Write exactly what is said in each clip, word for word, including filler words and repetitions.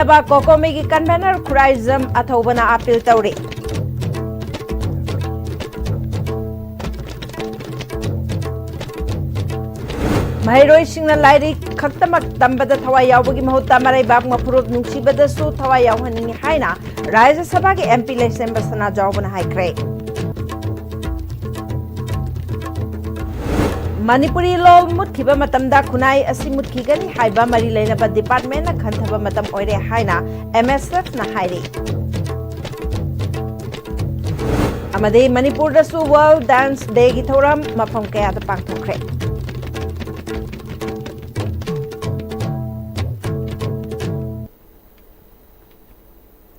ꯀꯣꯀꯣꯃꯤꯒꯤ convener Khuraijam ꯑꯊꯧꯕꯅ appeal ꯇꯧꯔꯤ꯫ ꯃꯍꯩꯔꯣꯏꯁꯤꯡꯅ ꯂꯥꯏꯔꯤꯛ ꯈꯛꯇꯃꯛ ꯇꯝꯕꯗ ꯊꯋꯥꯏ ꯌꯥꯎꯕꯒꯤ ꯃꯍꯨꯠꯇ ꯃꯔꯩꯕꯥꯛ ꯃꯄꯨꯔꯣꯞ ꯅꯨꯡꯁꯤꯕꯗꯁꯨ ꯊꯋꯥꯏ ꯌꯥꯎꯍꯟꯅꯤꯡꯏ ꯍꯥꯏꯅ ꯔꯥꯖ꯭ꯌ ꯁꯚꯥꯒꯤ M P ꯂꯩꯁꯦꯝꯕ ꯁꯅꯥꯖꯥꯎꯕꯅ ꯍꯥꯏꯈ꯭ꯔꯦ꯫ ꯃꯅꯤꯄꯨꯔꯤ ꯂꯣꯜ ꯃꯨꯠꯈꯤꯕ ꯃꯇꯝꯗ ꯈꯨꯟꯅꯥꯏ ꯑꯁꯤ ꯃꯨꯠꯈꯤꯒꯅꯤ ꯍꯥꯏꯕ ꯃꯔꯤ ꯂꯩꯅꯕ department ꯅ ꯈꯟꯊꯕ ꯃꯇꯝ ꯑꯣꯏꯔꯦ ꯍꯥꯏꯅ M S F ꯅ ꯍꯥꯏꯔꯤ꯫ ꯑꯃꯗꯤ ꯃꯅꯤꯄꯨꯔꯗꯁꯨ World Dance Day ꯒꯤ ꯊꯧꯔꯝ ꯃꯐꯝ ꯀꯌꯥꯗ ꯄꯥꯡꯊꯣꯛꯈ꯭ꯔꯦ꯫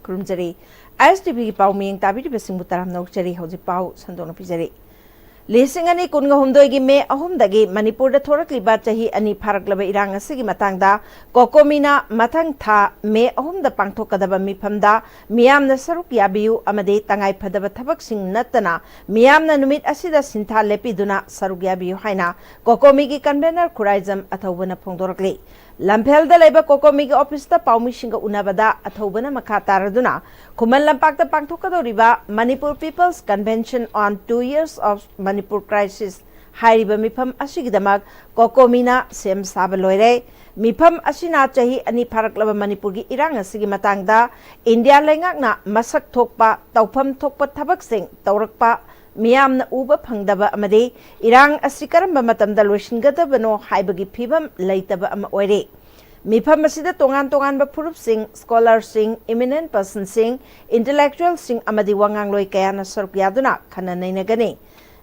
ꯈꯨꯔꯨꯝꯖꯔꯤ꯫ I S T V ꯒꯤ ꯄꯥꯎ ꯃꯤꯌꯦꯡ ꯇꯥꯕꯤꯔꯤꯕꯁꯤꯡꯕꯨ ꯇꯔꯥꯝꯅ ꯑꯣꯛꯆꯔꯤ꯫ ꯍꯧꯖꯤꯛ ꯄꯥꯎ ꯁꯟꯗꯣꯛꯅ ꯄꯤꯖꯔꯤ꯫ ꯂꯤꯁꯤꯡ ꯑꯅꯤ ꯀꯨꯟꯒ ꯍꯨꯝꯗꯣꯏꯒꯤ ꯃꯦ ꯑꯍꯨꯝꯗꯒꯤ ꯃꯅꯤꯄꯨꯔꯗ ꯊꯣꯔꯛꯂꯤꯕ ꯆꯍꯤ ꯑꯅꯤ ꯐꯥꯔꯛꯂꯕ ꯏꯔꯥꯡ ꯑꯁꯤꯒꯤ ꯃꯇꯥꯡꯗ ꯀꯣꯀꯣꯃꯤꯅ ꯃꯊꯪ ꯊꯥ ꯃꯦ ꯑꯍꯨꯝꯗ ꯄꯥꯡꯊꯣꯛꯀꯗꯕ ꯃꯤꯐꯝꯗ ꯃꯤꯌꯥꯝꯅ ꯁꯔꯨꯛ ꯌꯥꯕꯤꯌꯨ ꯑꯃꯗꯤ ꯇꯉꯥꯏ ꯐꯗꯕ ꯊꯕꯛꯁꯤꯡ ꯅꯠꯇꯅ ꯃꯤꯌꯥꯝꯅ ꯅꯨꯃꯤꯠ ꯑꯁꯤꯗ ꯁꯤꯟꯊꯥ ꯂꯦꯞꯄꯤꯗꯨꯅ ꯁꯔꯨꯛ ꯌꯥꯕꯤꯌꯨ ꯍꯥꯏꯅ ꯀꯣꯀꯣꯃꯤꯒꯤ ꯀꯟꯚꯦꯅꯔ ꯈꯨꯔꯥꯏꯖꯝ ꯑꯊꯧꯕꯅ ꯐꯣꯡꯗꯣꯔꯛꯂꯤ꯫ ꯂꯝꯐꯦꯜꯗ ꯂꯩꯕ ꯀꯣꯀꯣꯃꯤꯒꯤ ꯑꯣꯐꯤꯁꯇ ꯄꯥꯎꯃꯤꯁꯤꯡꯒ ꯎꯅꯕꯗ ꯑꯊꯧꯕꯅ ꯃꯈꯥ ꯇꯥꯔꯗꯨꯅ ꯈꯨꯃꯟ ꯂꯝꯄꯥꯛꯇ ꯄꯥꯡꯊꯣꯛꯀꯗꯧꯔꯤꯕ Manipur People's Convention on Two Years of Manipur Crisis ꯍꯥꯏꯔꯤꯕ ꯃꯤꯐꯝ ꯑꯁꯤꯒꯤꯗꯃꯛ ꯀꯣꯀꯣꯃꯤꯅ ꯁꯦꯝ ꯁꯥꯕ ꯂꯣꯏꯔꯦ꯫ ꯃꯤꯐꯝ ꯑꯁꯤꯅ ꯆꯍꯤ ꯑꯅꯤ ꯐꯥꯔꯛꯂꯕ ꯃꯅꯤꯄꯨꯔꯒꯤ ꯏꯔꯥꯡ ꯑꯁꯤꯒꯤ ꯃꯇꯥꯡꯗ ꯏꯟꯗꯤꯌꯥ ꯂꯩꯉꯥꯛꯅ ꯃꯁꯛ ꯊꯣꯛꯄ, ꯇꯧꯐꯝ ꯊꯣꯛꯄ ꯊꯕꯛꯁꯤꯡ ꯇꯧꯔꯛꯄ, ꯃꯤꯌꯥꯝꯅ ꯎꯕ ꯐꯪꯗꯕ ꯑꯃꯗꯤ ꯏꯔꯥꯡ ꯑꯁꯤ ꯀꯔꯝꯕ ꯃꯇꯝꯗ ꯂꯣꯏꯁꯤꯟꯒꯗꯕꯅꯣ ꯍꯥꯏꯕꯒꯤ ꯐꯤꯕꯝ ꯂꯩꯇꯕ ꯑꯃ ꯑꯣꯏꯔꯦ꯫ ꯃꯤꯐꯝ ꯑꯁꯤꯗ ꯇꯣꯉꯥꯟ ꯇꯣꯉꯥꯟꯕ ꯐꯨꯔꯨꯞꯁꯤꯡ, scholar ꯁꯤꯡ, eminent person ꯁꯤꯡ, intellectual ꯁꯤꯡ ꯑꯃꯗꯤ ꯋꯥꯉꯥꯡꯂꯣꯏ ꯀꯌꯥꯅ ꯁꯔꯨꯛ ꯌꯥꯗꯨꯅ ꯈꯟꯅ ꯅꯩꯅꯒꯅꯤ꯫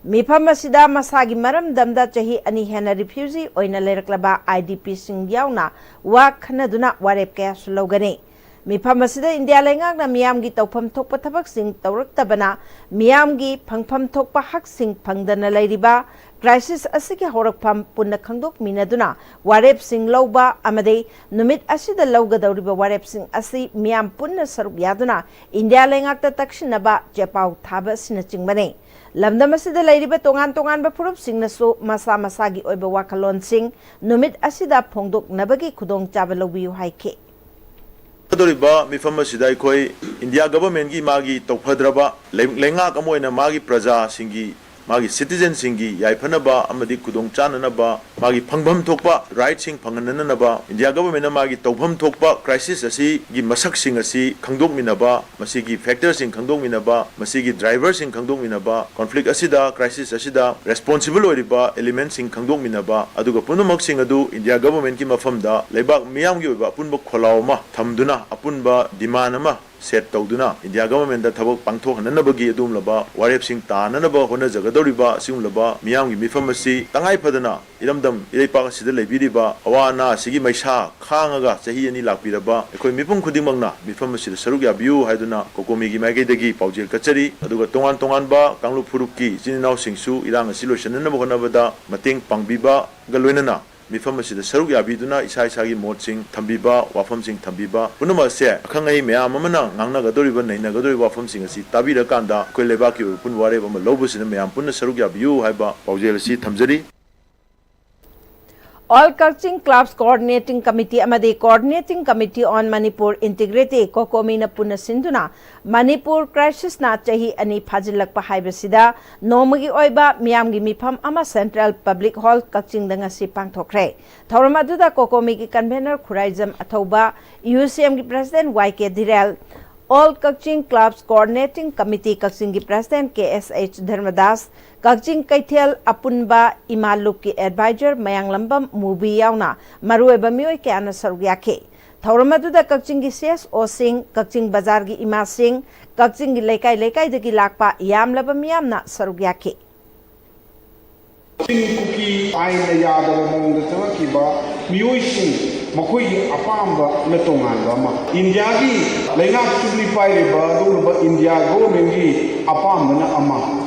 ꯃꯤꯐꯝ ꯑꯁꯤꯗ ꯃꯁꯥꯒꯤ ꯃꯔꯝꯗꯝꯗ ꯆꯍꯤ ꯑꯅꯤ ꯍꯦꯟꯅ refugee ꯑꯣꯏꯅ ꯂꯩꯔꯛꯂꯕ I D P ꯁꯤꯡ ꯌꯥꯎꯅ ꯋꯥ ꯈꯟꯅꯗꯨꯅ ꯋꯥꯔꯦꯞ ꯀꯌꯥꯁꯨ ꯂꯧꯒꯅꯤ꯫ ꯃꯤꯐꯝ ꯑꯁꯤꯗ ꯏꯟꯗꯤꯌꯥ ꯂꯩꯉꯥꯛꯅ ꯃꯤꯌꯥꯝꯒꯤ ꯇꯧꯐꯝ ꯊꯣꯛꯄ ꯊꯕꯛꯁꯤꯡ ꯇꯧꯔꯛꯇꯕꯅ ꯃꯤꯌꯥꯝꯒꯤ ꯐꯪꯐꯝ ꯊꯣꯛꯄ ꯍꯛꯁꯤꯡ ꯐꯪꯗꯅ ꯂꯩꯔꯤꯕ, crisis ꯑꯁꯤꯒꯤ ꯍꯧꯔꯛꯐꯝ ꯄꯨꯟꯅ ꯈꯪꯗꯣꯛꯃꯤꯟꯅꯗꯨꯅ ꯋꯥꯔꯦꯞꯁꯤꯡ ꯂꯧꯕ ꯑꯃꯗꯤ ꯅꯨꯃꯤꯠ ꯑꯁꯤꯗ ꯂꯧꯒꯗꯧꯔꯤꯕ ꯋꯥꯔꯦꯞꯁꯤꯡ ꯑꯁꯤ ꯃꯤꯌꯥꯝ ꯄꯨꯟꯅ ꯁꯔꯨꯛ ꯌꯥꯗꯨꯅ ꯏꯟꯗꯤꯌꯥ ꯂꯩꯉꯥꯛꯇ ꯇꯛꯁꯤꯟꯅꯕ ꯆꯦꯄꯥꯎ ꯊꯥꯕ ꯑꯁꯤꯅꯆꯤꯡꯕꯅꯤ꯫ ꯂꯝꯗꯝ ꯑꯁꯤꯗ ꯂꯩꯔꯤꯕ ꯇꯣꯉꯥꯟ ꯇꯣꯉꯥꯟꯕ ꯐꯨꯔꯨꯞꯁꯤꯡꯅꯁꯨ ꯃꯁꯥ ꯃꯁꯥꯒꯤ ꯑꯣꯏꯕ ꯋꯥꯈꯜꯂꯣꯟꯁꯤꯡ ꯅꯨꯃꯤꯠ ꯑꯁꯤꯗ ꯐꯣꯡꯗꯣꯛꯅꯕꯒꯤ ꯈꯨꯗꯣꯡꯆꯥꯕ ꯂꯧꯕꯤꯌꯨ ꯍꯥꯏꯈꯤ꯫ ꯆꯠꯀꯗꯧꯔꯤꯕ ꯃꯤꯐꯝ ꯑꯁꯤꯗ ꯑꯩꯈꯣꯏ ꯏꯟꯗꯤꯌꯥ ꯒꯚꯔꯟꯃꯦꯟꯠꯀꯤ ꯃꯥꯒꯤ ꯇꯧꯐꯗ꯭ꯔꯕ ꯂꯩ-, ꯂꯩꯉꯥꯛ ꯑꯃ ꯑꯣꯏꯅ ꯃꯥꯒꯤ ꯄ꯭ꯔꯖꯥꯁꯤꯡꯒꯤ, ꯃꯥꯒꯤ ꯁꯤꯇꯤꯖꯟꯁꯤꯡꯒꯤ ꯌꯥꯏꯐꯅꯕ ꯑꯃꯗꯤ ꯈꯨꯗꯣꯡꯆꯥꯅꯅꯕ, ꯃꯥꯒꯤ ꯐꯪꯐꯝ ꯊꯣꯛꯄ ꯔꯥꯏꯠꯁꯤꯡ ꯐꯪꯍꯟꯅꯅꯕ ꯏꯟꯗꯤꯌꯥ ꯒꯚꯔꯟꯃꯦꯟꯠꯅ ꯃꯥꯒꯤ ꯇꯧꯐꯝ ꯊꯣꯛꯄ ꯀ꯭ꯔꯥꯏꯁꯤꯁ ꯑꯁꯤꯒꯤ ꯃꯁꯛꯁꯤꯡ ꯑꯁꯤ ꯈꯪꯗꯣꯛꯃꯤꯟꯅꯕ, ꯃꯁꯤꯒꯤ ꯐꯦꯛꯇꯔꯁꯤꯡ ꯈꯪꯗꯣꯛꯃꯤꯟꯅꯕ, ꯃꯁꯤꯒꯤ ꯗ꯭ꯔꯥꯏꯚꯔꯁꯤꯡ ꯈꯪꯗꯣꯛꯃꯤꯟꯅꯕ, ꯀꯣꯟꯐ꯭ꯂꯤꯛ ꯑꯁꯤꯗ, ꯀ꯭ꯔꯥꯏꯁꯤꯁ ꯑꯁꯤꯗ ꯔꯦꯁꯄꯣꯟꯁꯤꯕꯜ ꯑꯣꯏꯔꯤꯕ ꯑꯦꯂꯤꯃꯦꯟꯠꯁꯤꯡ ꯈꯪꯗꯣꯛꯃꯤꯟꯅꯕ, ꯑꯗꯨꯒ ꯄꯨꯝꯅꯃꯛꯁꯤꯡ ꯑꯗꯨ ꯏꯟꯗꯤꯌꯥ ꯒꯚꯔꯟꯃꯦꯟꯠꯀꯤ ꯃꯐꯝꯗ ꯂꯩꯕꯥꯛ ꯃꯤꯌꯥꯝꯒꯤ ꯑꯣꯏꯕ ꯑꯄꯨꯟꯕ ꯈꯣꯜꯂꯥꯎ ꯑꯃ ꯊꯝꯗꯨꯅ, ꯑꯄꯨꯟꯕ ꯗꯤꯃꯥꯟ ꯑꯃ ꯁꯦꯠ ꯇꯧꯗꯨꯅ ꯏꯟꯗꯤꯌꯥ ꯒꯚꯔꯟꯃꯦꯟꯠꯇ ꯊꯕꯛ ꯄꯥꯡꯊꯣꯛꯍꯟꯅꯅꯕꯒꯤ ꯑꯗꯨꯒꯨꯝꯂꯕ ꯋꯥꯔꯦꯞꯁꯤꯡ ꯇꯥꯅꯅꯕ ꯍꯣꯠꯅꯖꯒꯗꯧꯔꯤꯕ ꯑꯁꯤꯒꯨꯝꯂꯕ ꯃꯤꯌꯥꯝꯒꯤ ꯃꯤꯐꯝ ꯑꯁꯤ ꯇꯉꯥꯏ ꯐꯗꯅ ꯏꯔꯝꯗꯝ ꯏꯔꯩꯄꯥꯛ ꯑꯁꯤꯗ ꯂꯩꯕꯤꯔꯤꯕ ꯑꯋꯥ ꯑꯅꯥ ꯑꯁꯤꯒꯤ ꯃꯩꯁꯥ ꯈꯥꯡꯉꯒ ꯆꯍꯤ ꯑꯅꯤ ꯂꯥꯛꯄꯤꯔꯕ ꯑꯩꯈꯣꯏ ꯃꯤꯄꯨꯝ ꯈꯨꯗꯤꯡꯃꯛꯅ ꯃꯤꯐꯝ ꯑꯁꯤꯗ ꯁꯔꯨꯛ ꯌꯥꯕꯤꯌꯨ ꯍꯥꯏꯗꯨꯅ ꯀꯣꯀꯣꯃꯤꯒꯤ ꯃꯥꯏꯀꯩꯗꯒꯤ ꯄꯥꯎꯖꯦꯜ ꯀꯠꯆꯔꯤ꯫ ꯑꯗꯨꯒ ꯇꯣꯉꯥꯟ ꯇꯣꯉꯥꯟꯕ ꯀꯥꯡꯂꯨꯞ ꯐꯨꯔꯨꯞꯀꯤ ꯏꯆꯤꯟ ꯏꯅꯥꯎꯁꯤꯡꯁꯨ ꯏꯔꯥꯡ ꯑꯁꯤ ꯂꯣꯏꯁꯤꯟꯅꯅꯕ ꯍꯣꯠꯅꯕꯗ ꯃꯇꯦꯡ ꯄꯥꯡꯕꯤꯕꯒ ꯂꯣꯏꯅꯅ ꯃꯤꯐꯝ ꯑꯁꯤꯗ ꯁꯔꯨꯛ ꯌꯥꯕꯤꯗꯨꯅ ꯏꯁꯥ ꯏꯁꯥꯒꯤ ꯃꯣꯠꯁꯤꯡ ꯊꯝꯕꯤꯕ, ꯋꯥꯐꯝꯁꯤꯡ ꯊꯝꯕꯤꯕ ꯄꯨꯝꯅꯃꯛ ꯑꯁꯦ ꯑꯈꯪ ꯑꯍꯩ ꯃꯌꯥꯝ ꯑꯃꯅ ꯉꯥꯡꯅꯒꯗꯧꯔꯤꯕ, ꯅꯩꯅꯒꯗꯧꯔꯤꯕ ꯋꯥꯐꯝꯁꯤꯡ ꯑꯁꯤ ꯇꯥꯕꯤꯔꯀꯥꯟꯗ ꯑꯩꯈꯣꯏ ꯂꯩꯕꯥꯛꯀꯤ ꯑꯣꯏꯕ ꯄꯨꯟ ꯋꯥꯔꯦꯞ ꯑꯃ ꯂꯧꯕꯁꯤꯗ ꯃꯌꯥꯝ ꯄꯨꯟꯅ ꯁꯔꯨꯛ ꯌꯥꯕꯤꯌꯨ ꯍꯥꯏꯕ ꯄꯥꯎꯖꯦꯜ ꯑꯁꯤ ꯊꯝꯖꯔꯤ꯫ All Kakching Clubs Coordinating Committee ꯑꯃꯗꯤ Coordinating Committee on Manipur Integrity, ꯀꯣꯀꯣꯃꯤꯅ ꯄꯨꯟꯅ ꯁꯤꯟꯗꯨꯅ ꯃꯅꯤꯄꯨꯔ ꯀ꯭ꯔꯥꯏꯁꯤꯁꯅ ꯆꯍꯤ ꯑꯅꯤ ꯐꯥꯖꯤꯜꯂꯛꯄ ꯍꯥꯏꯕꯁꯤꯗ ꯅꯣꯡꯃꯒꯤ ꯑꯣꯏꯕ ꯃꯤꯌꯥꯝꯒꯤ ꯃꯤꯐꯝ ꯑꯃ Central Public Hall ꯀꯛꯆꯤꯡꯗ ꯉꯁꯤ ꯄꯥꯡꯊꯣꯛꯈ꯭ꯔꯦ꯫ ꯊꯧꯔꯝ ꯑꯗꯨꯗ ꯀꯣꯀꯣꯃꯤꯒꯤ ꯀꯟꯚꯦꯅꯔ ꯈꯨꯔꯥꯏꯖꯝ ꯑꯊꯧꯕ, UCMꯒꯤ ꯄ꯭ꯔꯦꯁꯤꯗꯦꯟꯠ ꯋꯥꯏ ꯀꯦ ꯙꯤꯔꯦꯟ, All Kakching Clubs Coordinating Committee ꯀꯛꯆꯤꯡꯒꯤ ꯄ꯭ꯔꯦꯁꯤꯗꯦꯟꯠ ꯀꯦ ꯑꯦꯁ ꯑꯩꯆ ꯙꯔꯃꯗꯥꯁ, ꯀꯛꯆꯤꯡ ꯀꯩꯊꯦꯜ ꯑꯄꯨꯟꯕ ꯏꯃꯥ ꯂꯨꯞꯀꯤ ꯑꯦꯗꯚꯥꯏꯖꯔ ꯃꯌꯥꯡꯂꯝꯕꯝ ꯃꯨꯕꯤ ꯌꯥꯎꯅ ꯃꯔꯨꯑꯣꯏꯕ ꯃꯤꯑꯣꯏ ꯀꯌꯥꯅ ꯁꯔꯨꯛ ꯌꯥꯈꯤ꯫ ꯊꯧꯔꯝ ꯑꯗꯨꯗ ꯀꯛꯆꯤꯡꯒꯤ ꯁꯤ ꯑꯦꯁ ꯑꯣꯁꯤꯡ, ꯀꯛꯆꯤꯡ ꯕꯖꯥꯔꯒꯤ ꯏꯃꯥꯁꯤꯡ, ꯀꯛꯆꯤꯡꯒꯤ ꯂꯩꯀꯥꯏ ꯂꯩꯀꯥꯏꯗꯒꯤ ꯂꯥꯛꯄ ꯌꯥꯝꯂꯕ ꯃꯤꯌꯥꯝꯅ ꯁꯔꯨꯛ ꯌꯥꯈꯤ꯫ ꯆꯤꯡ ꯀꯨꯀꯤ ꯑꯥꯏꯟꯅ ꯌꯥꯗꯕ ꯃꯑꯣꯡꯗ ꯆꯪꯉꯛꯈꯤꯕ ꯃꯤꯑꯣꯏꯁꯤꯡ, ꯃꯈꯣꯏꯒꯤ ꯑꯄꯥꯝꯕꯅ ꯇꯣꯉꯥꯟꯕ ꯑꯃ, ꯏꯟꯗꯤꯌꯥꯒꯤ ꯂꯩꯉꯥꯛ ꯆꯨꯞꯂꯤ ꯄꯥꯏꯔꯤꯕ ꯑꯗꯨꯒꯨꯝꯂꯕ ꯏꯟꯗꯤꯌꯥ ꯒꯣꯚꯔꯟꯃꯦꯟꯠꯀꯤ ꯑꯄꯥꯝꯕꯅ ꯑꯃ꯫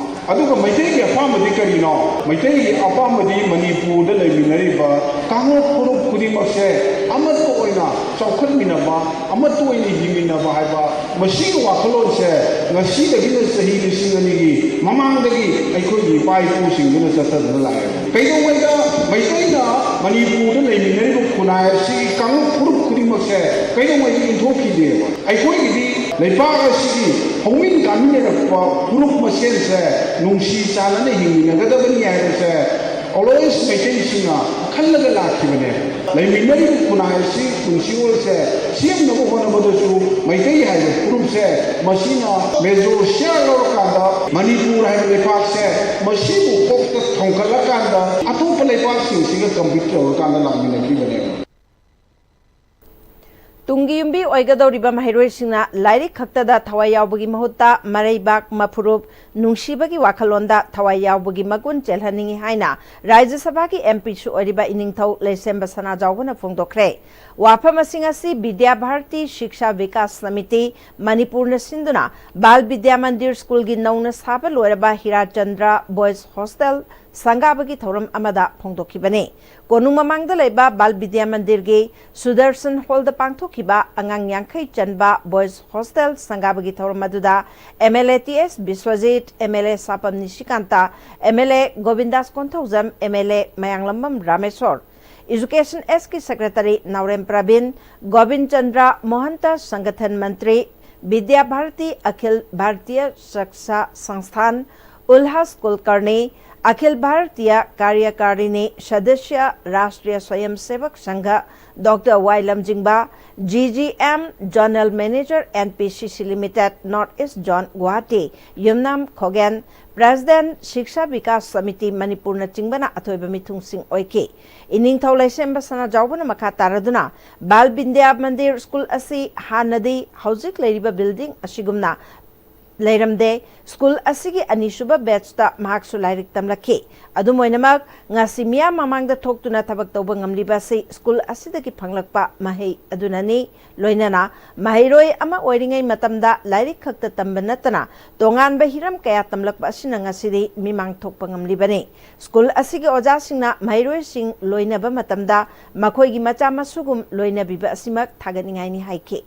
ꯑꯗꯨꯒ ꯃꯩꯇꯩꯒꯤ ꯑꯄꯥꯝꯕꯗꯤ ꯀꯔꯤꯅꯣ? ꯃꯩꯇꯩꯒꯤ ꯑꯄꯥꯝꯕꯗꯤ ꯃꯅꯤꯄꯨꯔꯗ ꯂꯩꯃꯤꯟꯅꯔꯤꯕ ꯀꯥꯡꯂꯨꯞ ꯐꯨꯔꯨꯞ ꯈꯨꯗꯤꯡꯃꯛꯁꯦ ꯑꯃꯠꯇ ꯑꯣꯏꯅ ꯆꯥꯎꯈꯠꯃꯤꯟꯅꯕ, ꯑꯃꯠꯇ ꯑꯣꯏꯅ ꯍꯤꯡꯃꯤꯟꯅꯕ ꯍꯥꯏꯕ ꯃꯁꯤꯒꯤ ꯋꯥꯈꯜꯂꯣꯟꯁꯦ ꯉꯁꯤꯗꯒꯤꯅ ꯆꯍꯤ ꯂꯤꯁꯤꯡ ꯑꯅꯤꯒꯤ ꯃꯃꯥꯡꯗꯒꯤ ꯑꯩꯈꯣꯏꯒꯤ ꯏꯄꯥ ꯏꯄꯨꯁꯤꯡꯗꯨꯅ ꯆꯠꯊꯗꯨꯅ ꯂꯥꯛꯑꯦ꯫ ꯀꯩꯗꯧꯉꯩꯗ ꯃꯩꯇꯩꯅ ꯃꯅꯤꯄꯨꯔꯗ ꯂꯩꯃꯤꯟꯅꯔꯤꯕ ꯈꯨꯟꯅꯥꯏ ꯑꯁꯤꯒꯤ ꯀꯥꯡꯂꯨꯞ ꯐꯨꯔꯨꯞ ꯈꯨꯗꯤꯡꯃꯛꯁꯦ ꯀꯩꯗꯧꯉꯩꯗ ꯏꯟꯊꯣꯛꯈꯤꯗꯦꯕ? ꯑꯩꯈꯣꯏꯒꯤꯗꯤ ꯂꯩꯕꯥꯛ ꯑꯁꯤꯒꯤ ꯍꯧꯃꯤꯟ ꯀꯥꯃꯤꯟꯅꯔꯛꯄ ꯐꯨꯔꯨꯞ ꯃꯁꯦꯟꯁꯦ ꯅꯨꯡꯁꯤ ꯆꯥꯟꯅꯅ ꯍꯤꯡꯃꯤꯟꯅꯒꯗꯕꯅꯤ ꯍꯥꯏꯕꯁꯦ always ꯃꯩꯇꯩꯁꯤꯡꯅ ꯈꯜꯂꯒ ꯂꯥꯛꯈꯤꯕꯅꯦ꯫ ꯂꯩꯃꯤꯟꯅꯔꯤꯕ ꯈꯨꯟꯅꯥꯏ ꯑꯁꯤ ꯄꯨꯟꯁꯤꯔꯣꯜꯁꯦ ꯁꯦꯝꯅꯕ ꯍꯣꯠꯅꯕꯗꯁꯨ ꯃꯩꯇꯩ ꯍꯥꯏꯕ ꯐꯨꯔꯨꯞꯁꯦ ꯃꯁꯤꯅ major share ꯂꯧꯔꯀꯥꯟꯗ ꯃꯅꯤꯄꯨꯔ ꯍꯥꯏꯕ ꯂꯩꯕꯥꯛꯁꯦ ꯃꯁꯤꯕꯨ ꯀꯣꯛꯇ ꯊꯣꯡꯒꯠꯂꯀꯥꯟꯗ ꯑꯇꯣꯞꯄ ꯂꯩꯕꯥꯛꯁꯤꯡꯁꯤꯒ compete ꯇꯧꯔꯀꯥꯟꯗ ꯂꯥꯛꯃꯤꯟꯅꯈꯤꯕꯅꯦꯕ꯫ ꯇꯨꯡꯒꯤ ꯌꯨꯝꯕꯤ ꯑꯣꯏꯒꯗꯧꯔꯤꯕ ꯃꯍꯩꯔꯣꯏꯁꯤꯡꯅ ꯂꯥꯏꯔꯤꯛ ꯈꯛꯇꯗ ꯊꯋꯥꯏ ꯌꯥꯎꯕꯒꯤ ꯃꯍꯨꯠꯇ ꯃꯔꯩꯕꯥꯛ, ꯃꯐꯨꯔꯨꯞ, ꯅꯨꯡꯁꯤꯕꯒꯤ ꯋꯥꯈꯜꯂꯣꯟꯗ ꯊꯋꯥꯏ ꯌꯥꯎꯕꯒꯤ ꯃꯒꯨꯟ ꯆꯦꯜꯍꯟꯅꯤꯡꯏ ꯍꯥꯏꯅ ꯔꯥꯖ꯭ꯌ ꯁꯚꯥꯒꯤ MPꯁꯨ ꯑꯣꯏꯔꯤꯕ ꯏꯅꯤꯡꯊꯧ ꯂꯩꯁꯦꯝꯕ ꯁꯅꯥꯖꯥꯎꯕꯅ ꯐꯣꯡꯗꯣꯛꯈ꯭ꯔꯦ꯫ ꯋꯥꯐꯝ ꯑꯁꯤꯡ ꯑꯁꯤ ꯕꯤꯗ꯭ꯌꯥ ꯚꯥꯔꯇꯤ ꯁꯤꯛꯁꯥ ꯕꯤꯀꯥꯁ ꯁꯃꯤꯇꯤ ꯃꯅꯤꯄꯨꯔꯅ ꯁꯤꯟꯗꯨꯅ ꯕꯥꯜ ꯕꯤꯗ꯭ꯌꯥ ꯃꯟꯗꯤꯔ ꯁ꯭ꯀꯨꯜꯒꯤ ꯅꯧꯅ ꯁꯥꯕ ꯂꯣꯏꯔꯕ ꯍꯤꯔꯥꯆꯟꯗ꯭ꯔ ꯕꯣꯏꯁ ꯍꯣꯁꯇꯦꯜ ꯁꯪꯒꯥꯕꯒꯤ ꯊꯧꯔꯝ ꯑꯃꯗ ꯐꯣꯡꯗꯣꯛꯈꯤꯕꯅꯤ꯫ ꯀꯣꯅꯨꯡ ꯃꯃꯥꯡꯗ ꯂꯩꯕ ꯕꯥꯜ ꯕꯤꯗ꯭ꯌꯥ ꯃꯟꯗꯤꯔꯒꯤ ꯁꯨꯗꯔꯁꯟ ꯍꯣꯜꯗ ꯄꯥꯡꯊꯣꯛꯈꯤꯕ ꯑꯉꯥꯡ ꯌꯥꯡꯈꯩ ꯆꯟꯕ ꯕꯣꯏꯁ ꯍꯣꯁꯇꯦꯜ ꯁꯪꯒꯥꯕꯒꯤ ꯊꯧꯔꯝ ꯑꯗꯨꯗ MLA T S Biswajit, MLA ꯁꯥꯄꯝ ꯅꯤꯁꯤꯀꯥꯟꯇ, MLA ꯒꯣꯕꯤꯟꯗꯥꯁ Konthoujam, MLA ꯃꯌꯥꯡꯂꯝꯕꯝ ꯔꯥꯃꯦꯁꯣꯔ, Education Sꯀꯤ Secretary ꯅꯥꯎꯔꯦꯝ ꯄ꯭ꯔꯕꯤꯟ, ꯒꯣꯕꯤꯟ ꯆꯟꯗ꯭ꯔ ꯃꯣꯍꯟꯇ ꯁꯪꯒꯊꯟ ꯃꯟꯇ꯭ꯔꯤ, ꯕꯤꯗ꯭ꯌꯥ ꯚꯥꯔꯇꯤ, ꯑꯈꯤꯜ ꯚꯥꯔꯇꯤꯌ ꯁꯛꯁꯥ ꯁꯪꯁꯊꯥꯟ, ꯎꯜꯍꯥꯁ ꯀꯨꯜꯀꯔꯅꯤ, ꯑꯈꯤꯜ ꯚꯥꯔꯇꯤꯌ ꯀꯥꯔ꯭ꯌꯀꯥꯔꯤꯅꯤ ꯁꯗꯁ꯭ꯌ, ꯔꯥꯁꯇ꯭ꯔꯤꯌ ꯁ꯭ꯋꯌꯝ ꯁꯦꯕꯛ ꯁꯪꯘ, ꯗꯣꯛꯇꯔ ꯋꯥꯏ ꯂꯝꯖꯤꯡꯕ, GGM General Manager, NPCC Limited, North East Zone, Guwahati, ꯌꯨꯝꯅꯥꯝ ꯈꯣꯒꯦꯟ, President, ꯁꯤꯛꯁꯥ ꯕꯤꯀꯥꯁ ꯁꯃꯤꯇꯤ, ꯃꯅꯤꯄꯨꯔꯅꯆꯤꯡꯕꯅ ꯑꯊꯣꯏꯕ ꯃꯤꯊꯨꯡꯁꯤꯡ ꯑꯣꯏꯈꯤ꯫ ꯏꯅꯤꯡꯊꯧ ꯂꯩꯁꯦꯝꯕ ꯁꯅꯥꯖꯥꯎꯕꯅ ꯃꯈꯥ ꯇꯥꯔꯗꯨꯅ, ꯕꯥꯜ ꯕꯤꯗ꯭ꯌꯥ ꯃꯟꯗꯤꯔ ꯁ꯭ꯀꯨꯜ ꯑꯁꯤ ꯍꯥꯟꯅꯗꯤ ꯍꯧꯖꯤꯛ ꯂꯩꯔꯤꯕ building ꯑꯁꯤꯒꯨꯝꯅ ꯂꯩꯔꯝꯗꯦ꯫ ꯁ꯭ꯀꯨꯜ ꯑꯁꯤꯒꯤ ꯑꯅꯤꯁꯨꯕ ꯕꯦꯆꯇ ꯃꯍꯥꯛꯁꯨ ꯂꯥꯏꯔꯤꯛ ꯇꯝꯂꯛꯈꯤ꯫ ꯑꯗꯨꯝ ꯑꯣꯏꯅꯃꯛ, ꯉꯁꯤ ꯃꯤꯌꯥꯝ ꯃꯃꯥꯡꯗ ꯊꯣꯛꯇꯨꯅ ꯊꯕꯛ ꯇꯧꯕ ꯉꯝꯂꯤꯕ ꯑꯁꯤ ꯁ꯭ꯀꯨꯜ ꯑꯁꯤꯗꯒꯤ ꯐꯪꯂꯛꯄ ꯃꯍꯩ ꯑꯗꯨꯅꯅꯤ꯫ ꯂꯣꯏꯅꯅ ꯃꯍꯩꯔꯣꯏ ꯑꯃ ꯑꯣꯏꯔꯤꯉꯩ ꯃꯇꯝꯗ ꯂꯥꯏꯔꯤꯛ ꯈꯛꯇ ꯇꯝꯕ ꯅꯠꯇꯅ ꯇꯣꯉꯥꯟꯕ ꯍꯤꯔꯝ ꯀꯌꯥ ꯇꯝꯂꯛꯄ ꯑꯁꯤꯅ ꯉꯁꯤꯗꯤ ꯃꯤꯃꯥꯡ ꯊꯣꯛꯄ ꯉꯝꯂꯤꯕꯅꯤ꯫ ꯁ꯭ꯀꯨꯜ ꯑꯁꯤꯒꯤ ꯑꯣꯖꯥꯁꯤꯡꯅ ꯃꯍꯩꯔꯣꯏꯁꯤꯡ ꯂꯣꯏꯅꯕ ꯃꯇꯝꯗ ꯃꯈꯣꯏꯒꯤ ꯃꯆꯥ ꯃꯁꯨꯒꯨꯝ ꯂꯣꯏꯅꯕꯤꯕ ꯑꯁꯤꯃꯛ ꯊꯥꯒꯠꯅꯤꯡꯉꯥꯏꯅꯤ ꯍꯥꯏꯈꯤ꯫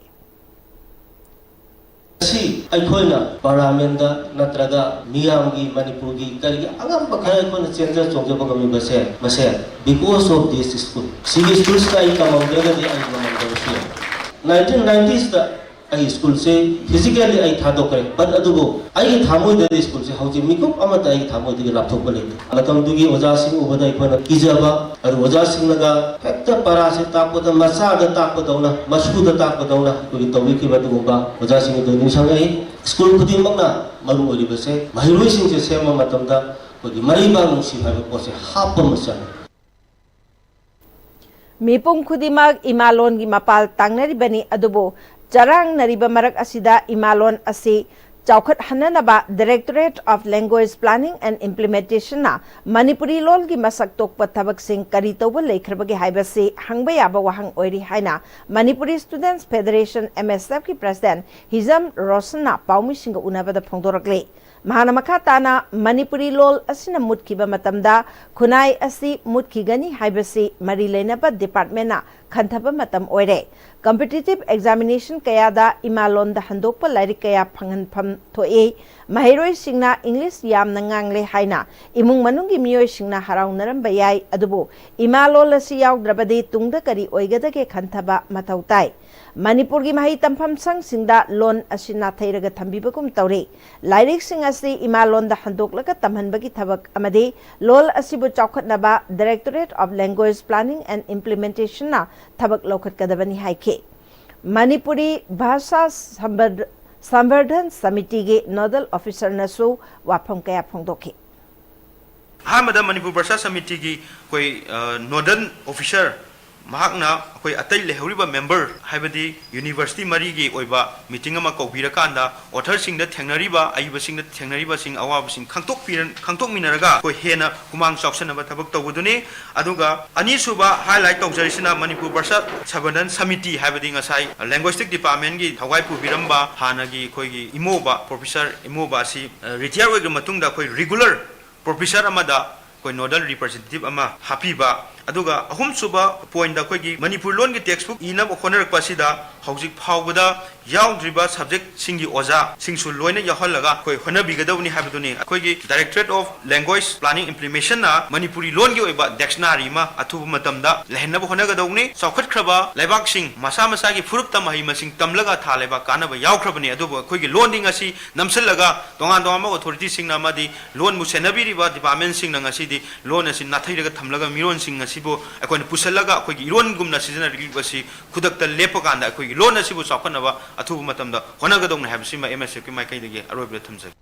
ꯉꯁꯤ ꯑꯩꯈꯣꯏꯅ ꯄꯥꯔꯂꯥꯃꯦꯟꯗ ꯅꯠꯇ꯭ꯔꯒ ꯃꯤꯌꯥꯝꯒꯤ, ꯃꯅꯤꯄꯨꯔꯒꯤ ꯀꯔꯤꯒꯤ ꯑꯉꯝꯕ ꯈꯔ ꯑꯩꯈꯣꯏꯅ ꯆꯦꯟꯖ ꯆꯣꯡꯖꯕ ꯉꯝꯃꯤꯕꯁꯦ, ꯃꯁꯦ because of this school꯫ ꯁꯤꯒꯤ ꯁ꯭ꯀꯨꯜꯁꯤꯗ ꯑꯩ ꯇꯝꯃꯝꯗ꯭ꯔꯒꯗꯤ ꯑꯩ ꯉꯝꯃꯝꯗꯕꯁꯨ ꯌꯥꯏ꯫ ꯅꯥꯏꯟꯇꯤꯟ ꯅꯥꯏꯟꯇꯤꯁꯇ ꯑꯩ ꯁ꯭ꯀꯨꯜꯁꯦ ꯐꯤꯖꯤꯀꯦꯜꯂꯤ ꯑꯩ ꯊꯥꯗꯣꯛꯈ꯭ꯔꯦ, but ꯑꯗꯨꯕꯨ ꯑꯩꯒꯤ ꯊꯃꯣꯏꯗꯗꯤ ꯁ꯭ꯀꯨꯜꯁꯦ ꯍꯧꯖꯤꯛ ꯃꯤꯀꯨꯞ ꯑꯃꯠꯇ ꯑꯩꯒꯤ ꯊꯃꯣꯏꯗꯒꯤ ꯂꯥꯞꯊꯣꯛꯄ ꯂꯩꯇꯦ꯫ ꯃꯇꯝꯗꯨꯒꯤ ꯑꯣꯖꯥꯁꯤꯡ ꯎꯕꯗ ꯑꯩꯈꯣꯏꯅ ꯀꯤꯖꯕ, ꯑꯗꯨ ꯑꯣꯖꯥꯁꯤꯡꯅꯒ ꯍꯦꯛꯇ ꯄꯔꯥꯁꯦ ꯇꯥꯛꯄꯗ ꯃꯆꯥꯗ ꯇꯥꯛꯄꯗꯧꯅ, ꯃꯁꯨꯗ ꯇꯥꯛꯄꯗꯧꯅ ꯑꯩꯈꯣꯏꯒꯤ ꯇꯧꯕꯤꯈꯤꯕ ꯑꯗꯨꯒꯨꯝꯕ ꯑꯣꯖꯥꯁꯤꯡ ꯑꯗꯨ ꯅꯤꯡꯁꯤꯡꯂꯛꯏ꯫ ꯁ꯭ꯀꯨꯜ ꯈꯨꯗꯤꯡꯃꯛꯅ ꯃꯔꯨ ꯑꯣꯏꯔꯤꯕꯁꯦ ꯃꯍꯩꯔꯣꯏꯁꯤꯡꯁꯦ ꯁꯦꯝꯕ ꯃꯇꯝꯗ ꯑꯩꯈꯣꯏꯒꯤ ꯃꯔꯩꯕꯥꯛ ꯅꯨꯡꯁꯤꯕ ꯍꯥꯏꯕ ꯄꯣꯠꯁꯦ ꯍꯥꯞꯄ ꯑꯃ ꯆꯪꯉꯤ꯫ ꯃꯤꯄꯨꯝ ꯈꯨꯗꯤꯡꯃꯛ ꯏꯃꯥꯂꯣꯟꯒꯤ ꯃꯄꯥꯜ ꯇꯥꯡꯅꯔꯤꯕꯅꯤ, ꯑꯗꯨꯕꯨ ꯆꯔꯥꯡꯅꯔꯤꯕ ꯃꯔꯛ ꯑꯁꯤꯗ ꯏꯃꯥꯂꯣꯟ ꯑꯁꯤ ꯆꯥꯎꯈꯠꯍꯟꯅꯅꯕ Directorate of Language Planning and Implementationꯅ Manipuri ꯂꯣꯜꯒꯤ ꯃꯁꯛ ꯊꯣꯛꯄ ꯊꯕꯛꯁꯤꯡ ꯀꯔꯤ ꯇꯧꯕ ꯂꯩꯈ꯭ꯔꯕꯒꯦ ꯍꯥꯏꯕꯁꯤ ꯍꯪꯕ ꯌꯥꯕ ꯋꯥꯍꯪ ꯑꯣꯏꯔꯤ ꯍꯥꯏꯅ ꯃꯅꯤꯄꯨꯔꯤ Students Federation, MSFꯀꯤ President ꯍꯤꯖꯝ ꯔꯣꯁꯟꯅ ꯄꯥꯎꯃꯤꯁꯤꯡꯒ ꯎꯅꯕꯗ ꯐꯣꯡꯗꯣꯔꯛꯂꯤ꯫ ꯃꯍꯥꯛꯅ ꯃꯈꯥ ꯇꯥꯅ ꯃꯅꯤꯄꯨꯔꯤ ꯂꯣꯜ ꯑꯁꯤꯅ ꯃꯨꯠꯈꯤꯕ ꯃꯇꯝꯗ ꯈꯨꯟꯅꯥꯏ ꯑꯁꯤ ꯃꯨꯠꯈꯤꯒꯅꯤ ꯍꯥꯏꯕꯁꯤ ꯃꯔꯤ ꯂꯩꯅꯕ departmentꯅ ꯈꯟꯊꯕ ꯃꯇꯝ ꯑꯣꯏꯔꯦ꯫ Competitive examination ꯀꯌꯥꯗ ꯏꯃꯥꯂꯣꯟꯗ ꯍꯟꯗꯣꯛꯄ ꯂꯥꯏꯔꯤꯛ ꯀꯌꯥ ꯐꯪꯍꯟꯐꯝ ꯊꯣꯛꯏ꯫ ꯃꯍꯩꯔꯣꯏꯁꯤꯡꯅ English ꯌꯥꯝꯅ ꯉꯥꯡꯂꯦ ꯍꯥꯏꯅ ꯏꯃꯨꯡ ꯃꯅꯨꯡꯒꯤ ꯃꯤꯑꯣꯏꯁꯤꯡꯅ ꯍꯔꯥꯎꯅꯔꯝꯕ ꯌꯥꯏ, ꯑꯗꯨꯕꯨ ꯏꯃꯥꯂꯣꯟ ꯑꯁꯤ ꯌꯥꯎꯗ꯭ꯔꯕꯗꯤ ꯇꯨꯡꯗ ꯀꯔꯤ ꯑꯣꯏꯒꯗꯒꯦ ꯈꯟꯊꯕ ꯃꯊꯧ ꯇꯥꯏ꯫ ꯃꯅꯤꯄꯨꯔꯒꯤ ꯃꯍꯩ ꯇꯝꯐꯝ ꯁꯪꯁꯤꯡꯗ ꯂꯣꯟ ꯑꯁꯤ ꯅꯥꯊꯩꯔꯒ ꯊꯝꯕꯤꯕꯒꯨꯝ ꯇꯧꯔꯤ꯫ ꯂꯥꯏꯔꯤꯛꯁꯤꯡ ꯑꯁꯤ ꯏꯃꯥꯂꯣꯟꯗ ꯍꯟꯗꯣꯛꯂꯒ ꯇꯝꯍꯟꯕꯒꯤ ꯊꯕꯛ ꯑꯃꯗꯤ ꯂꯣꯜ ꯑꯁꯤꯕꯨ ꯆꯥꯎꯈꯠꯅꯕ Directorate of Language Planning and Implementationꯅ ꯊꯕꯛ ꯂꯧꯈꯠꯀꯗꯕꯅꯤ ꯍꯥꯏꯈꯤ꯫ ꯃꯅꯤꯄꯨꯔꯤ ꯚꯥꯁꯥ ꯁꯝꯕꯔ-, ꯁꯝꯕꯔꯙꯟ ꯁꯃꯤꯇꯤꯒꯤ nodal officerꯅꯁꯨ ꯋꯥꯐꯝ ꯀꯌꯥ ꯐꯣꯡꯗꯣꯛꯈꯤ꯫ ꯑꯍꯥꯟꯕꯗ ꯃꯅꯤꯄꯨꯔ ꯚꯥꯁꯥ ꯁꯃꯤꯇꯤꯒꯤ ꯑꯩꯈꯣꯏ, ꯑ, nodal officer ꯃꯍꯥꯛꯅ ꯑꯩꯈꯣꯏ ꯑꯇꯩ ꯂꯩꯍꯧꯔꯤꯕ member, ꯍꯥꯏꯕꯗꯤ university ꯃꯔꯤꯒꯤ ꯑꯣꯏꯕ meeting ꯑꯃ ꯀꯧꯕꯤꯔꯀꯥꯟꯗ authorꯁꯤꯡꯗ ꯊꯦꯡꯅꯔꯤꯕ, ꯑꯏꯕꯁꯤꯡꯗ ꯊꯦꯡꯅꯔꯤꯕꯁꯤꯡ, ꯑꯋꯥꯕꯁꯤꯡ ꯈꯪꯗꯣꯛꯄꯤꯔ-, ꯈꯪꯗꯣꯛꯃꯤꯟꯅꯔꯒ ꯑꯩꯈꯣꯏ ꯍꯦꯟꯅ ꯍꯨꯃꯥꯡ ꯆꯥꯎꯁꯟꯅꯕ ꯊꯕꯛ ꯇꯧꯒꯗꯨꯅꯤ꯫ ꯑꯗꯨꯒ ꯑꯅꯤꯁꯨꯕ highlight ꯇꯧꯖꯔꯤꯁꯤꯅ ꯃꯅꯤꯄꯨꯔ ꯚꯥꯁꯥ ꯁꯝꯕꯔꯙꯟ ꯁꯃꯤꯇꯤ, ꯍꯥꯏꯕꯗꯤ ꯉꯁꯥꯏ linguistic departmentꯀꯤ ꯊꯋꯥꯏ ꯄꯨꯕꯤꯔꯝꯕ ꯍꯥꯟꯅꯒꯤ ꯑꯩꯈꯣꯏꯒꯤ ꯏꯃꯣꯕ, professor ꯏꯃꯣꯕ ꯑꯁꯤ, ꯑ, retire ꯑꯣꯏꯈ꯭ꯔ ꯃꯇꯨꯡꯗ ꯑꯩꯈꯣꯏ regular professor ꯑꯃꯗ ꯑꯩꯈꯣꯏ nodal representative ꯑꯃ ꯍꯥꯞꯄꯤꯕ꯫ ꯑꯗꯨꯒ ꯑꯍꯨꯝꯁꯨꯕ pointꯇ ꯑꯩꯈꯣꯏꯒꯤ ꯃꯅꯤꯄꯨꯔ ꯂꯣꯟꯒꯤ textbook ꯏꯅꯕ ꯍꯣꯠꯅꯔꯛꯄ ꯑꯁꯤꯗ ꯍꯧꯖꯤꯛ ꯐꯥꯎꯕꯗ ꯌꯥꯎꯗ꯭ꯔꯤꯕ subjectꯁꯤꯡꯒꯤ ꯑꯣꯖꯥꯁꯤꯡꯁꯨ ꯂꯣꯏꯅ ꯌꯥꯎꯍꯜꯂꯒ ꯑꯩꯈꯣꯏ ꯍꯣꯠꯅꯕꯤꯒꯗꯕꯅꯤ ꯍꯥꯏꯕꯗꯨꯅꯤ꯫ ꯑꯩꯈꯣꯏꯒꯤ Directorate of Language Planning Implementationꯅ Manipuri ꯂꯣꯟꯒꯤ ꯑꯣꯏꯕ dictionary ꯑꯃ ꯑꯊꯨꯕ ꯃꯇꯝꯗ ꯂꯩꯍꯟꯅꯕ ꯍꯣꯠꯅꯒꯗꯧꯕꯅꯤ꯫ ꯆꯥꯎꯈꯠꯈ꯭ꯔꯕ ꯂꯩꯕꯥꯛꯁꯤꯡ ꯃꯁꯥ ꯃꯁꯥꯒꯤ ꯐꯨꯔꯨꯞꯇ ꯃꯍꯩ ꯃꯁꯤꯡ ꯇꯝꯂꯒ ꯊꯥ ꯂꯩꯕꯥꯛ ꯀꯥꯟꯅꯕ ꯌꯥꯎꯈ꯭ꯔꯕꯅꯤ, ꯑꯗꯨꯕꯨ ꯑꯩꯈꯣꯏꯒꯤ ꯂꯣꯟꯗꯤ ꯉꯁꯤ ꯅꯝꯁꯤꯜꯂꯒ ꯇꯣꯉꯥꯟ ꯇꯣꯉꯥꯟꯕ authorityꯁꯤꯡꯅ ꯑꯃꯗꯤ ꯂꯣꯟꯕꯨ ꯁꯦꯟꯅꯕꯤꯔꯤꯕ departmentꯁꯤꯡꯅ ꯉꯁꯤꯗꯤ ꯂꯣꯟ ꯑꯁꯤ ꯅꯥꯊꯩꯔꯒ ꯊꯝꯂꯒ ꯃꯤꯔꯣꯟꯁꯤꯡ ꯑꯁꯤꯕꯨ ꯑꯩꯈꯣꯏꯅ ꯄꯨꯁꯜꯂꯒ ꯑꯩꯈꯣꯏꯒꯤ ꯏꯔꯣꯟꯒꯨꯝꯅ ꯁꯤꯖꯤꯟꯅꯔꯤꯕ ꯑꯁꯤ ꯈꯨꯗꯛꯇ ꯂꯦꯞꯄ ꯀꯥꯟꯗ ꯑꯩꯈꯣꯏꯒꯤ ꯂꯣꯟ ꯑꯁꯤꯕꯨ ꯆꯥꯎꯈꯠꯅꯕ ꯑꯊꯨꯕ ꯃꯇꯝꯗ ꯍꯣꯠꯅꯒꯗꯧꯅꯤ ꯍꯥꯏꯕꯁꯤꯃ MSFꯀꯤ ꯃꯥꯏꯀꯩꯗꯒꯤ ꯑꯔꯣꯏꯕꯗ ꯊꯝꯖꯒꯦ꯫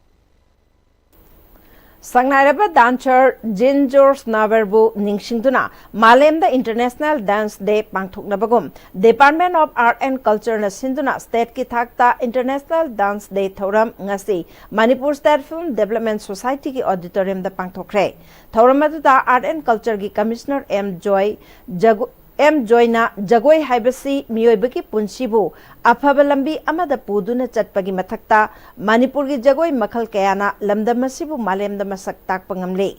ꯁꯛꯅꯥꯏꯔꯕ dancer Jean Georges Navarreꯕꯨ ꯅꯤꯡꯁꯤꯡꯗꯨꯅ ꯃꯥꯂꯦꯝꯗ International Dance Day ꯄꯥꯡꯊꯣꯛꯅꯕꯒꯨꯝ Department of Art and Cultureꯅ ꯁꯤꯟꯗꯨꯅ stateꯀꯤ ꯊꯥꯛꯇ International Dance Day ꯊꯧꯔꯝ ꯉꯁꯤ ꯃꯅꯤꯄꯨꯔ State Film Development Societyꯒꯤ auditoriumꯗ ꯄꯥꯡꯊꯣꯛꯈ꯭ꯔꯦ꯫ ꯊꯧꯔꯝ ꯑꯗꯨꯗ Art and Cultureꯒꯤ Commissioner ꯑꯦꯝ ꯖꯣꯏ, ꯖꯒꯣ-, ꯑꯦꯝ ꯖꯣꯏꯅ ꯖꯒꯣꯏ ꯍꯥꯏꯕꯁꯤ ꯃꯤꯑꯣꯏꯕꯒꯤ ꯄꯨꯟꯁꯤꯕꯨ ꯑꯐꯕ ꯂꯝꯕꯤ ꯑꯃꯗ ꯄꯨꯗꯨꯅ ꯆꯠꯄꯒꯤ ꯃꯊꯛꯇ ꯃꯅꯤꯄꯨꯔꯒꯤ ꯖꯒꯣꯏ ꯃꯈꯜ ꯀꯌꯥꯅ ꯂꯝꯗꯝ ꯑꯁꯤꯕꯨ ꯃꯥꯂꯦꯝꯗ ꯃꯁꯛ ꯇꯥꯛꯄ ꯉꯝꯂꯤ꯫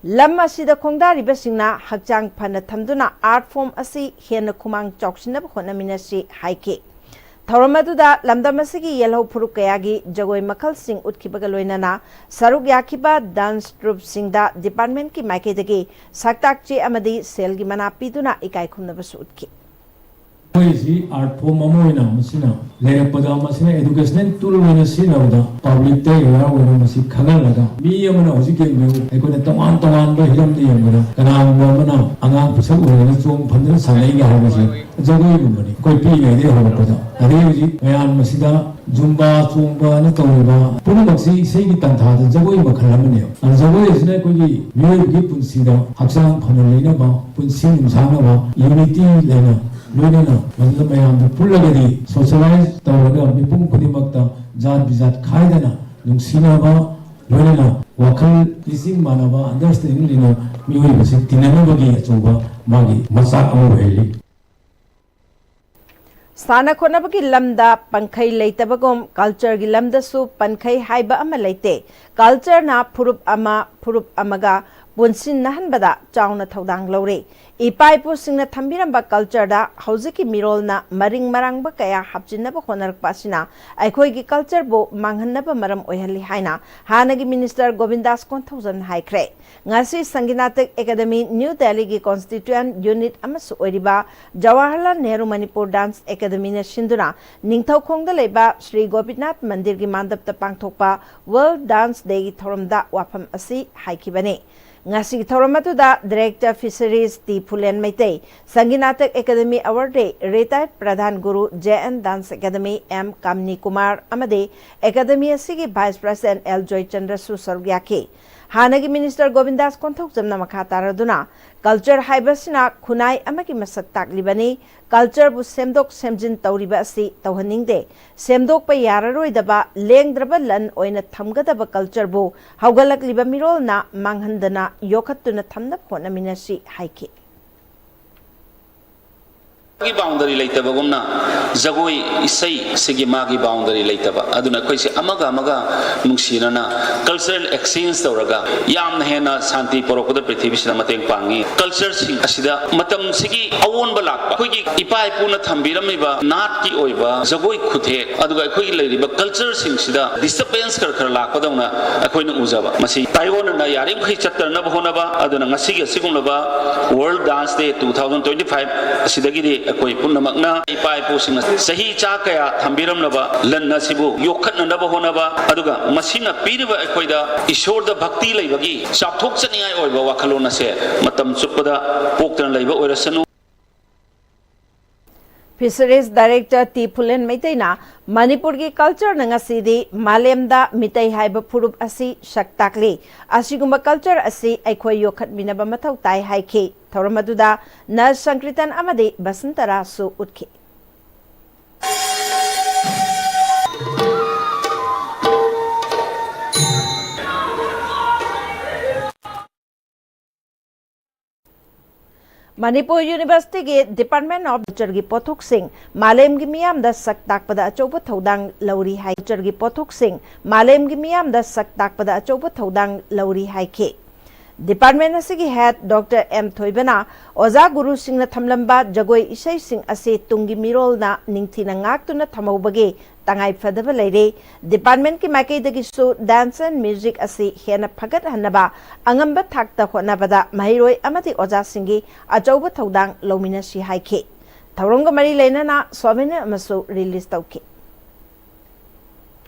ꯂꯝ ꯑꯁꯤꯗ ꯈꯣꯡꯗꯥꯔꯤꯕꯁꯤꯡꯅ ꯍꯛꯆꯥꯡ ꯐꯅ ꯊꯝꯗꯨꯅ art form ꯑꯁꯤ ꯍꯦꯟꯅ ꯈꯨꯃꯥꯡ ꯆꯥꯎꯁꯤꯟꯅꯕ ꯍꯣꯠꯅꯃꯤꯟꯅꯁꯤ ꯍꯥꯏꯈꯤ꯫ ꯊꯧꯔꯝ ꯑꯗꯨꯗ ꯂꯝꯗꯝ ꯑꯁꯤꯒꯤ ꯌꯦꯜꯍꯧ ꯐꯨꯔꯨꯞ ꯀꯌꯥꯒꯤ ꯖꯒꯣꯏ ꯃꯈꯜꯁꯤꯡ ꯎꯠꯈꯤꯕꯒ ꯂꯣꯏꯅꯅ ꯁꯔꯨꯛ ꯌꯥꯈꯤꯕ dance troupeꯁꯤꯡꯗ departmentꯀꯤ ꯃꯥꯏꯀꯩꯗꯒꯤ ꯁꯛꯇꯥꯛ ꯆꯦ ꯑꯃꯗꯤ ꯁꯦꯜꯒꯤ ꯃꯅꯥ ꯄꯤꯗꯨꯅ ꯏꯀꯥꯏ ꯈꯨꯝꯅꯕꯁꯨ ꯎꯠꯈꯤ꯫ ꯑꯩꯈꯣꯏꯁꯤ art form ꯑꯃ ꯑꯣꯏꯅ ꯃꯁꯤꯅ ꯂꯩꯔꯛꯄꯗ, ꯃꯁꯤꯅ educational tool ꯑꯣꯏꯅ ꯁꯤꯖꯤꯟꯅꯕꯗ, publicꯇ aware ꯑꯣꯏꯅ ꯃꯁꯤ ꯈꯪꯍꯜꯂꯒ, ꯃꯤ ꯑꯃꯅ ꯍꯧꯖꯤꯛ ꯌꯦꯡꯕꯤꯌꯨ, ꯑꯩꯈꯣꯏꯅ ꯇꯣꯉꯥꯟ ꯇꯣꯉꯥꯟꯕ ꯍꯤꯔꯝꯗ ꯌꯦꯡꯕꯗ, ꯀꯅꯥꯒꯨꯝꯕ ꯑꯃꯅ ꯑꯉꯥꯡ ꯄꯤꯁꯛ ꯑꯣꯏꯔꯤꯉꯩꯗ ꯆꯣꯡ ꯐꯟꯗꯅ ꯁꯥꯟꯅꯩꯒ ꯍꯥꯏꯕꯁꯦ ꯖꯒꯣꯏꯒꯨꯝꯕꯅꯤ꯫ ꯑꯩꯈꯣꯏ ꯄꯤꯛꯏꯉꯩꯗꯒꯤ ꯍꯧꯔꯛꯄꯗ, ꯑꯗꯩ ꯍꯧꯖꯤꯛ ꯃꯌꯥꯝ ꯃꯁꯤꯗ ꯖꯨꯝꯕꯥ ꯆꯣꯡꯕꯅ ꯇꯧꯔꯤꯕ ꯄꯨꯝꯅꯃꯛꯁꯤ ꯏꯁꯩꯒꯤ ꯇꯥꯟꯊꯥꯗ ꯖꯒꯣꯏ ꯃꯈꯜ ꯑꯃꯅꯦꯕ꯫ ꯑꯗꯨ ꯖꯒꯣꯏ ꯑꯁꯤꯅ ꯑꯩꯈꯣꯏꯒꯤ ꯃꯤꯑꯣꯏꯕꯒꯤ ꯄꯨꯟꯁꯤꯗ ꯍꯛꯆꯥꯡ ꯐꯅ ꯂꯩꯅꯕ, ꯄꯨꯟꯁꯤ ꯅꯨꯡꯁꯥꯡꯅꯕ, unity ꯂꯩꯅ ꯂꯣꯏꯅꯅ ꯃꯗꯨꯗ ꯃꯌꯥꯝꯗ ꯄꯨꯜꯂꯒꯗꯤ socialize ꯇꯧꯔꯒ ꯃꯤꯄꯨꯝ ꯈꯨꯗꯤꯡꯃꯛꯇ ꯖꯥꯠ ꯕꯤꯖꯥꯠ ꯈꯥꯏꯗꯅ ꯅꯨꯡꯁꯤꯅꯕ, ꯂꯣꯏꯅꯅ ꯋꯥꯈꯜ ꯂꯤꯆꯤꯡ ꯃꯥꯟꯅꯕ, understanding ꯂꯩꯅ ꯃꯤꯑꯣꯏꯕꯁꯤ ꯇꯤꯟꯅꯅꯕꯒꯤ ꯑꯆꯧꯕ ꯃꯥꯒꯤ ꯃꯆꯥꯛ ꯑꯃ ꯑꯣꯏꯍꯜꯂꯤ꯫ ꯁꯥꯟꯅ ꯈꯣꯠꯅꯕꯒꯤ ꯂꯝꯗ ꯄꯟꯈꯩ ꯂꯩꯇꯕꯒꯨꯝ cultureꯒꯤ ꯂꯝꯗꯁꯨ ꯄꯟꯈꯩ ꯍꯥꯏꯕ ꯑꯃ ꯂꯩꯇꯦ꯫ Cultureꯅ ꯐꯨꯔꯨꯞ ꯑꯃ ꯐꯨꯔꯨꯞ ꯑꯃꯒ ꯄꯨꯟꯁꯤꯟꯅꯍꯟꯕꯗ ꯆꯥꯎꯅ ꯊꯧꯗꯥꯡ ꯂꯧꯔꯤ꯫ ꯏꯄꯥ ꯏꯄꯨꯁꯤꯡꯅ ꯊꯝꯕꯤꯔꯝꯕ cultureꯗ ꯍꯧꯖꯤꯛꯀꯤ ꯃꯤꯔꯣꯜꯅ ꯃꯔꯤꯡ ꯃꯔꯥꯡꯕ ꯀꯌꯥ ꯍꯥꯞꯆꯤꯟꯅꯕ ꯍꯣꯠꯅꯔꯛꯄ ꯑꯁꯤꯅ ꯑꯩꯈꯣꯏꯒꯤ cultureꯕꯨ ꯃꯥꯡꯍꯟꯅꯕ ꯃꯔꯝ ꯑꯣꯏꯍꯜꯂꯤ ꯍꯥꯏꯅ ꯍꯥꯟꯅꯒꯤ minister ꯒꯣꯕꯤꯟꯗꯥꯁ ꯀꯣꯟꯊꯧꯖꯝꯅ ꯍꯥꯏꯈ꯭ꯔꯦ꯫ ꯉꯁꯤ ꯁꯪꯒꯤꯅꯥꯇꯛ ꯑꯦꯀꯥꯗꯃꯤ ꯅ꯭ꯌꯨ ꯗꯦꯜꯂꯤꯒꯤ constituent unit ꯑꯃꯁꯨ ꯑꯣꯏꯔꯤꯕ ꯖꯋꯥꯍꯔꯂꯥꯜ ꯅꯦꯍꯔꯨ ꯃꯅꯤꯄꯨꯔ dance academyꯅ ꯁꯤꯟꯗꯨꯅ ꯅꯤꯡꯊꯧꯈꯣꯡꯗ ꯂꯩꯕ ꯁ꯭ꯔꯤ ꯒꯣꯄꯤꯅꯥꯊ ꯃꯟꯗꯤꯔꯒꯤ ꯃꯥꯟꯗꯞꯇ ꯄꯥꯡꯊꯣꯛꯄ World Dance Dayꯒꯤ ꯊꯧꯔꯝꯗ ꯋꯥꯐꯝ ꯑꯁꯤ ꯍꯥꯏꯈꯤꯕꯅꯤ꯫ ꯉꯁꯤꯒꯤ ꯊꯧꯔꯝ ꯑꯗꯨꯗ director fisheries T Phulen Meitei, Sangeet Natak academy award retired ꯄ꯭ꯔꯙꯥꯟ ꯒꯨꯔꯨ J N dance academy M Kamini Kumar ꯑꯃꯗꯤ ꯑꯦꯀꯥꯗꯃꯤ ꯑꯁꯤꯒꯤ vice president ꯑꯦꯜ ꯖꯣꯏꯆꯟꯗ꯭ꯔꯁꯨ ꯁꯔꯨꯛ ꯌꯥꯈꯤ꯫ ꯍꯥꯟꯅꯒꯤ minister ꯒꯣꯕꯤꯟꯗꯥꯁ ꯀꯣꯟꯊꯧꯖꯝꯅ ꯃꯈꯥ ꯇꯥꯔꯗꯨꯅ, culture ꯍꯥꯏꯕꯁꯤꯅ ꯈꯨꯟꯅꯥꯏ ꯑꯃꯒꯤ ꯃꯁꯛ ꯇꯥꯛꯂꯤꯕꯅꯤ꯫ Cultureꯕꯨ ꯁꯦꯝꯗꯣꯛ ꯁꯦꯝꯖꯤꯟ ꯇꯧꯔꯤꯕ ꯑꯁꯤ ꯇꯧꯍꯟꯅꯤꯡꯗꯦ꯫ ꯁꯦꯝꯗꯣꯛꯄ ꯌꯥꯔꯔꯣꯏꯗꯕ ꯂꯦꯡꯗ꯭ꯔꯕ ꯂꯟ ꯑꯣꯏꯅ ꯊꯝꯒꯗꯕ cultureꯕꯨ ꯍꯧꯒꯠꯂꯛꯂꯤꯕ ꯃꯤꯔꯣꯜꯅ ꯃꯥꯡꯍꯟꯗꯅ ꯌꯣꯛꯈꯠꯇꯨꯅ ꯊꯝꯅꯕ ꯍꯣꯠꯅꯃꯤꯟꯅꯁꯤ ꯍꯥꯏꯈꯤ꯫ ꯒꯤ boundary ꯂꯩꯇꯕꯒꯨꯝꯅ ꯖꯒꯣꯏ ꯏꯁꯩ ꯁꯤꯒꯤ ꯃꯥꯒꯤ boundary ꯂꯩꯇꯕ꯫ ꯑꯗꯨꯅ ꯑꯩꯈꯣꯏꯁꯦ ꯑꯃꯒ ꯑꯃꯒ ꯅꯨꯡꯁꯤꯅꯅ cultural exchange ꯇꯧꯔꯒ ꯌꯥꯝꯅ ꯍꯦꯟꯅ ꯁꯥꯟꯇꯤ ꯄꯨꯔꯛꯄꯗ ꯄ꯭ꯔꯤꯊꯤꯕꯤꯁꯤꯗ ꯃꯇꯦꯡ ꯄꯥꯡꯉꯤ꯫ Cultureꯁꯤꯡ ꯑꯁꯤꯗ ꯃꯇꯝꯁꯤꯒꯤ ꯑꯑꯣꯟꯕ ꯂꯥꯛꯄ, ꯑꯩꯈꯣꯏꯒꯤ ꯏꯄꯥ ꯏꯄꯨꯅ ꯊꯝꯕꯤꯔꯝꯃꯤꯕ ꯅꯥꯠ ꯑꯣꯏꯕ ꯖꯒꯣꯏ ꯈꯨꯊꯦꯛ, ꯑꯗꯨꯒ ꯑꯩꯈꯣꯏꯒꯤ ꯂꯩꯔꯤꯕ ꯀꯜꯆꯔꯁꯤꯡꯁꯤꯗ ꯗꯤꯁꯇꯔꯕꯦꯟꯁ ꯈꯔ ꯈꯔ ꯂꯥꯛꯄꯗꯧꯅ ꯑꯩꯈꯣꯏꯅ ꯎꯖꯕ꯫ ꯃꯁꯤ ꯇꯥꯏꯑꯣꯟꯅꯅ ꯌꯥꯔꯤꯃꯈꯩ ꯆꯠꯇꯅꯕ ꯍꯣꯠꯅꯕ꯫ ꯑꯗꯨꯅ ꯉꯁꯤꯒꯤ ꯑꯁꯤꯒꯨꯝꯂꯕ World Dance Day two thousand twenty five ꯑꯁꯤꯗꯒꯤꯗꯤ ꯑꯩꯈꯣꯏ ꯄꯨꯝꯅꯃꯛꯅ ꯏꯄꯥ ꯏꯄꯨꯁꯤꯡꯅ ꯆꯍꯤ ꯆꯥ ꯀꯌꯥ ꯊꯝꯕꯤꯔꯝꯂꯕ ꯂꯟ ꯑꯁꯤꯕꯨ ꯌꯣꯛꯈꯠꯅꯅꯕ ꯍꯣꯠꯅꯕ, ꯑꯗꯨꯒ ꯃꯁꯤꯅ ꯄꯤꯔꯤꯕ ꯑꯩꯈꯣꯏꯗ ꯏꯁꯣꯔꯗ ꯚꯛꯇꯤ ꯂꯩꯕꯒꯤ ꯆꯥꯎꯊꯣꯛꯆꯅꯤꯡꯉꯥꯏ ꯑꯣꯏꯕ ꯋꯥꯈꯜꯂꯣꯟ ꯑꯁꯦ ꯃꯇꯝ ꯆꯨꯞꯄꯗ ꯄꯣꯛꯇꯅ ꯂꯩꯕ ꯑꯣꯏꯔꯁꯅꯨ꯫ Fisheries Director ꯇꯤ ꯐꯨꯂꯦꯟ ꯃꯩꯇꯩꯅ ꯃꯅꯤꯄꯨꯔꯒꯤ ꯀꯜꯆꯔꯅ ꯉꯁꯤꯗꯤ ꯃꯥꯂꯦꯝꯗ ꯃꯤꯇꯩ ꯍꯥꯏꯕ ꯐꯨꯔꯨꯞ ꯑꯁꯤ ꯁꯛ ꯇꯥꯛꯂꯤ꯫ ꯑꯁꯤꯒꯨꯝꯕ ꯀꯜꯆꯔ ꯑꯁꯤ ꯑꯩꯈꯣꯏ ꯌꯣꯛꯈꯠꯃꯤꯟꯅꯕ ꯃꯊꯧ ꯇꯥꯏ ꯍꯥꯏꯈꯤ꯫ ꯊꯧꯔꯝ ꯑꯗꯨꯗ ꯅꯔꯁ ꯁꯪꯀ꯭ꯔꯤꯇꯟ ꯑꯃꯗꯤ ꯕꯁꯟꯇꯔꯥꯁꯨ ꯎꯠꯈꯤ꯫ ꯃꯅꯤꯄꯨꯔ ꯌꯨꯅꯤꯚꯔꯁꯤꯇꯤꯒꯤ Department of Cultureꯒꯤ ꯄꯣꯠꯊꯣꯛꯁꯤꯡ ꯃꯥꯂꯦꯝꯒꯤ ꯃꯤꯌꯥꯝꯗ ꯁꯛ ꯇꯥꯛꯄꯗ ꯑꯆꯧꯕ ꯊꯧꯗꯥꯡ ꯂꯧꯔꯤ ꯍꯥꯏ꯫ Cultureꯒꯤ ꯄꯣꯠꯊꯣꯛꯁꯤꯡ ꯃꯥꯂꯦꯝꯒꯤ ꯃꯤꯌꯥꯝꯗ ꯁꯛ ꯇꯥꯛꯄꯗ ꯑꯆꯧꯕ ꯊꯧꯗꯥꯡ ꯂꯧꯔꯤ ꯍꯥꯏꯈꯤ꯫ Department ꯑꯁꯤꯒꯤ head Doctor ꯑꯦꯝ ꯊꯣꯏꯕꯅ ꯑꯣꯖꯥ ꯒꯨꯔꯨꯁꯤꯡꯅ ꯊꯝꯂꯝꯕ ꯖꯒꯣꯏ ꯏꯁꯩꯁꯤꯡ ꯑꯁꯤ ꯇꯨꯡꯒꯤ ꯃꯤꯔꯣꯜꯅ ꯅꯤꯡꯊꯤꯅ ꯉꯥꯛꯇꯨꯅ ꯊꯝꯍꯧꯕꯒꯤ ꯇꯉꯥꯏ ꯐꯗꯕ ꯂꯩꯔꯦ꯫ Departmentꯀꯤ ꯃꯥꯏꯀꯩꯗꯒꯤꯁꯨ dance and music ꯑꯁꯤ ꯍꯦꯟꯅ ꯐꯒꯠꯍꯟꯅꯕ ꯑꯉꯝꯕ ꯊꯥꯛꯇ ꯍꯣꯠꯅꯕꯗ ꯃꯍꯩꯔꯣꯏ ꯑꯃꯗꯤ ꯑꯣꯖꯥꯁꯤꯡꯒꯤ ꯑꯆꯧꯕ ꯊꯧꯗꯥꯡ ꯂꯧꯃꯤꯟꯅꯁꯤ ꯍꯥꯏꯈꯤ꯫ ꯊꯧꯔꯝꯒ ꯃꯔꯤ ꯂꯩꯅꯅ souvenir ꯑꯃꯁꯨ release ꯇꯧꯈꯤ꯫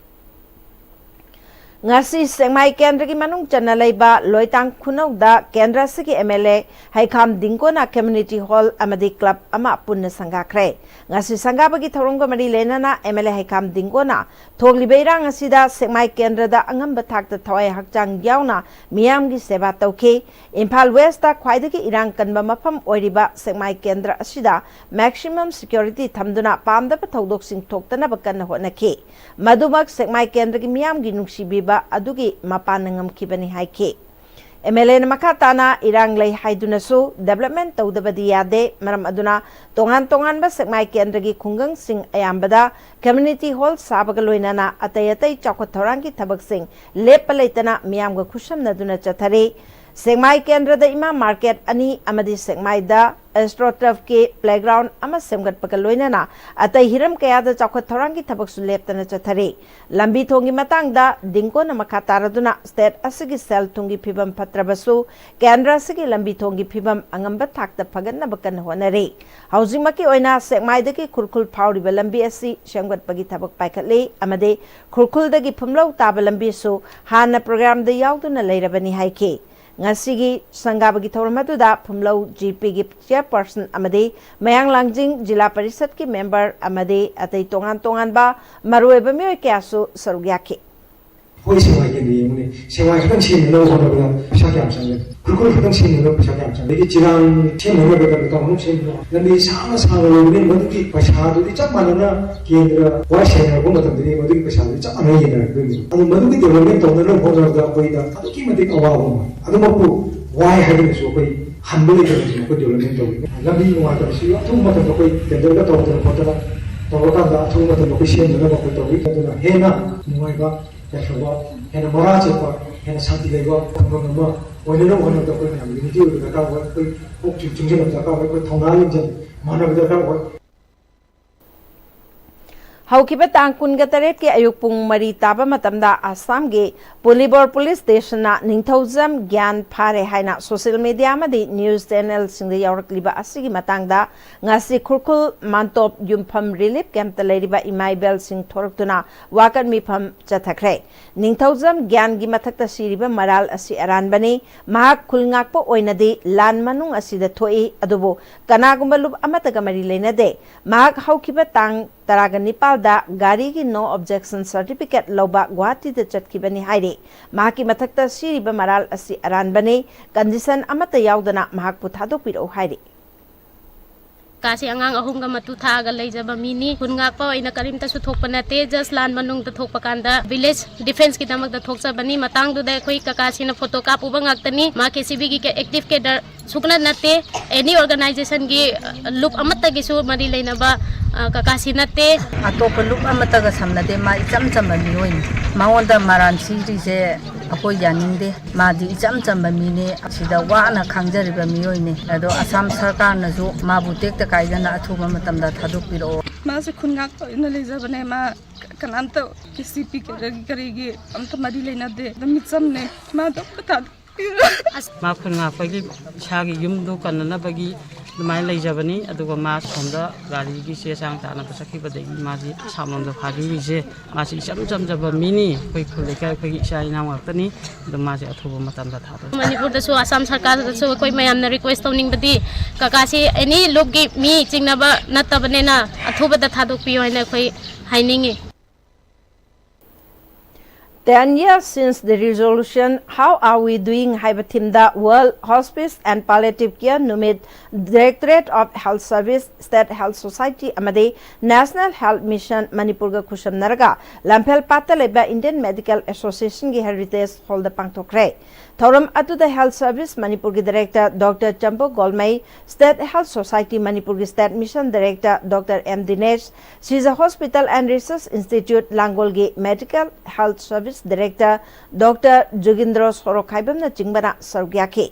ꯉꯁꯤ ꯁꯦꯛꯃꯥꯏ ꯀꯦꯟꯗ꯭ꯔꯒꯤ ꯃꯅꯨꯡ ꯆꯟꯅ ꯂꯩꯕ ꯂꯣꯏꯇꯥꯡ ꯈꯨꯅꯧꯗ ꯀꯦꯟꯗ꯭ꯔ ꯑꯁꯤꯒꯤ MLA ꯍꯩꯈꯥꯝ ꯗꯤꯡꯒꯣꯅ community hall ꯑꯃꯗꯤ club ꯑꯃ ꯄꯨꯟꯅ ꯁꯪꯒꯥꯈ꯭ꯔꯦ꯫ ꯉꯁꯤ ꯁꯪꯒꯥꯕꯒꯤ ꯊꯧꯔꯝꯒ ꯃꯔꯤ ꯂꯩꯅꯅ MLA ꯍꯩꯈꯥꯝ ꯗꯤꯡꯒꯣꯅ ꯊꯣꯛꯂꯤꯕ ꯏꯔꯥꯡ ꯑꯁꯤꯗ ꯁꯦꯛꯃꯥꯏ ꯀꯦꯟꯗ꯭ꯔꯗ ꯑꯉꯝꯕ ꯊꯥꯛꯇ ꯊꯋꯥꯏ ꯍꯛꯆꯥꯡ ꯌꯥꯎꯅ ꯃꯤꯌꯥꯝꯒꯤ ꯁꯦꯕꯥ ꯇꯧꯈꯤ꯫ ꯏꯝꯐꯥꯜ Westꯇ ꯈ꯭ꯋꯥꯏꯗꯒꯤ ꯏꯔꯥꯡ ꯀꯟꯕ ꯃꯐꯝ ꯑꯣꯏꯔꯤꯕ ꯁꯦꯛꯃꯥꯏ ꯀꯦꯟꯗ꯭ꯔ ꯑꯁꯤꯗ maximum security ꯊꯝꯗꯨꯅ ꯄꯥꯝꯗꯕ ꯊꯧꯗꯣꯛꯁꯤꯡ ꯊꯣꯛꯇꯅꯕ ꯀꯟꯅ ꯍꯣꯠꯅꯈꯤ꯫ ꯃꯗꯨꯃꯛ ꯁꯦꯛꯃꯥꯏ ꯀꯦꯟꯗ꯭ꯔꯒꯤ ꯃꯤꯌꯥꯝꯒꯤ ꯅꯨꯡꯁꯤꯕꯤꯕ ꯑꯗꯨꯒꯤ ꯃꯄꯥꯟꯅ ꯉꯝꯈꯤꯕꯅꯤ ꯍꯥꯏꯈꯤ꯫ MLAꯅ ꯃꯈꯥ ꯇꯥꯅ ꯏꯔꯥꯡ ꯂꯩ ꯍꯥꯏꯗꯨꯅꯁꯨ development ꯇꯧꯗꯕꯗꯤ ꯌꯥꯗꯦ, ꯃꯔꯝ ꯑꯗꯨꯅ ꯇꯣꯉꯥꯟ ꯇꯣꯉꯥꯟꯕ ꯁꯦꯛꯃꯥꯏ ꯀꯦꯟꯗ꯭ꯔꯒꯤ ꯈꯨꯡꯒꯪꯁꯤꯡ ꯑꯌꯥꯝꯕꯗ community hall ꯁꯥꯕꯒ ꯂꯣꯏꯅꯅ ꯑꯇꯩ ꯑꯇꯩ ꯆꯥꯎꯈꯠ ꯊꯧꯔꯥꯡꯒꯤ ꯊꯕꯛꯁꯤꯡ ꯂꯦꯞꯄ ꯂꯩꯇꯅ ꯃꯤꯌꯥꯝꯒ ꯈꯨꯠꯁꯝꯅꯗꯨꯅ ꯆꯠꯊꯔꯤ꯫ ꯁꯦꯛꯃꯥꯏ ꯀꯦꯟꯗ꯭ꯔꯗ ꯏꯃꯥ market ꯑꯅꯤ ꯑꯃꯗꯤ ꯁꯦꯛꯃꯥꯏꯗ ꯑꯦꯁꯇ꯭ꯔꯣꯇꯔꯐꯀꯤ ꯄ꯭ꯂꯦꯒ꯭ꯔꯥꯎꯟ ꯑꯃ ꯁꯦꯝꯒꯠꯄꯒ ꯂꯣꯏꯅꯅ ꯑꯇꯩ ꯍꯤꯔꯝ ꯀꯌꯥꯗ ꯆꯥꯎꯈꯠ ꯊꯧꯔꯥꯡꯒꯤ ꯊꯕꯛꯁꯨ ꯂꯦꯞꯇꯅ ꯆꯠꯊꯔꯤ꯫ ꯂꯝꯕꯤ ꯊꯣꯡꯒꯤ ꯃꯇꯥꯡꯗ ꯗꯤꯡꯀꯣꯅ ꯃꯈꯥ ꯇꯥꯔꯗꯨꯅ ꯁ꯭ꯇꯦꯠ ꯑꯁꯤꯒꯤ ꯁꯦꯜ ꯊꯨꯝꯒꯤ ꯐꯤꯕꯝ ꯐꯠꯇ꯭ꯔꯕꯁꯨ ꯀꯦꯟꯗ꯭ꯔ ꯑꯁꯤꯒꯤ ꯂꯝꯕꯤ ꯊꯣꯡꯒꯤ ꯐꯤꯕꯝ ꯑꯉꯝꯕ ꯊꯥꯛꯇ ꯐꯒꯠꯅꯕ ꯀꯟꯅ ꯍꯣꯠꯅꯔꯤ꯫ ꯍꯧꯖꯤꯛꯃꯛꯀꯤ ꯑꯣꯏꯅ ꯁꯦꯛꯃꯥꯏꯗꯒꯤ ꯈꯨꯔꯈꯨꯜ ꯐꯥꯎꯔꯤꯕ ꯂꯝꯕꯤ ꯑꯁꯤ ꯁꯦꯝꯒꯠꯄꯒꯤ ꯊꯕꯛ ꯄꯥꯏꯈꯠꯂꯤ ꯑꯃꯗꯤ ꯈꯨꯔꯈꯨꯜꯗꯒꯤ ꯐꯨꯝꯂꯧ ꯇꯥꯕ ꯂꯝꯕꯤꯁꯨ ꯍꯥꯟꯅ ꯄ꯭ꯔꯣꯒ꯭ꯔꯥꯝꯗ ꯌꯥꯎꯗꯨꯅ ꯂꯩꯔꯕꯅꯤ ꯍꯥꯏꯈꯤ꯫ ꯉꯁꯤꯒꯤ ꯁꯪꯒꯥꯕꯒꯤ ꯊꯧꯔꯝ ꯑꯗꯨꯗ ꯐꯨꯝꯂꯧ ꯖꯤꯄꯤꯒꯤ ꯆꯤꯌꯔꯄꯔꯁꯟ ꯑꯃꯗꯤ ꯃꯌꯥꯡ ꯂꯥꯡꯖꯤꯡ ꯖꯤꯂꯥ ꯄꯔꯤꯁꯠꯀꯤ ꯃꯦꯝꯕꯔ ꯑꯃꯗꯤ ꯑꯇꯩ ꯇꯣꯉꯥꯟ ꯇꯣꯉꯥꯟꯕ ꯃꯔꯨꯑꯣꯏꯕ ꯃꯤꯑꯣꯏ ꯀꯌꯥꯁꯨ ꯁꯔꯨꯛ ꯌꯥꯈꯤ꯫ ꯑꯩꯈꯣꯏ ꯁꯦꯛꯃꯥꯏꯒꯤꯗꯤ ꯌꯦꯡꯉꯨꯅꯦ, ꯁꯦꯛꯃꯥꯏ ꯈꯛꯇꯪ ꯁꯦꯝꯅꯅꯕ ꯍꯣꯠꯅꯕꯗ ꯄꯩꯁꯥ ꯀꯌꯥꯝ ꯆꯪꯒꯦ? ꯈꯨꯔꯈꯨꯜ ꯈꯛꯇꯪ ꯁꯦꯝꯅꯅꯕ ꯄꯩꯁꯥ ꯀꯌꯥꯝ ꯆꯪꯒꯦ? ꯑꯗꯒꯤ ꯆꯤꯔꯥꯡ ꯁꯦꯝꯅꯅꯕ ꯀꯩꯅꯣ ꯇꯧꯅꯕ ꯁꯦꯝꯅꯕ ꯂꯝꯕꯤ ꯁꯥꯡꯅ ꯁꯥꯡꯅ ꯂꯩꯕꯅꯤ꯫ ꯃꯗꯨꯒꯤ ꯄꯩꯁꯥꯗꯨꯗꯤ ꯆꯞ ꯃꯥꯟꯅꯅ ꯀꯦꯟꯗ꯭ꯔ ꯋꯥꯏ ꯁꯦꯡꯅꯔꯛꯄ ꯃꯇꯝꯗꯗꯤ ꯃꯗꯨꯒꯤ ꯄꯩꯁꯥꯗꯨꯗꯤ ꯆꯞ ꯃꯥꯟꯅꯅ ꯌꯦꯟꯅꯔꯛꯇꯣꯏꯅꯤ꯫ ꯑꯗꯨ ꯃꯗꯨꯒꯤ ꯗꯦꯕꯂꯞꯃꯦꯟ ꯇꯧꯅꯅꯕ ꯍꯣꯠꯅꯕꯗ ꯑꯩꯈꯣꯏꯗ ꯑꯗꯨꯛꯀꯤ ꯃꯇꯤꯛ ꯑꯋꯥꯕ ꯑꯃ꯫ ꯑꯗꯨꯃꯛꯄꯨ ꯋꯥꯏ ꯍꯥꯏꯗꯨꯅꯁꯨ ꯑꯩꯈꯣꯏ ꯍꯟꯕ ꯂꯩꯇꯅꯁꯨ ꯑꯩꯈꯣꯏ ꯗꯦꯕꯂꯞꯃꯦꯟ ꯇꯧꯏ꯫ ꯂꯝꯕꯤ ꯅꯨꯡꯉꯥꯏꯇꯕꯁꯨ ꯑꯊꯨꯕ ꯃꯇꯝꯗ ꯑꯩꯈꯣꯏ ꯇꯦꯟꯗꯔꯒ ꯇꯧꯗꯅ ꯈꯣꯠꯇꯅ ꯇꯧꯔꯀꯥꯟꯗ ꯑꯊꯨꯕ ꯃꯇꯝꯗ ꯑꯩꯈꯣꯏ ꯁꯦꯝꯅꯅꯕ ꯑꯩꯈꯣꯏ ꯇꯧꯏ꯫ ꯑꯗꯨꯅ ꯍꯦꯟꯅ ꯅꯨꯡꯉꯥꯏꯕ, ꯌꯥꯏꯐꯕ, ꯍꯦꯟꯅ ꯃꯔꯥ ꯆꯦꯠꯄ, ꯍꯦꯟꯅ ꯁꯥꯟꯇꯤ ꯂꯩꯕ ꯈꯨꯡꯒꯪ ꯑꯃ ꯑꯣꯏꯅꯅꯕ ꯍꯣꯠꯅꯕꯗ ꯑꯩꯈꯣꯏ ꯃꯌꯥꯝ ꯌꯨꯅꯤꯇꯤ ꯑꯣꯏꯕ ꯗꯔꯀꯥꯔ ꯑꯣꯏ꯫ ꯑꯩꯈꯣꯏ ꯀꯣꯛ ꯆꯤꯡ-, ꯆꯤꯡꯁꯤꯟꯅꯕ ꯗꯔꯀꯥꯔ ꯑꯣꯏ꯫ ꯑꯩꯈꯣꯏ ꯊꯧꯅꯥ ꯂꯤꯡꯖꯦꯜ ꯃꯥꯟꯅꯕ ꯗꯔꯀꯥꯔ ꯑꯣꯏ꯫ ꯍꯧꯈꯤꯕ ꯇꯥꯡ ꯀꯨꯟꯒ ꯇꯔꯦꯠꯀꯤ ꯑꯌꯨꯛ ꯄꯨꯡ ꯃꯔꯤ ꯇꯥꯕ ꯃꯇꯝꯗ ꯑꯁꯥꯝꯒꯤ ꯄꯨꯂꯤꯕꯣꯔ ꯄꯨꯂꯤꯁ ꯁ꯭ꯇꯦꯁꯟꯅ ꯅꯤꯡꯊꯧꯖꯝ ꯒ꯭ꯌꯥꯟ ꯐꯥꯔꯦ ꯍꯥꯏꯅ ꯁꯣꯁꯤꯌꯦꯜ ꯃꯤꯗꯤꯌꯥ ꯑꯃꯗꯤ ꯅ꯭ꯌꯨꯁ ꯆꯦꯅꯦꯜꯁꯤꯡꯗ ꯌꯥꯎꯔꯛꯂꯤꯕ ꯑꯁꯤꯒꯤ ꯃꯇꯥꯡꯗ ꯉꯁꯤ ꯈꯨꯔꯈꯨꯜ ꯃꯥꯟꯇꯣꯞ ꯌꯨꯝꯐꯝ ꯔꯤꯂꯤꯐ ꯀꯦꯝꯞꯇ ꯂꯩꯔꯤꯕ ꯏꯃꯥ ꯏꯕꯦꯜꯁꯤꯡ ꯊꯣꯔꯛꯇꯨꯅ ꯋꯥꯀꯠ ꯃꯤꯐꯝ ꯆꯠꯊꯈ꯭ꯔꯦ꯫ ꯅꯤꯡꯊꯧꯖꯝ ꯒ꯭ꯌꯥꯟꯒꯤ ꯃꯊꯛꯇ ꯁꯤꯔꯤꯕ ꯃꯔꯥꯜ ꯑꯁꯤ ꯑꯔꯥꯟꯕꯅꯤ꯫ ꯃꯍꯥꯛ ꯈꯨꯜ ꯉꯥꯛꯄ ꯑꯣꯏꯅꯗꯤ ꯂꯥꯟ ꯃꯅꯨꯡ ꯑꯁꯤꯗ ꯊꯣꯛꯏ, ꯑꯗꯨꯕꯨ ꯀꯅꯥꯒꯨꯝꯕ ꯂꯨꯞ ꯑꯃꯠꯇꯒ ꯃꯔꯤ ꯂꯩꯅꯗꯦ꯫ ꯃꯍꯥꯛ ꯍꯧꯈꯤꯕ ꯇꯥꯡ ꯇꯔꯥꯒ ꯅꯤꯄꯥꯜꯗ ꯒꯥꯔꯤꯒꯤ no objection certificate ꯂꯧꯕ ꯒꯨꯋꯥꯍꯥꯇꯤꯗ ꯆꯠꯈꯤꯕꯅꯤ ꯍꯥꯏꯔꯤ꯫ ꯃꯍꯥꯛꯀꯤ ꯃꯊꯛꯇ ꯁꯤꯔꯤꯕ ꯃꯔꯥꯜ ꯑꯁꯤ ꯑꯔꯥꯟꯕꯅꯤ, condition ꯑꯃꯠꯇ ꯌꯥꯎꯗꯅ ꯃꯍꯥꯛꯄꯨ ꯊꯥꯗꯣꯛꯄꯤꯔꯛꯎ ꯍꯥꯏꯔꯤ꯫ ꯀꯥꯁꯤ ꯑꯉꯥꯡ ꯑꯍꯨꯝꯒ ꯃꯇꯨ ꯊꯥꯛꯑꯒ ꯂꯩꯖꯕ ꯃꯤꯅꯤ꯫ ꯈꯨꯟ ꯉꯥꯛꯄ ꯑꯣꯏꯅ ꯀꯔꯤꯝꯇꯁꯨ ꯊꯣꯛꯄ ꯅꯠꯇꯦ, just ꯂꯥꯟ ꯃꯅꯨꯡꯗ ꯊꯣꯛꯄ ꯀꯥꯟꯗ village defenceꯀꯤꯗꯃꯛꯇ ꯊꯣꯛꯆꯕꯅꯤ꯫ ꯃꯇꯥꯡꯗꯨꯗ ꯑꯩꯈꯣꯏ ꯀꯀꯥꯁꯤꯅ photo ꯀꯥꯞꯄꯨꯕ ꯉꯥꯛꯇꯅꯤ꯫ ꯃꯥ KCBꯒꯤ active cadre ꯁꯨꯛꯅ ꯅꯠꯇꯦ꯫ ꯑꯦꯅꯤ ꯑꯣꯔꯒꯅꯥꯏꯖꯦꯁꯟꯒꯤ ꯂꯨꯞ ꯑꯃꯠꯇꯒꯤꯁꯨ ꯃꯔꯤ ꯂꯩꯅꯕ, ꯑ, ꯀꯀꯥꯁꯤ ꯅꯠꯇꯦ꯫ ꯑꯇꯣꯞꯄ ꯂꯨꯞ ꯑꯃꯠꯇꯒ ꯁꯝꯅꯗꯦ꯫ ꯃꯥ ꯏꯆꯝ ꯆꯝꯕ ꯃꯤꯑꯣꯏꯅꯤ꯫ ꯃꯉꯣꯟꯗ ꯃꯔꯥꯟ ꯁꯤꯔꯤꯁꯦ ꯑꯩꯈꯣꯏ ꯌꯥꯅꯤꯡꯗꯦ꯫ ꯃꯥꯗꯤ ꯏꯆꯝ ꯆꯝꯕ ꯃꯤꯅꯤ꯫ ꯑꯁꯤꯗ ꯋꯥꯅ ꯈꯥꯡꯖꯔꯤꯕ ꯃꯤꯑꯣꯏꯅꯤ꯫ ꯑꯗꯣ ꯑꯁꯥꯝ ꯁꯔꯀꯥꯔꯅꯁꯨ ꯃꯥꯕꯨ ꯇꯦꯛꯇ ꯀꯥꯏꯗꯅ ꯑꯊꯨꯕ ꯃꯇꯝꯗ ꯊꯥꯗꯣꯛꯄꯤꯔꯛꯑꯣ꯫ ꯃꯥꯁꯦ ꯈꯨꯟ ꯉꯥꯛꯄ ꯑꯣꯏꯅ ꯂꯩꯖꯕꯅꯦ꯫ ꯃꯥ ꯀꯅꯥꯝꯇ ꯀꯦ ꯁꯤ ꯄꯤ ꯀꯦꯗꯔꯒꯤ ꯀꯔꯤꯒꯤ ꯑꯝꯇ ꯃꯔꯤ ꯂꯩꯅꯗꯦ꯫ ꯑꯗꯨꯝ ꯃꯤꯆꯝꯅꯦ꯫ ꯃꯥꯗꯣ ꯑꯝꯇ ꯊꯥꯗꯣꯛꯄꯤꯔꯣ꯫ ꯃꯥ ꯈꯨꯟ ꯉꯥꯛꯄꯒꯤ ꯏꯁꯥꯒꯤ ꯌꯨꯝꯗꯣ ꯀꯟꯅꯅꯕꯒꯤ ꯑꯗꯨꯃꯥꯏꯅ ꯂꯩꯖꯕꯅꯤ꯫ ꯑꯗꯨꯒ ꯃꯥ ꯁꯣꯝꯗ ꯒꯥꯔꯤꯒꯤ ꯆꯦ ꯆꯥꯡ ꯇꯥꯅꯕ ꯆꯠꯈꯤꯕꯗꯒꯤ ꯃꯥꯁꯤ ꯑꯁꯥꯝꯂꯣꯝꯗ ꯐꯥꯕꯤꯔꯤꯁꯦ꯫ ꯃꯥꯁꯤ ꯏꯆꯝ ꯆꯝꯖꯕ ꯃꯤꯅꯤ꯫ ꯑꯩꯈꯣꯏ ꯈꯨꯜ ꯂꯩꯀꯥꯏ ꯑꯩꯈꯣꯏꯒꯤ ꯏꯆꯥ ꯏꯅꯥꯎ ꯉꯥꯛꯇꯅꯤ꯫ ꯑꯗꯣ ꯃꯥꯁꯦ ꯑꯊꯨꯕ ꯃꯇꯝꯗ ꯊꯥꯗꯣꯛ ꯃꯅꯤꯄꯨꯔꯗꯁꯨ ꯑꯁꯥꯝ ꯁꯔꯀꯥꯔꯗꯁꯨ ꯑꯩꯈꯣꯏ ꯃꯌꯥꯝꯅ ꯔꯤꯀ꯭ꯋꯦꯁ ꯇꯧꯅꯤꯡꯕꯗꯤ, ꯀꯀꯥꯁꯤ ꯑꯦꯅꯤ ꯂꯨꯞꯀꯤ ꯃꯤ ꯆꯤꯡꯅꯕ ꯅꯠꯇꯕꯅꯤꯅ ꯑꯊꯨꯕꯗ ꯊꯥꯗꯣꯛꯄꯤꯌꯨ ꯍꯥꯏꯅ ꯑꯩꯈꯣꯏ ꯍꯥꯏꯅꯤꯡꯉꯤ꯫ Ten years since the resolution, How are we doing? ꯍꯥꯏꯕ ꯊꯤꯝꯗ World Hospice and Palliative Care ꯅꯨꯃꯤꯠ Directorate of Health Service, State Health Society ꯑꯃꯗꯤ National Health Mission ꯃꯅꯤꯄꯨꯔꯒ ꯈꯨꯠꯁꯝꯅꯔꯒ ꯂꯝꯐꯦꯜ ꯄꯥꯠꯇ ꯂꯩꯕ Indian Medical Associationꯒꯤ Heritage Hallꯗ ꯄꯥꯡꯊꯣꯛꯈ꯭ꯔꯦ꯫ ꯊꯧꯔꯝ ꯑꯗꯨꯗ Health Service ꯃꯅꯤꯄꯨꯔꯒꯤ Director Doctor Chambu Golmei, State Health Society ꯃꯅꯤꯄꯨꯔꯒꯤ State Mission Director Doctor M Dinesh, Shija Hospital and Research Institute ꯂꯥꯡꯒꯣꯜꯒꯤ Medical Health Service Director Doctor Jugindro ꯁꯣꯔꯣꯛꯈꯥꯏꯕꯝꯅꯆꯤꯡꯕꯅ ꯁꯔꯨꯛ ꯌꯥꯈꯤ꯫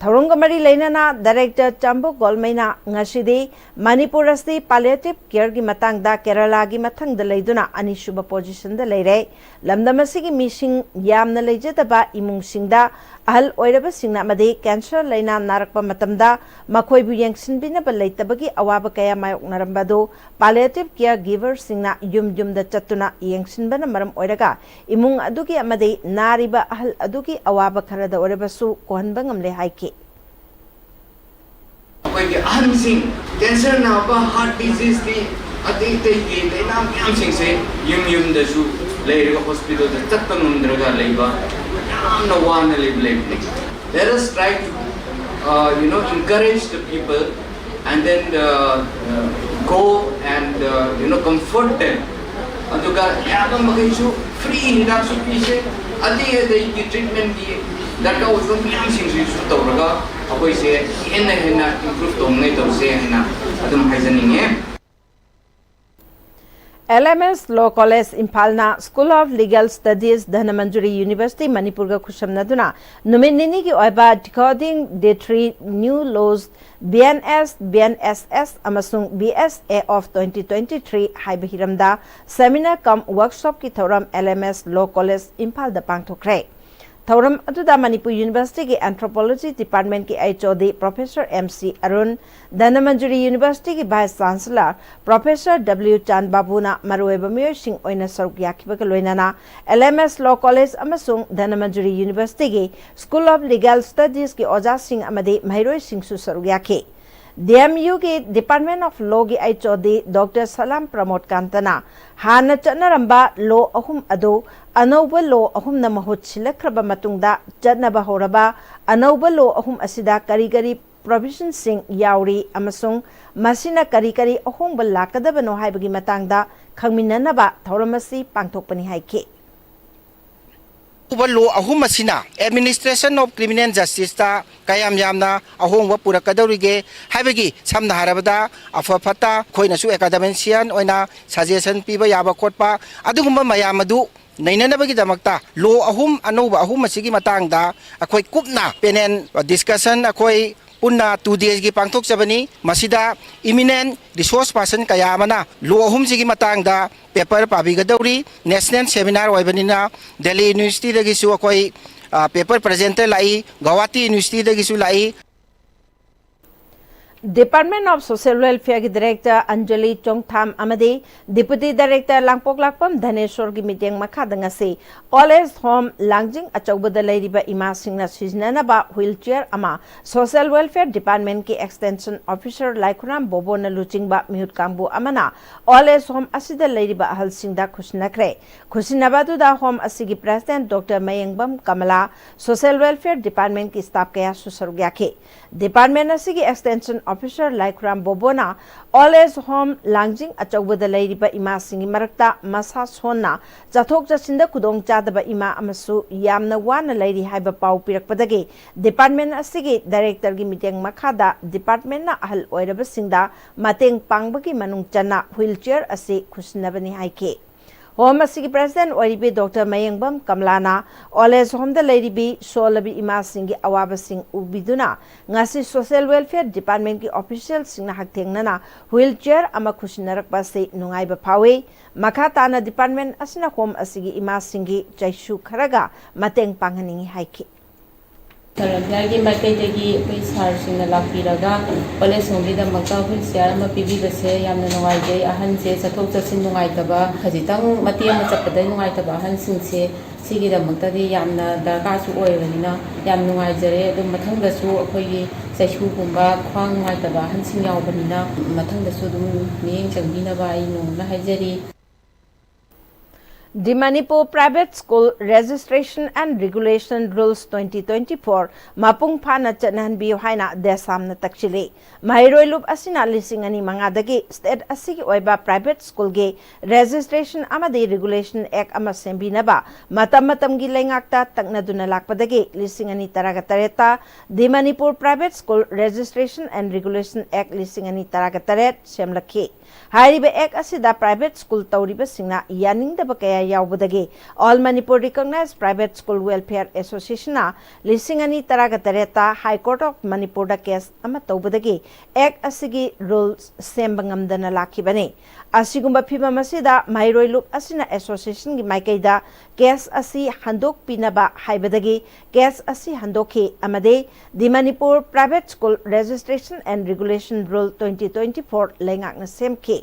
ꯊꯧꯔꯝꯒ ꯃꯔꯤ ꯂꯩꯅꯅ Director ꯆꯝꯕꯨ ꯒꯣꯜꯃꯩꯅ ꯉꯁꯤꯗꯤ ꯃꯅꯤꯄꯨꯔ ꯑꯁꯤ palliative careꯒꯤ ꯃꯇꯥꯡꯗ ꯀꯦꯔꯂꯥꯒꯤ ꯃꯊꯪꯗ ꯂꯩꯗꯨꯅ ꯑꯅꯤꯁꯨꯕ positionꯗ ꯂꯩꯔꯦ꯫ ꯂꯝꯗꯝ ꯑꯁꯤꯒꯤ ꯃꯤꯁꯤꯡ ꯌꯥꯝꯅ ꯂꯩꯖꯗꯕ ꯏꯃꯨꯡꯁꯤꯡꯗ ꯑꯍꯜ ꯑꯣꯏꯔꯕꯁꯤꯡꯅ ꯑꯃꯗꯤ cancer ꯂꯥꯏꯅꯥ ꯅꯥꯔꯛꯄ ꯃꯇꯝꯗ ꯃꯈꯣꯏꯕꯨ ꯌꯦꯡꯁꯤꯟꯕꯤꯅꯕ ꯂꯩꯇꯕꯒꯤ ꯑꯋꯥꯕ ꯀꯌꯥ ꯃꯥꯌꯣꯛꯅꯔꯝꯕ ꯑꯗꯨ palliative care giverꯁꯤꯡꯅ ꯌꯨꯝ ꯌꯨꯝꯗ ꯆꯠꯇꯨꯅ ꯌꯦꯡꯁꯤꯟꯕꯅ ꯃꯔꯝ ꯑꯣꯏꯔꯒ ꯏꯃꯨꯡ ꯑꯗꯨꯒꯤ ꯑꯃꯗꯤ ꯅꯥꯔꯤꯕ ꯑꯍꯜ ꯑꯗꯨꯒꯤ ꯑꯋꯥꯕ ꯈꯔꯗ ꯑꯣꯏꯔꯕꯁꯨ ꯀꯣꯛꯍꯟꯕ ꯉꯝꯂꯦ ꯍꯥꯏꯈꯤ꯫ ꯑꯩꯈꯣꯏꯒꯤ ꯑꯍꯟꯁꯤꯡ, cancer ꯅꯥꯕ, heart diseaseꯅꯤ, ꯑꯇꯩ ꯑꯇꯩꯒꯤ ꯂꯥꯏꯅꯥ ꯃꯌꯥꯝꯁꯤꯡꯁꯦ ꯌꯨꯝ ꯌꯨꯝꯗꯁꯨ ꯂꯩꯔꯒ hospitalꯗ ꯆꯠꯄ ꯉꯝꯗ꯭ꯔꯒ ꯂꯩꯕ, ꯌꯥꯝꯅ ꯋꯥꯅ ꯂꯩꯕ ꯂꯩꯕꯅꯤ꯫ Let us try to, uh, you know, encourage the people and then, uh, uh, go and, uh, you know, comfort them. ꯑꯗꯨꯒ ꯌꯥꯕ ꯃꯈꯩꯁꯨ free ꯍꯤꯗꯥꯛꯁꯨ ꯄꯤꯁꯦ, ꯑꯇꯩ ꯑꯇꯩꯒꯤ treatmentꯀꯤ ꯗꯔꯀꯥꯔ ꯑꯣꯏꯕ ꯃꯌꯥꯝꯁꯤꯡꯁꯤꯁꯨ ꯇꯧꯔꯒ ꯑꯩꯈꯣꯏꯁꯦ ꯍꯦꯟꯅ ꯍꯦꯟꯅ ꯏꯝꯄ꯭ꯔꯨꯚ ꯇꯧꯅꯉꯥꯏ ꯇꯧꯁꯦ ꯍꯥꯏꯅ ꯑꯗꯨꯝ ꯍꯥꯏꯖꯅꯤꯡꯉꯦ꯫ L M S Law College ꯏꯝꯐꯥꯜꯅ School of Legal Studies Dhanamanjuri University ꯃꯅꯤꯄꯨꯔꯒ ꯈꯨꯠꯁꯝꯅꯗꯨꯅ ꯅꯨꯃꯤꯠ ꯅꯤꯅꯤꯒꯤ ꯑꯣꯏꯕ Decoding the Three New Laws, B N S, B N S S ꯑꯃꯁꯨꯡ B S A of twenty twenty-three ꯍꯥꯏꯕ ꯍꯤꯔꯝꯗ seminar cum workshopꯀꯤ ꯊꯧꯔꯝ L M S Law College ꯏꯝꯐꯥꯜꯗ ꯄꯥꯡꯊꯣꯛꯈ꯭ꯔꯦ꯫ ꯊꯧꯔꯝ ꯑꯗꯨꯗ Manipur Universityꯒꯤ Anthropology Departmentꯀꯤ H O D Professor M C Arun, Dhanamanjuri Universityꯒꯤ Vice Chancellor Professor W ꯆꯥꯟꯕꯥꯕꯨꯅ ꯃꯔꯨꯑꯣꯏꯕ ꯃꯤꯑꯣꯏꯁꯤꯡ ꯑꯣꯏꯅ ꯁꯔꯨꯛ ꯌꯥꯈꯤꯕꯒ ꯂꯣꯏꯅꯅ L M S Law College ꯑꯃꯁꯨꯡ ꯙꯅꯃꯟꯖꯨꯔꯤ Universityꯒꯤ School of Legal Studiesꯀꯤ ꯑꯣꯖꯥꯁꯤꯡ ꯑꯃꯗꯤ ꯃꯍꯩꯔꯣꯏꯁꯤꯡꯁꯨ ꯁꯔꯨꯛ ꯌꯥꯈꯤ꯫ D M Uꯒꯤ Department of Lawꯒꯤ H O D Doctor ꯁꯂꯥꯝ ꯄ꯭ꯔꯃꯣꯗ ꯀꯥꯟꯇꯅ ꯍꯥꯟꯅ ꯆꯠꯅꯔꯝꯕ law ꯑꯍꯨꯝ ꯑꯗꯨ ꯑꯅꯧꯕ law ꯑꯍꯨꯝꯅ ꯃꯍꯨꯠ ꯁꯤꯜꯂꯛꯈ꯭ꯔꯕ ꯃꯇꯨꯡꯗ ꯆꯠꯅꯕ ꯍꯧꯔꯕ ꯑꯅꯧꯕ law ꯑꯍꯨꯝ ꯑꯁꯤꯗ ꯀꯔꯤ ꯀꯔꯤ provisionꯁꯤꯡ ꯌꯥꯎꯔꯤ ꯑꯃꯁꯨꯡ ꯃꯁꯤꯅ ꯀꯔꯤ ꯀꯔꯤ ꯑꯍꯣꯡꯕ ꯂꯥꯛꯀꯗꯕꯅꯣ ꯍꯥꯏꯕꯒꯤ ꯃꯇꯥꯡꯗ ꯈꯪꯃꯤꯟꯅꯅꯕ ꯊꯧꯔꯝ ꯑꯁꯤ ꯄꯥꯡꯊꯣꯛꯄꯅꯤ ꯍꯥꯏꯈꯤ꯫ ꯑꯅꯧꯕ law ꯑꯍꯨꯝ ꯑꯁꯤꯅ Administration of Criminal Justiceꯇ ꯀꯌꯥꯝ ꯌꯥꯝꯅ ꯑꯍꯣꯡꯕ ꯄꯨꯔꯛꯀꯗꯧꯔꯤꯒꯦ ꯍꯥꯏꯕꯒꯤ, ꯁꯝꯅ ꯍꯥꯏꯔꯕꯗ, ꯑꯐ ꯐꯠꯇ ꯑꯩꯈꯣꯏꯅꯁꯨ academician ꯑꯣꯏꯅ suggestion ꯄꯤꯕ ꯌꯥꯕ ꯈꯣꯠꯄ, ꯑꯗꯨꯒꯨꯝꯕ ꯃꯌꯥꯝ ꯑꯗꯨ ꯅꯩꯅꯅꯕꯒꯤꯗꯃꯛꯇ law ꯑꯍꯨꯝ, ꯑꯅꯧꯕ ꯑꯍꯨꯝ ꯑꯁꯤꯒꯤ ꯃꯇꯥꯡꯗ ꯑꯩꯈꯣꯏ ꯀꯨꯞꯅ panel discussion ꯑꯩꯈꯣꯏ ꯄꯨꯟꯅ two daysꯀꯤ ꯄꯥꯡꯊꯣꯛꯆꯕꯅꯤ꯫ ꯃꯁꯤꯗ eminent resource person ꯀꯌꯥ ꯑꯃꯅ law ꯑꯍꯨꯝꯁꯤꯒꯤ ꯃꯇꯥꯡꯗ paper ꯄꯥꯕꯤꯒꯗꯧꯔꯤ꯫ National seminar ꯑꯣꯏꯕꯅꯤꯅ Delhi Universityꯗꯒꯤꯁꯨ ꯑꯩꯈꯣꯏ, ꯑ, paper presenter ꯂꯥꯛꯏ, Guwahati Universityꯗꯒꯤꯁꯨ ꯂꯥꯛꯏ꯫ Department of Social Welfareꯒꯤ Director Anjali ꯆꯣꯡꯊꯥꯝ ꯑꯃꯗꯤ Deputy Director ꯂꯥꯡꯄꯣꯛꯂꯥꯛꯄꯝ ꯙꯅꯦꯁꯣꯔꯒꯤ ꯃꯤꯠꯌꯦꯡ ꯃꯈꯥꯗ ꯉꯁꯤ Old Age Home ꯂꯥꯡꯖꯤꯡ ꯑꯆꯧꯕꯗ ꯂꯩꯔꯤꯕ ꯏꯃꯥꯁꯤꯡꯅ ꯁꯤꯖꯤꯟꯅꯅꯕ wheelchair ꯑꯃ Social Welfare Departmentꯀꯤ Extension Officer ꯂꯥꯏꯈꯨꯔꯥꯝ ꯕꯣꯕꯣꯅ ꯂꯨꯆꯤꯡꯕ ꯃꯤꯍꯨꯠ ꯀꯥꯡꯕꯨ ꯑꯃꯅ Old Age Home ꯑꯁꯤꯗ ꯂꯩꯔꯤꯕ ꯑꯍꯜꯁꯤꯡꯗ ꯈꯨꯠꯁꯤꯟꯅꯈ꯭ꯔꯦ꯫ ꯈꯨꯠꯁꯤꯟꯅꯕ ꯑꯗꯨꯗ home ꯑꯁꯤꯒꯤ President Doctor ꯃꯌꯦꯡꯕꯝ ꯀꯃꯂꯥ, Social Welfare Departmentꯀꯤ staff ꯀꯌꯥꯁꯨ ꯁꯔꯨꯛ ꯌꯥꯈꯤ꯫ Department ꯑꯁꯤꯒꯤ Extension ꯑꯣꯐꯤꯁꯔ ꯂꯥꯏꯈꯨꯔꯥꯝ ꯕꯣꯕꯣꯅ ꯑꯣꯜ ꯑꯦꯖ ꯍꯣꯝ ꯂꯥꯡꯖꯤꯡ ꯑꯆꯧꯕꯗ ꯂꯩꯔꯤꯕ ꯏꯃꯥꯁꯤꯡꯒꯤ ꯃꯔꯛꯇ ꯃꯁꯥ ꯁꯣꯟꯅ ꯆꯠꯊꯣꯛ ꯆꯠꯁꯤꯟꯗ ꯈꯨꯗꯣꯡ ꯆꯥꯗꯕ ꯏꯃꯥ ꯑꯃꯁꯨ ꯌꯥꯝꯅ ꯋꯥꯅ ꯂꯩꯔꯤ ꯍꯥꯏꯕ ꯄꯥꯎ ꯄꯤꯔꯛꯄꯗꯒꯤ ꯗꯤꯄꯥꯔꯠꯃꯦꯟ ꯑꯁꯤꯒꯤ ꯗꯥꯏꯔꯦꯛꯇꯔꯒꯤ ꯃꯤꯠꯌꯦꯡ ꯃꯈꯥꯗ ꯗꯤꯄꯥꯔꯠꯃꯦꯟꯅ ꯑꯍꯜ ꯑꯣꯏꯔꯕꯁꯤꯡꯗ ꯃꯇꯦꯡ ꯄꯥꯡꯕꯒꯤ ꯃꯅꯨꯡ ꯆꯟꯅ ꯍ꯭ꯋꯤꯜ ꯆꯤꯌꯔ ꯑꯁꯤ ꯈꯨꯠꯁꯤꯟꯅꯕꯅꯤ ꯍꯥꯏꯈꯤ꯫ ꯍꯣꯝ ꯑꯁꯤꯒꯤ ꯄ꯭ꯔꯦꯁꯤꯗꯦꯟ ꯑꯣꯏꯔꯤꯕꯤ ꯗꯣꯛꯇꯔ ꯃꯌꯦꯡꯕꯝ ꯀꯃꯂꯥꯅ ꯑꯣꯜ ꯑꯦꯖ ꯍꯣꯝꯗ ꯂꯩꯔꯤꯕꯤ ꯁꯣꯜꯂꯕꯤ ꯏꯃꯥꯁꯤꯡꯒꯤ ꯑꯋꯥꯕꯁꯤꯡ ꯎꯕꯤꯗꯨꯅ ꯉꯁꯤ ꯁꯣꯁꯤꯌꯦꯜ ꯋꯦꯜꯐꯤꯌꯔ ꯗꯤꯄꯥꯔꯠꯃꯦꯟꯒꯤ ꯑꯣꯐꯤꯁꯤꯌꯦꯜꯁꯤꯡꯅ ꯍꯛꯊꯦꯡꯅꯅ ꯍ꯭ꯋꯤꯜ ꯆꯤꯌꯔ ꯑꯃ ꯈꯨꯠꯁꯤꯟꯅꯔꯛꯄ ꯑꯁꯤ ꯅꯨꯡꯉꯥꯏꯕ ꯐꯥꯎꯏ꯫ ꯃꯈꯥ ꯇꯥꯅ ꯗꯤꯄꯥꯔꯠꯃꯦꯟ ꯑꯁꯤꯅ ꯍꯣꯝ ꯑꯁꯤꯒꯤ ꯏꯃꯥꯁꯤꯡꯒꯤ ꯆꯩꯁꯨ ꯈꯔꯒ ꯃꯇꯦꯡ ꯄꯥꯡꯍꯟꯅꯤꯡꯏ ꯍꯥꯏꯈꯤ꯫ ꯁꯔꯀꯥꯔꯒꯤ ꯃꯥꯏꯀꯩꯗꯒꯤ ꯑꯩꯈꯣꯏ ꯁꯥꯔꯁꯤꯡꯅ ꯂꯥꯛꯄꯤꯔꯒ ꯑꯣꯜ ꯑꯦꯖ ꯍꯣꯝꯒꯤꯗꯃꯛꯇ ꯍ꯭ꯋꯤꯜ ꯆꯤꯌꯔ ꯑꯃ ꯄꯤꯕꯤꯕꯁꯦ ꯌꯥꯝꯅ ꯅꯨꯡꯉꯥꯏꯖꯩ꯫ ꯑꯍꯟꯁꯦ ꯆꯠꯊꯣꯛ ꯆꯠꯁꯤꯟ ꯅꯨꯡꯉꯥꯏꯇꯕ, ꯈꯖꯤꯛꯇꯪ ꯃꯇꯦꯛ ꯑꯃ ꯆꯠꯄꯗ ꯅꯨꯡꯉꯥꯏꯇꯕ ꯑꯍꯟꯁꯤꯡꯁꯦ ꯁꯤꯒꯤꯗꯃꯛꯇꯗꯤ ꯌꯥꯝꯅ ꯗꯔꯀꯥꯔꯁꯨ ꯑꯣꯏꯕꯅꯤꯅ ꯌꯥꯝ ꯅꯨꯡꯉꯥꯏꯖꯔꯦ꯫ ꯑꯗꯨ ꯃꯊꯪꯗꯁꯨ ꯑꯩꯈꯣꯏꯒꯤ ꯆꯩꯁꯨꯒꯨꯝꯕ, ꯈ꯭ꯋꯥꯡ ꯅꯨꯡꯉꯥꯏꯇꯕ ꯑꯍꯟꯁꯤꯡ ꯌꯥꯎꯕꯅꯤꯅ ꯃꯊꯪꯗꯁꯨ ꯑꯗꯨꯝ ꯃꯤꯠꯌꯦꯡ ꯆꯪꯕꯤꯅꯕ ꯑꯩ ꯅꯣꯡꯃꯅ ꯍꯥꯏꯖꯔꯤ꯫ The Manipur Private School Registration and Regulation Rules twenty twenty-four ꯃꯄꯨꯡ ꯐꯥꯅ ꯆꯠꯅꯍꯟꯕꯤꯌꯨ ꯍꯥꯏꯅ ꯗꯦꯁꯥꯝꯅ ꯇꯛꯁꯤꯜꯂꯤ꯫ ꯃꯍꯩꯔꯣꯏ ꯂꯨꯞ ꯑꯁꯤꯅ ꯂꯤꯁꯤꯡ ꯑꯅꯤ ꯃꯉꯥꯗꯒꯤ ꯁ꯭ꯇꯦꯠ ꯑꯁꯤꯒꯤ ꯑꯣꯏꯕ ꯄ꯭ꯔꯥꯏꯚꯦꯠ ꯁ꯭ꯀꯨꯜꯒꯤ ꯔꯦꯖꯤꯁꯇ꯭ꯔꯦꯁꯟ ꯑꯃꯗꯤ ꯔꯤꯒꯨꯂꯦꯁꯟ ꯑꯦꯛ ꯑꯃ ꯁꯦꯝꯕꯤꯅꯕ ꯃꯇꯝ ꯃꯇꯝꯒꯤ ꯂꯩꯉꯥꯛꯇ ꯇꯛꯅꯗꯨꯅ ꯂꯥꯛꯄꯗꯒꯤ ꯂꯤꯁꯤꯡ ꯑꯅꯤ ꯇꯔꯥꯒ ꯇꯔꯦꯠꯇ The Manipur Private School Registration and Regulation Act ꯂꯤꯁꯤꯡ ꯑꯅꯤ ꯇꯔꯥꯒ ꯇꯔꯦꯠ ꯁꯦꯝꯂꯛꯈꯤ꯫ ꯍꯥꯏꯔꯤꯕ ꯑꯦꯛ ꯑꯁꯤꯗ ꯄ꯭ꯔꯥꯏꯚꯦꯠ ꯁ꯭ꯀꯨꯜ ꯇꯧꯔꯤꯕꯁꯤꯡꯅ ꯌꯥꯅꯤꯡꯗꯕ ꯀꯌꯥ ꯌꯥꯎꯕꯗꯒꯤ All Manipur Recognized Private School Welfare Associationꯅ ꯂꯤꯁꯤꯡ ꯑꯅꯤ ꯇꯔꯥꯒ ꯇꯔꯦꯠꯇ High Court of Manipurꯗ ꯀꯦꯁ ꯑꯃ ꯇꯧꯕꯗꯒꯤ ꯑꯦꯛ ꯑꯁꯤꯒꯤ ꯔꯨꯜꯁ ꯁꯦꯝꯕ ꯉꯝꯗꯅ ꯂꯥꯛꯈꯤꯕꯅꯤ꯫ ꯑꯁꯤꯒꯨꯝꯕ ꯐꯤꯚꯝ ꯑꯁꯤꯗ ꯃꯍꯩꯔꯣꯏ ꯂꯨꯞ ꯑꯁꯤꯅ ꯑꯦꯁꯣꯁꯤꯌꯦꯁꯟꯒꯤ ꯃꯥꯏꯀꯩꯗ ꯀꯦꯁ ꯑꯁꯤ ꯍꯟꯗꯣꯛꯄꯤꯅꯕ ꯍꯥꯏꯕꯗꯒꯤ ꯀꯦꯁ ꯑꯁꯤ ꯍꯟꯗꯣꯛꯈꯤ ꯑꯃꯗꯤ The Manipur Private School Registration and Regulation Rule twenty twenty-four ꯂꯩꯉꯥꯛꯅ ꯁꯦꯝꯈꯤ꯫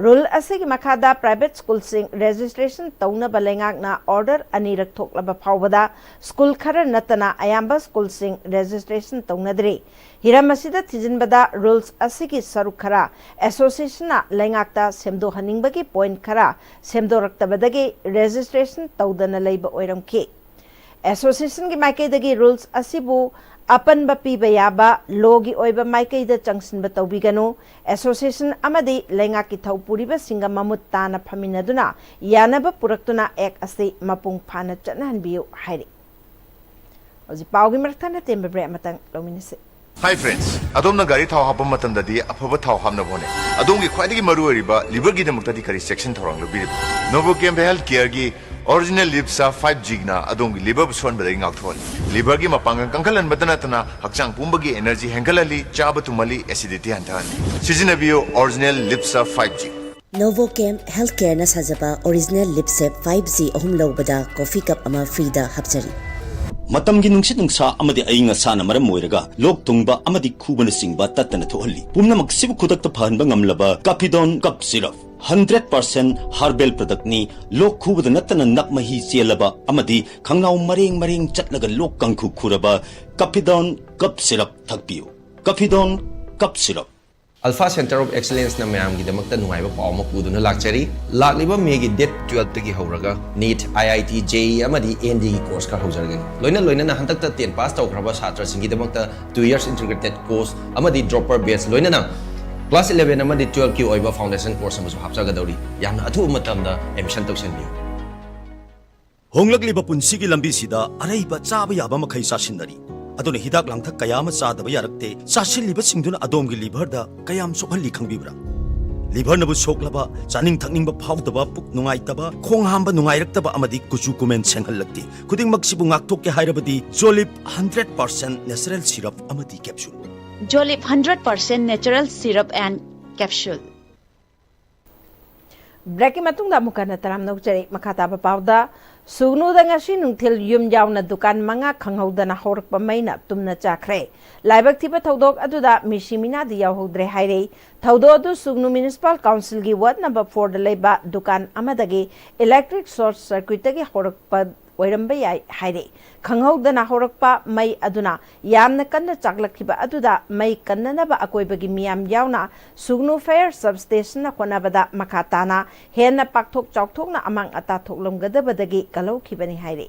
ꯔꯨꯜ ꯑꯁꯤꯒꯤ ꯃꯈꯥꯗ ꯄ꯭ꯔꯥꯏꯚꯦꯠ ꯁ꯭ꯀꯨꯜꯁꯤꯡ ꯔꯦꯖꯤꯁꯇ꯭ꯔꯦꯁꯟ ꯇꯧꯅꯕ ꯂꯩꯉꯥꯛꯅ ꯑꯣꯔꯗꯔ ꯑꯅꯤꯔꯛ ꯊꯣꯛꯂꯕ ꯐꯥꯎꯕꯗ ꯁ꯭ꯀꯨꯜ ꯈꯔ ꯅꯠꯇꯅ ꯑꯌꯥꯝꯕ ꯁ꯭ꯀꯨꯜꯁꯤꯡ ꯔꯦꯖꯤꯁꯇ꯭ꯔꯦꯁꯟ ꯇꯧꯅꯗ꯭ꯔꯤ꯫ ꯍꯤꯔꯝ ꯑꯁꯤꯗ ꯊꯤꯖꯤꯟꯕꯗ ꯔꯨꯜꯁ ꯑꯁꯤꯒꯤ ꯁꯔꯨꯛ ꯈꯔ ꯑꯦꯁꯣꯁꯤꯌꯦꯁꯟꯅ ꯂꯩꯉꯥꯛꯇ ꯁꯦꯝꯗꯣꯛꯍꯟꯅꯤꯡꯕꯒꯤ ꯄꯣꯏꯟꯠ ꯈꯔ ꯁꯦꯝꯗꯣꯔꯛꯇꯕꯗꯒꯤ ꯔꯦꯖꯤꯁꯇ꯭ꯔꯦꯁꯟ ꯇꯧꯗꯅ ꯂꯩꯕ ꯑꯣꯏꯔꯝꯈꯤ꯫ ꯑꯦꯁꯣꯁꯤꯌꯦꯁꯟꯒꯤ ꯃꯥꯏꯀꯩꯗꯒꯤ ꯔꯨꯜꯁ ꯑꯁꯤꯕꯨ ꯑꯄꯟꯕ ꯄꯤꯕ ꯌꯥꯕ ꯂꯣꯒꯤ ꯑꯣꯏꯕ ꯃꯥꯏꯀꯩꯗ ꯆꯪꯁꯤꯟꯕ ꯇꯧꯕꯤꯒꯅꯨ꯫ ꯑꯦꯁꯣꯁꯤꯌꯦꯁꯟ ꯑꯃꯗꯤ ꯂꯩꯉꯥꯛꯀꯤ ꯊꯧ ꯄꯨꯔꯤꯕꯁꯤꯡꯒ ꯃꯃꯨꯠ ꯇꯥꯅ ꯐꯝꯃꯤꯟꯅꯗꯨꯅ ꯌꯥꯅꯕ ꯄꯨꯔꯛꯇꯨꯅ ꯑꯦꯛ ꯑꯁꯤ ꯃꯄꯨꯡ ꯐꯥꯅ ꯆꯠꯅꯍꯟꯕꯤꯌꯨ ꯍꯥꯏꯔꯤ꯫ ꯍꯧꯖꯤꯛ ꯄꯥꯎꯒꯤ ꯃꯔꯛ ꯊꯠꯅ ꯇꯦꯟꯕ ꯕ꯭ꯔꯦꯛ ꯑꯃꯇꯪ ꯂꯧꯃꯤꯟꯅꯁꯤ꯫ Hi friends, ꯑꯗꯣꯝꯅ ꯒꯥꯔꯤ ꯊꯥꯎ ꯍꯥꯞꯄ ꯃꯇꯝꯗꯗꯤ ꯑꯐꯕ ꯊꯥꯎ ꯍꯥꯞꯅꯕ ꯍꯣꯠꯅꯩ꯫ ꯑꯗꯣꯝꯒꯤ ꯈ꯭ꯋꯥꯏꯗꯒꯤ ꯃꯔꯨ ꯑꯣꯏꯔꯤꯕ ꯂꯤꯚꯔꯒꯤꯗꯃꯛꯇꯗꯤ ꯀꯔꯤ ꯆꯦꯛꯁꯤꯟ ꯊꯧꯔꯥꯡ ꯂꯧꯕꯤꯔꯤꯕ? ꯅꯣꯕꯣꯀꯦꯝ ꯍꯦꯜꯊ ꯀꯦꯌꯔꯒꯤ ꯑꯣꯔꯤꯖꯤꯅꯦꯜ ꯂꯤꯞꯁꯥ ꯐꯥꯏꯚ ꯖꯤꯅ ꯑꯗꯣꯝꯒꯤ ꯂꯤꯚꯔꯕꯨ ꯁꯣꯛꯍꯟꯕꯗꯒꯤ ꯉꯥꯛꯊꯣꯛꯍꯜꯂꯤ꯫ ꯂꯤꯚꯔꯒꯤ ꯃꯄꯥꯡꯒꯜ ꯀꯟꯈꯠꯍꯟꯕꯇ ꯅꯠꯇꯅ ꯍꯛꯆꯥꯡ ꯄꯨꯝꯕꯒꯤ ꯑꯦꯅꯔꯖꯤ ꯍꯦꯟꯒꯠꯍꯜꯂꯤ, ꯆꯥꯕ ꯊꯨꯝꯍꯜꯂꯤ, ꯑꯦꯁꯤꯗꯤꯇꯤ ꯍꯟꯊꯍꯜꯂꯤ꯫ ꯁꯤꯖꯤꯟꯅꯕꯤꯌꯨ ꯑꯣꯔꯤꯖꯤꯅꯦꯜ ꯂꯤꯞꯁꯥ ꯐꯥꯏꯚ ꯖꯤ꯫ ꯅꯣꯕꯣꯀꯦꯝ ꯍꯦꯜꯊ ꯀꯦꯌꯔꯅ ꯁꯥꯖꯕ ꯑꯣꯔꯤꯖꯤꯅꯦꯜ ꯂꯤꯞꯁꯦꯞ ꯐꯥꯏꯚ ꯖꯤ ꯑꯍꯨꯝ ꯂꯧꯕꯗ ꯀꯣꯐꯤ ꯀꯞ ꯑꯃ ꯐ꯭ꯔꯤꯗ ꯍꯥꯞꯆꯔꯤ꯫ ꯃꯇꯝꯒꯤ ꯅꯨꯡꯁꯤꯠ ꯅꯨꯡꯁꯥ ꯑꯃꯗꯤ ꯑꯏꯪ ꯑꯁꯥꯅ ꯃꯔꯝ ꯑꯣꯏꯔꯒ ꯂꯣꯛ ꯊꯨꯡꯕ ꯑꯃꯗꯤ ꯈꯨꯕꯅꯆꯤꯡꯕ ꯇꯠꯇꯅ ꯊꯣꯛꯍꯜꯂꯤ꯫ ꯄꯨꯝꯅꯃꯛꯁꯤꯕꯨ ꯈꯨꯗꯛꯇ ꯐꯍꯟꯕ ꯉꯝꯂꯕ Kaphidon cough syrup. Hundred percent herbal ꯄ꯭ꯔꯗꯛꯅꯤ꯫ ꯂꯣꯛ ꯈꯨꯕꯗ ꯅꯠꯇꯅ ꯅꯞ ꯃꯍꯤ ꯆꯦꯜꯂꯕ ꯑꯃꯗꯤ ꯈꯪꯅꯥꯎ ꯃꯔꯦꯡ ꯃꯔꯦꯡ ꯆꯠꯂꯒ ꯂꯣꯛ ꯀꯥꯡꯈꯨ ꯈꯨꯔꯕ ꯀꯥꯐꯤꯗꯣꯟ ꯀꯞ ꯁꯤꯔꯞ ꯊꯛꯄꯤꯌꯨ꯫ Kaphidon cough syrup. Alpha Center of Excellenceꯅ ꯃꯌꯥꯝꯒꯤꯗꯃꯛꯇ ꯅꯨꯡꯉꯥꯏꯕ ꯄꯥꯎ ꯑꯃ ꯄꯨꯗꯨꯅ ꯂꯥꯛꯆꯔꯤ꯫ ꯂꯥꯛꯂꯤꯕ ꯃꯦꯒꯤ ꯗꯦꯠ ꯇꯨꯋꯦꯜꯐꯇꯒꯤ ꯍꯧꯔꯒ ꯅꯤꯠ, ꯑꯥꯏ ꯑꯥꯏ ꯇꯤ, ꯖꯦ ꯏ ꯑꯃꯗꯤ ꯑꯦꯟ ꯗꯤꯒꯤ ꯀꯣꯔꯁ ꯈꯔ ꯍꯧꯖꯔꯒꯅꯤ꯫ ꯂꯣꯏꯅ ꯂꯣꯏꯅꯅ ꯍꯟꯗꯛꯇ ꯇꯦꯟ ꯄꯥꯁ ꯇꯧꯈ꯭ꯔꯕ ꯁꯥꯇ꯭ꯔꯁꯤꯡꯒꯤꯗꯃꯛꯇ ꯇꯨ ꯌꯔꯁ ꯏꯟꯇꯤꯒ꯭ꯔꯦꯇꯦꯠ ꯀꯣꯔꯁ ꯑꯃꯗꯤ ꯗ꯭ꯔꯣꯄꯔ ꯕꯦꯆ, ꯂꯣꯏꯅꯅ ꯀ꯭ꯂꯥꯁ ꯏꯂꯦꯚꯦꯟ ꯑꯃꯗꯤ ꯇꯨꯋꯦꯜꯐꯀꯤ ꯑꯣꯏꯕ ꯐꯥꯎꯟꯗꯦꯁꯟ ꯀꯣꯔꯁ ꯑꯃꯁꯨ ꯍꯥꯞꯆꯒꯗꯧꯔꯤ꯫ ꯌꯥꯝꯅ ꯑꯊꯨꯕ ꯃꯇꯝꯗ ꯑꯦꯗꯃꯤꯁꯟ ꯇꯧꯁꯤꯟꯕꯤꯌꯨ꯫ ꯍꯣꯡꯂꯛꯂꯤꯕ ꯄꯨꯟꯁꯤꯒꯤ ꯂꯝꯕꯤꯁꯤꯗ ꯑꯔꯩꯕ ꯆꯥꯕ ꯌꯥꯕ ꯃꯈꯩ ꯆꯥꯁꯤꯟꯅꯔꯤ꯫ ꯑꯗꯨꯅ ꯍꯤꯗꯥꯛ ꯂꯥꯡꯊꯛ ꯀꯌꯥ ꯑꯃ ꯆꯥꯗꯕ ꯌꯥꯔꯛꯇꯦ꯫ ꯆꯥꯁꯤꯜꯂꯤꯕꯁꯤꯡꯗꯨꯅ ꯑꯗꯣꯝꯒꯤ ꯂꯤꯚꯔꯗ ꯀꯌꯥꯝ ꯁꯣꯛꯍꯜꯂꯤ ꯈꯪꯕꯤꯕ꯭ꯔꯥ? ꯂꯤꯚꯔꯅꯕꯨ ꯁꯣꯛꯂꯕ, ꯆꯥꯅꯤꯡ ꯊꯛꯅꯤꯡꯕ ꯐꯥꯎꯗꯕ, ꯄꯨꯛ ꯅꯨꯡꯉꯥꯏꯇꯕ, ꯈꯣꯡ ꯍꯥꯝꯕ ꯅꯨꯡꯉꯥꯏꯔꯛꯇꯕ ꯑꯃꯗꯤ ꯀꯨꯆꯨ ꯀꯨꯃꯦꯟ ꯁꯦꯡꯍꯜꯂꯛꯇꯦ꯫ ꯈꯨꯗꯤꯡꯃꯛꯁꯤꯕꯨ ꯉꯥꯛꯊꯣꯛꯀꯦ ꯍꯥꯏꯔꯕꯗꯤ ꯖꯣꯂꯤꯞ ꯍꯟꯗ꯭ꯔꯦꯠ ꯄꯥꯔꯁꯦꯟ ꯅꯦꯆꯔꯦꯜ ꯁꯤꯔꯞ ꯑꯃꯗꯤ capsule. Jolip hundred percent natural syrup and capsule. ꯕ꯭ꯔꯦꯛꯀꯤ ꯃꯇꯨꯡꯗ ꯑꯃꯨꯛ ꯍꯟꯅ ꯇꯔꯥꯝꯅ ꯑꯣꯛꯆꯔꯤ꯫ ꯃꯈꯥ ꯇꯥꯕ ꯄꯥꯎꯗ, ꯁꯨꯒꯅꯨꯗ ꯉꯁꯤ ꯅꯨꯡꯊꯤꯜ ꯌꯨꯝ ꯌꯥꯎꯅ ꯗꯨꯀꯥꯟ ꯃꯉꯥ ꯈꯪꯍꯧꯗꯅ ꯍꯧꯔꯛꯄ ꯃꯩꯅ ꯇꯨꯝꯅ ꯆꯥꯈ꯭ꯔꯦ꯫ ꯂꯥꯏꯕꯛ ꯊꯤꯕ ꯊꯧꯗꯣꯛ ꯑꯗꯨꯗ ꯃꯤꯁꯤ ꯃꯤꯅꯥꯗꯤ ꯌꯥꯎꯍꯧꯗ꯭ꯔꯦ ꯍꯥꯏꯔꯤ꯫ ꯊꯧꯗꯣꯛ ꯑꯗꯨ ꯁꯨꯒꯅꯨ ꯃ꯭ꯌꯨꯅꯤꯁꯤꯄꯥꯜ ꯀꯥꯎꯟꯁꯤꯜꯒꯤ ꯋꯥꯔꯗ ꯅꯝꯕꯔ ꯐꯣꯔꯗ ꯂꯩꯕ ꯗꯨꯀꯥꯟ ꯑꯃꯗꯒꯤ ꯏꯂꯦꯛꯇ꯭ꯔꯤꯛ ꯁꯣꯔꯠ ꯁꯔꯀ꯭ꯌꯨꯠꯇꯒꯤ ꯍꯧꯔꯛꯄ ꯑꯣꯏꯔꯝꯕ ꯌꯥꯏ ꯍꯥꯏꯔꯤ꯫ ꯈꯪꯍꯧꯗꯅ ꯍꯧꯔꯛꯄ ꯃꯩ ꯑꯗꯨꯅ ꯌꯥꯝꯅ ꯀꯟꯅ ꯆꯥꯛꯂꯛꯈꯤꯕ ꯑꯗꯨꯗ ꯃꯩ ꯀꯟꯅꯅꯕ ꯑꯀꯣꯏꯕꯒꯤ ꯃꯤꯌꯥꯝ ꯌꯥꯎꯅ ꯁꯨꯒꯅꯨ ꯐꯥꯌꯔ ꯁꯕꯁ꯭ꯇꯦꯁꯟꯅ ꯍꯣꯠꯅꯕꯗ ꯃꯈꯥ ꯇꯥꯅ ꯍꯦꯟꯅ ꯄꯥꯛꯊꯣꯛ ꯆꯥꯎꯊꯣꯛꯅ ꯑꯃꯥꯡ ꯑꯇꯥ ꯊꯣꯛꯂꯝꯒꯗꯕꯗꯒꯤ ꯀꯜꯍꯧꯈꯤꯕꯅꯤ ꯍꯥꯏꯔꯤ꯫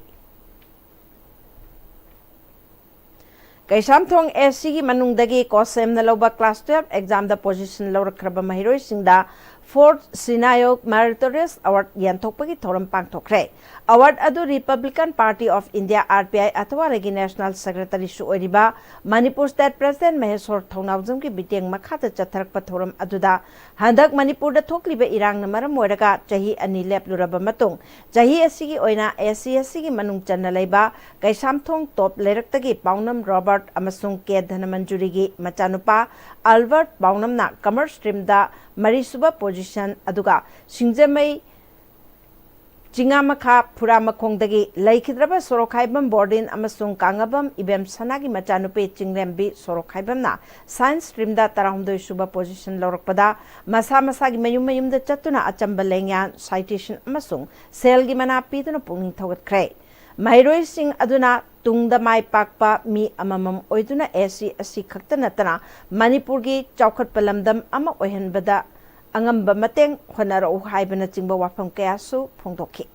ꯀꯩꯁꯥꯝꯊꯣꯡ ꯑꯦꯁ ꯁꯤꯒꯤ ꯃꯅꯨꯡꯗꯒꯤ ꯀꯣꯁꯦꯝꯅ ꯂꯧꯕ ꯀ꯭ꯂꯥꯁ ꯇꯨꯌꯦꯜꯐ ꯑꯦꯛꯖꯥꯝꯗ ꯄꯣꯖꯤꯁꯟ ꯂꯧꯔꯛꯈ꯭ꯔꯕ ꯃꯍꯩꯔꯣꯏꯁꯤꯡꯗ ꯐꯣꯔꯠ ꯁꯤꯅꯥꯌꯣꯛ ꯃꯦꯔꯤꯇꯣꯔꯤꯌꯁ ꯑꯦꯋꯥꯔꯗ ꯌꯦꯟꯊꯣꯛꯄꯒꯤ ꯊꯧꯔꯝ ꯄꯥꯡꯊꯣꯛꯈ꯭ꯔꯦ꯫ ꯑꯦꯋꯥꯔꯗ ꯑꯗꯨ Republican party of India, R P I, ꯑꯊꯋꯥꯔꯥꯒꯤ ꯅꯦꯁꯅꯦꯜ ꯁꯦꯀ꯭ꯔꯦꯇꯔꯤꯁꯨ ꯑꯣꯏꯔꯤꯕ ꯃꯅꯤꯄꯨꯔ ꯁ꯭ꯇꯦꯠ ꯄ꯭ꯔꯦꯁꯤꯗꯦꯟꯠ ꯃꯍꯦꯁꯣꯔ ꯊꯧꯅꯥꯎꯖꯝꯒꯤ ꯃꯤꯠꯌꯦꯡ ꯃꯈꯥꯗ ꯆꯠꯊꯔꯛꯄ ꯊꯧꯔꯝ ꯑꯗꯨꯗ ꯍꯟꯗꯛ ꯃꯅꯤꯄꯨꯔꯗ ꯊꯣꯛꯂꯤꯕ ꯏꯔꯥꯡꯅ ꯃꯔꯝ ꯑꯣꯏꯔꯒ ꯆꯍꯤ ꯑꯅꯤ ꯂꯦꯞꯂꯨꯔꯕ ꯃꯇꯨꯡ, ꯆꯍꯤ ꯑꯁꯤꯒꯤ ꯑꯣꯏꯅ ꯑꯦꯁ ꯁꯤ ꯑꯦꯁ ꯁꯤꯒꯤ ꯃꯅꯨꯡ ꯆꯟꯅ ꯂꯩꯕ ꯀꯩꯁꯥꯝꯊꯣꯡ ꯇꯣꯞ ꯂꯩꯔꯛꯇꯒꯤ ꯄꯥꯎꯅꯝ ꯔꯣꯕꯔꯠ ꯑꯃꯁꯨꯡ ꯀꯦ ꯙꯅꯃꯟꯖꯨꯔꯤꯒꯤ ꯃꯆꯥꯅꯨꯄꯥ ꯑꯜꯕꯔꯠ ꯄꯥꯎꯅꯝꯅ ꯀꯃꯔꯁ ꯁ꯭ꯇ꯭ꯔꯤꯝꯗ ꯃꯔꯤꯁꯨꯕ ꯄꯣꯖꯤꯁꯟ, ꯑꯗꯨꯒ ꯁꯤꯡꯖꯃꯩ ꯆꯤꯉꯥꯃꯈꯥ ꯐꯨꯔꯥꯃꯈꯣꯡꯗꯒꯤ ꯂꯩꯈꯤꯗ꯭ꯔꯕ ꯁꯣꯔꯣꯛꯈꯥꯏꯕꯝ ꯕꯣꯔꯗꯤꯟ ꯑꯃꯁꯨꯡ ꯀꯥꯡꯉꯕꯝ ꯏꯕꯦꯝꯁꯅꯥꯒꯤ ꯃꯆꯥꯅꯨꯄꯤ ꯆꯤꯡꯂꯦꯝꯕꯤ ꯁꯣꯔꯣꯛꯈꯥꯏꯕꯝꯅ ꯁꯥꯏꯟꯁ ꯁ꯭ꯇ꯭ꯔꯤꯝꯗ ꯇꯔꯥꯍꯨꯝꯗꯣꯏ ꯁꯨꯕ ꯄꯣꯖꯤꯁꯟ ꯂꯧꯔꯛꯄꯗ ꯃꯁꯥ ꯃꯁꯥꯒꯤ ꯃꯌꯨꯝ ꯃꯌꯨꯝꯗ ꯆꯠꯇꯨꯅ ꯑꯆꯝꯕ ꯂꯦꯡꯌꯥꯟ, ꯁꯥꯏꯇꯦꯁꯟ ꯑꯃꯁꯨꯡ ꯁꯦꯜꯒꯤ ꯃꯅꯥ ꯄꯤꯗꯨꯅ ꯄꯨꯛꯅꯤꯡ ꯊꯧꯒꯠꯈ꯭ꯔꯦ꯫ ꯃꯍꯩꯔꯣꯏꯁꯤꯡ ꯑꯗꯨꯅ ꯇꯨꯡꯗ ꯃꯥꯏ ꯄꯥꯛꯄ ꯃꯤ ꯑꯃꯃꯝ ꯑꯣꯏꯗꯨꯅ ꯑꯦꯁ ꯁꯤ ꯑꯦꯁ ꯁꯤ ꯈꯛꯇ ꯅꯠꯇꯅ ꯃꯅꯤꯄꯨꯔꯒꯤ ꯆꯥꯎꯈꯠꯄ ꯂꯝꯗꯝ ꯑꯃ ꯑꯣꯏꯍꯟꯕꯗ ꯑꯉꯝꯕ ꯃꯇꯦꯡ ꯍꯣꯠꯅꯔꯛꯎ ꯍꯥꯏꯕꯅꯆꯤꯡꯕ ꯋꯥꯐꯝ ꯀꯌꯥꯁꯨ ꯐꯣꯡꯗꯣꯛꯈꯤ꯫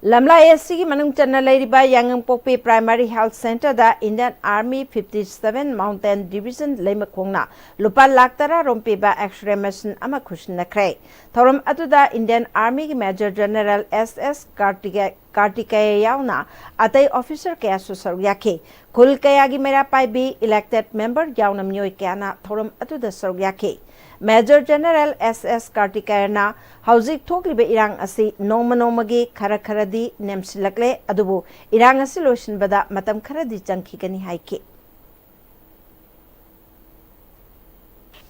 ꯂꯝꯂꯥ ꯑꯦꯁ ꯁꯤꯒꯤ ꯃꯅꯨꯡ ꯆꯟꯅ ꯂꯩꯔꯤꯕ ꯌꯥꯉꯪꯄꯣꯛꯄꯤ ꯄ꯭ꯔꯥꯏꯃꯥꯔꯤ ꯍꯦꯜꯊ ꯁꯦꯟꯇꯔꯗ Indian army fifty seven mountain division ꯂꯩꯃꯈꯣꯡꯅ ꯂꯨꯄꯥ ꯂꯥꯈ ꯇꯔꯥ ꯔꯣꯝ ꯄꯤꯕ ꯑꯦꯛꯁ-ꯔꯦ ꯃꯦꯁꯤꯟ ꯑꯃ ꯈꯨꯠꯁꯤꯟꯅꯈ꯭ꯔꯦ꯫ ꯊꯧꯔꯝ ꯑꯗꯨꯗ ꯏꯟꯗꯤꯌꯟ ꯑꯥꯔꯃꯤꯒꯤ ꯃꯦꯖꯔ ꯖꯦꯅꯔꯦꯜ ꯑꯦꯁ ꯑꯦꯁ ꯀꯥꯔꯇꯤꯀꯦ-, ꯀꯥꯔꯇꯤꯀꯦꯌ ꯌꯥꯎꯅ ꯑꯇꯩ ꯑꯣꯐꯤꯁꯔ ꯀꯌꯥꯁꯨ ꯁꯔꯨꯛ ꯌꯥꯈꯤ꯫ ꯈꯨꯜ ꯀꯌꯥꯒꯤ ꯃꯩꯔꯥ ꯄꯥꯏꯕꯤ, ꯏꯂꯦꯛꯇꯦꯗ ꯃꯦꯝꯕꯔ ꯌꯥꯎꯅ ꯃꯤꯑꯣꯏ ꯀꯌꯥꯅ ꯊꯧꯔꯝ ꯑꯗꯨꯗ ꯁꯔꯨꯛ ꯌꯥꯈꯤ꯫ ꯃꯦꯖꯔ ꯖꯦꯅꯔꯦꯜ ꯑꯦꯁ ꯑꯦꯁ ꯀꯥꯔꯇꯤꯀꯦꯌꯔꯅ ꯍꯧꯖꯤꯛ ꯊꯣꯛꯂꯤꯕ ꯏꯔꯥꯡ ꯑꯁꯤ ꯅꯣꯡꯃ ꯅꯣꯡꯃꯒꯤ ꯈꯔ ꯈꯔꯗꯤ ꯅꯦꯝꯁꯤꯜꯂꯛꯂꯦ, ꯑꯗꯨꯕꯨ ꯏꯔꯥꯡ ꯑꯁꯤ ꯂꯣꯏꯁꯤꯟꯕꯗ ꯃꯇꯝ ꯈꯔꯗꯤ ꯆꯪꯈꯤꯒꯅꯤ ꯍꯥꯏꯈꯤ꯫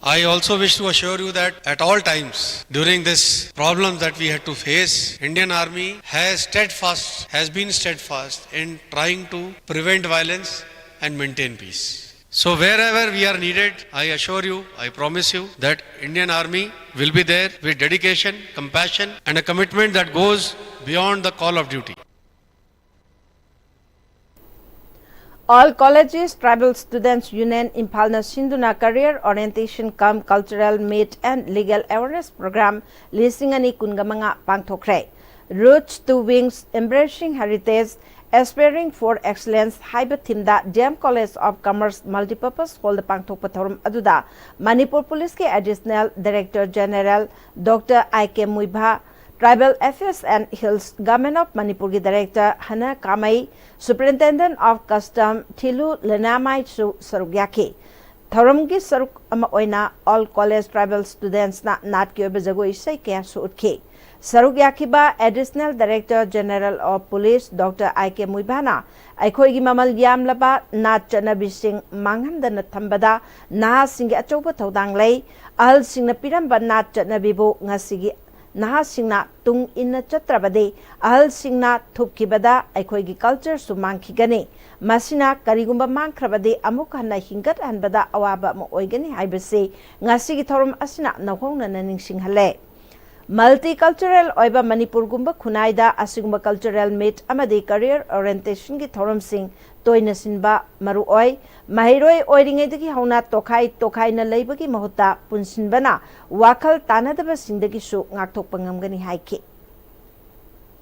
I also wish to assure you that at all times during this problem that we had to face, Indian Army has steadfast, has been steadfast in trying to prevent violence and maintain peace. So wherever we are needed, I assure you, I promise you that Indian Army will be there with dedication, compassion and a commitment that goes beyond the call of duty. All Colleges Tribal Students Union ꯏꯝꯐꯥꯜꯅ ꯁꯤꯟꯗꯨꯅ Career Orientation cum Cultural Meet and Legal Awareness Program ꯂꯤꯁꯤꯡ ꯑꯅꯤ ꯀꯨꯟꯒ ꯃꯉꯥ ꯄꯥꯡꯊꯣꯛꯈ꯭ꯔꯦ꯫ Roots to Wings, Embracing Heritage Aspiring for Excellence ꯍꯥꯏꯕ ꯊꯤꯝꯗ D M College of Commerce Multipurpose Hallꯗ ꯄꯥꯡꯊꯣꯛꯄ ꯊꯧꯔꯝ ꯑꯗꯨꯗ ꯃꯅꯤꯄꯨꯔ ꯄꯨꯂꯤꯁꯀꯤ Additional Director General Doctor I K Muivah, Tribal Affairs and Hills Government of ꯃꯅꯤꯄꯨꯔꯒꯤ Director ꯍꯅ ꯀꯥꯃꯩ, Superintendent of Custom ꯊꯤꯂꯨ ꯂꯅꯥꯃꯥꯏꯁꯨ ꯁꯔꯨꯛ ꯌꯥꯈꯤ꯫ ꯊꯧꯔꯝꯒꯤ ꯁꯔꯨꯛ ꯑꯃ ꯑꯣꯏꯅ All College Tribal Studentsꯅ ꯅꯥꯠꯀꯤ ꯑꯣꯏꯕ ꯖꯒꯣꯏ ꯏꯁꯩ ꯀꯌꯥꯁꯨ ꯎꯠꯈꯤ꯫ ꯁꯔꯨꯛ ꯌꯥꯈꯤꯕ Additional Director General of Police Doctor ꯑꯥꯏ ꯀꯦ ꯃꯨꯏꯚꯥꯅ ꯑꯩꯈꯣꯏꯒꯤ ꯃꯃꯜ ꯌꯥꯝꯂꯕ ꯅꯥꯠ ꯆꯠꯅꯕꯤꯁꯤꯡ ꯃꯥꯡꯍꯟꯗꯅ ꯊꯝꯕꯗ ꯅꯍꯥꯁꯤꯡꯒꯤ ꯑꯆꯧꯕ ꯊꯧꯗꯥꯡ ꯂꯩ꯫ ꯑꯍꯜꯁꯤꯡꯅ ꯄꯤꯔꯝꯕ ꯅꯥꯠ ꯆꯠꯅꯕꯤꯕꯨ ꯉꯁꯤꯒꯤ ꯅꯍꯥꯁꯤꯡꯅ ꯇꯨꯡ ꯏꯟꯅ ꯆꯠꯇ꯭ꯔꯕꯗꯤ ꯑꯍꯜꯁꯤꯡꯅ ꯊꯨꯞꯈꯤꯕꯗ ꯑꯩꯈꯣꯏꯒꯤ cultureꯁꯨ ꯃꯥꯡꯈꯤꯒꯅꯤ꯫ ꯃꯁꯤꯅ ꯀꯔꯤꯒꯨꯝꯕ ꯃꯥꯡꯈ꯭ꯔꯕꯗꯤ ꯑꯃꯨꯛ ꯍꯟꯅ ꯍꯤꯡꯒꯠꯍꯟꯕꯗ ꯑꯋꯥꯕ ꯑꯃ ꯑꯣꯏꯒꯅꯤ ꯍꯥꯏꯕꯁꯤ ꯉꯁꯤꯒꯤ ꯊꯧꯔꯝ ꯑꯁꯤꯅ ꯅꯧꯍꯧꯅꯅ ꯅꯤꯡꯁꯤꯡꯍꯜꯂꯦ꯫ Multicultural ꯑꯣꯏꯕ ꯃꯅꯤꯄꯨꯔꯒꯨꯝꯕ ꯈꯨꯟꯅꯥꯏꯗ ꯑꯁꯤꯒꯨꯝꯕ cultural meet ꯑꯃꯗꯤ career orientationꯒꯤ ꯊꯧꯔꯝꯁꯤꯡ ꯇꯣꯏꯅ ꯁꯤꯟꯕ ꯃꯔꯨ ꯑꯣꯏ꯫ ꯃꯍꯩꯔꯣꯏ ꯑꯣꯏꯔꯤꯉꯩꯗꯒꯤ ꯍꯧꯅ ꯇꯣꯈꯥꯏ ꯇꯣꯈꯥꯏꯅ ꯂꯩꯕꯒꯤ ꯃꯍꯨꯠꯇ ꯄꯨꯟꯁꯤꯟꯕꯅ ꯋꯥꯈꯜ ꯇꯥꯅꯗꯕꯁꯤꯡꯗꯒꯤꯁꯨ ꯉꯥꯛꯊꯣꯛꯄ ꯉꯝꯒꯅꯤ ꯍꯥꯏꯈꯤ꯫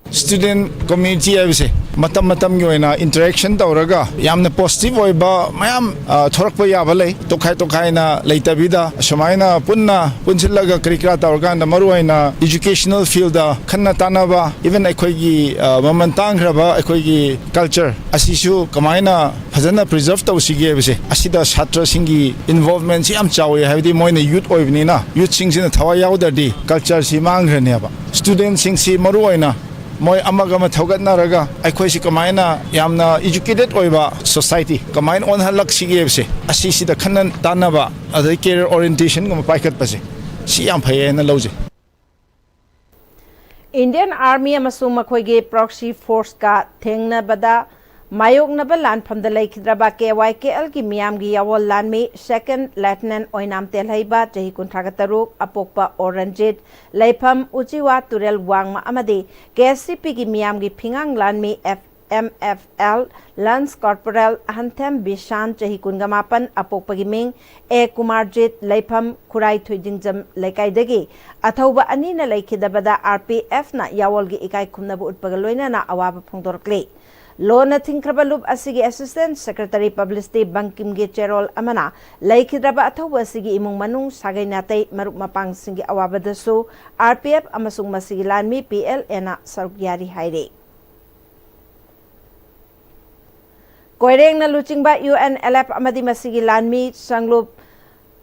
Student community ꯍꯥꯏꯕꯁꯦ ꯃꯇꯝ ꯃꯇꯝꯒꯤ ꯑꯣꯏꯅ interaction ꯇꯧꯔꯒ ꯌꯥꯝꯅ positive ꯑꯣꯏꯕ ꯃꯌꯥꯝ, ꯑ, ꯊꯣꯔꯛꯄ ꯌꯥꯕ ꯂꯩ꯫ ꯇꯣꯈꯥꯏ ꯇꯣꯈꯥꯏꯅ ꯂꯩꯇꯕꯤꯗ ꯁꯨꯃꯥꯏꯅ ꯄꯨꯟꯅ ꯄꯨꯟꯁꯤꯜꯂꯒ ꯀꯔꯤ ꯀꯔꯥ ꯇꯧꯔꯀꯥꯟꯗ ꯃꯔꯨꯑꯣꯏꯅ educational fieldꯗ ꯈꯟꯅ ꯇꯥꯟꯅꯕ, even ꯑꯩꯈꯣꯏꯒꯤ, ꯑ, ꯃꯃꯜ ꯇꯥꯡꯈ꯭ꯔꯕ ꯑꯩꯈꯣꯏꯒꯤ culture ꯑꯁꯤꯁꯨ ꯀꯃꯥꯏꯅ ꯐꯖꯅ preserve ꯇꯧꯁꯤꯒꯦ ꯍꯥꯏꯕꯁꯦ, ꯑꯁꯤꯗ ꯁꯥꯇ꯭ꯔꯁꯤꯡꯒꯤ involvementꯁꯤ ꯌꯥꯝ ꯆꯥꯎꯋꯤ꯫ ꯍꯥꯏꯕꯗꯤ ꯃꯣꯏꯅ youth ꯑꯣꯏꯕꯅꯤꯅ, youthꯁꯤꯡꯁꯤꯅ ꯊꯋꯥꯏ ꯌꯥꯎꯗ꯭ꯔꯗꯤ cultureꯁꯤ ꯃꯥꯡꯈ꯭ꯔꯅꯦꯕ꯫ Studentꯁꯤꯡꯁꯤ ꯃꯔꯨꯑꯣꯏꯅ ꯃꯣꯏ ꯑꯃꯒ ꯑꯃ ꯊꯧꯒꯠꯅꯔꯒ ꯑꯩꯈꯣꯏꯁꯤ ꯀꯃꯥꯏꯅ ꯌꯥꯝꯅ educated ꯑꯣꯏꯕ society ꯀꯃꯥꯏꯅ ꯑꯣꯟꯍꯜꯂꯛꯁꯤꯒꯦ ꯍꯥꯏꯕꯁꯦ, ꯑꯁꯤꯁꯤꯗ ꯈꯟꯅ ꯇꯥꯟꯅꯕ, ꯑꯗꯩ career orientationꯒꯨꯝꯕ ꯄꯥꯏꯈꯠꯄꯁꯦ, ꯁꯤ ꯌꯥꯝ ꯐꯩ ꯍꯥꯏꯅ ꯂꯧꯖꯩ꯫ Indian Army ꯑꯃꯁꯨꯡ ꯃꯈꯣꯏꯒꯤ proxy forceꯀ ꯊꯦꯡꯅꯕꯗ ꯃꯥꯌꯣꯛꯅꯕ ꯂꯥꯟꯐꯝꯗ ꯂꯩꯈꯤꯗ꯭ꯔꯕ ꯀꯦ ꯋꯥꯏ ꯀꯦ ꯑꯦꯜꯒꯤ ꯃꯤꯌꯥꯝꯒꯤ ꯌꯥꯑꯣꯜ ꯂꯥꯟꯃꯤ Second Lieutenant ꯑꯣꯏꯅꯥꯝ ꯇꯦꯜꯍꯩꯕ, ꯆꯍꯤ ꯀꯨꯟꯊ꯭ꯔꯥꯒ ꯇꯔꯨꯛ, ꯑꯄꯣꯛꯄ ꯑꯣ ꯔꯟꯖꯤꯠ, ꯂꯩꯐꯝ ꯎꯆꯤꯋꯥ ꯇꯨꯔꯦꯜ ꯋꯥꯡꯃ ꯑꯃꯗꯤ ꯀꯦ ꯑꯦꯁ ꯁꯤ ꯄꯤꯒꯤ ꯃꯤꯌꯥꯝꯒꯤ ꯐꯤꯉꯥꯡ ꯂꯥꯟꯃꯤ F M F L Lance Corporal ꯑꯍꯟꯊꯦꯝ ꯕꯤꯁꯥꯟ, ꯆꯍꯤ ꯀꯨꯟꯒ ꯃꯥꯄꯟ, ꯑꯄꯣꯛꯄꯒꯤ ꯃꯤꯡ ꯑꯦ ꯀꯨꯃꯥꯔꯖꯤꯠ, ꯂꯩꯐꯝ ꯈꯨꯔꯥꯏ ꯊꯣꯏꯗꯤꯡꯖꯝ ꯂꯩꯀꯥꯏꯗꯒꯤ ꯑꯊꯧꯕ ꯑꯅꯤꯅ ꯂꯩꯈꯤꯗꯕꯗ ꯑꯥꯔ ꯄꯤ ꯑꯦꯐꯅ ꯌꯥꯑꯣꯜꯒꯤ ꯏꯀꯥꯏ ꯈꯨꯝꯅꯕ ꯎꯠꯄꯒ ꯂꯣꯏꯅꯅ ꯑꯋꯥꯕ ꯐꯣꯡꯗꯣꯔꯛꯂꯤ꯫ ꯂꯣꯟꯅ ꯊꯤꯡꯈ꯭ꯔꯕ ꯂꯨꯞ ꯑꯁꯤꯒꯤ Assistant Secretary Publicity ꯕꯪꯀꯤꯝꯒꯤ ꯆꯦꯔꯣꯜ ꯑꯃꯅ ꯂꯩꯈꯤꯗ꯭ꯔꯕ ꯑꯊꯧꯕ ꯑꯁꯤꯒꯤ ꯏꯃꯨꯡ ꯃꯅꯨꯡ, ꯁꯥꯒꯩ ꯅꯥꯇꯩ, ꯃꯔꯨꯞ ꯃꯄꯥꯡꯁꯤꯡꯒꯤ ꯑꯋꯥꯕꯗꯁꯨ RPF ꯑꯃꯁꯨꯡ ꯃꯁꯤꯒꯤ ꯂꯥꯟꯃꯤ PLAꯅ ꯁꯔꯨꯛ ꯌꯥꯔꯤ ꯍꯥꯏꯔꯤ꯫ ꯀꯣꯏꯔꯦꯡꯅ ꯂꯨꯆꯤꯡꯕ UNLF ꯑꯃꯗꯤ ꯃꯁꯤꯒꯤ ꯂꯥꯟꯃꯤ ꯁꯪꯂꯨꯞ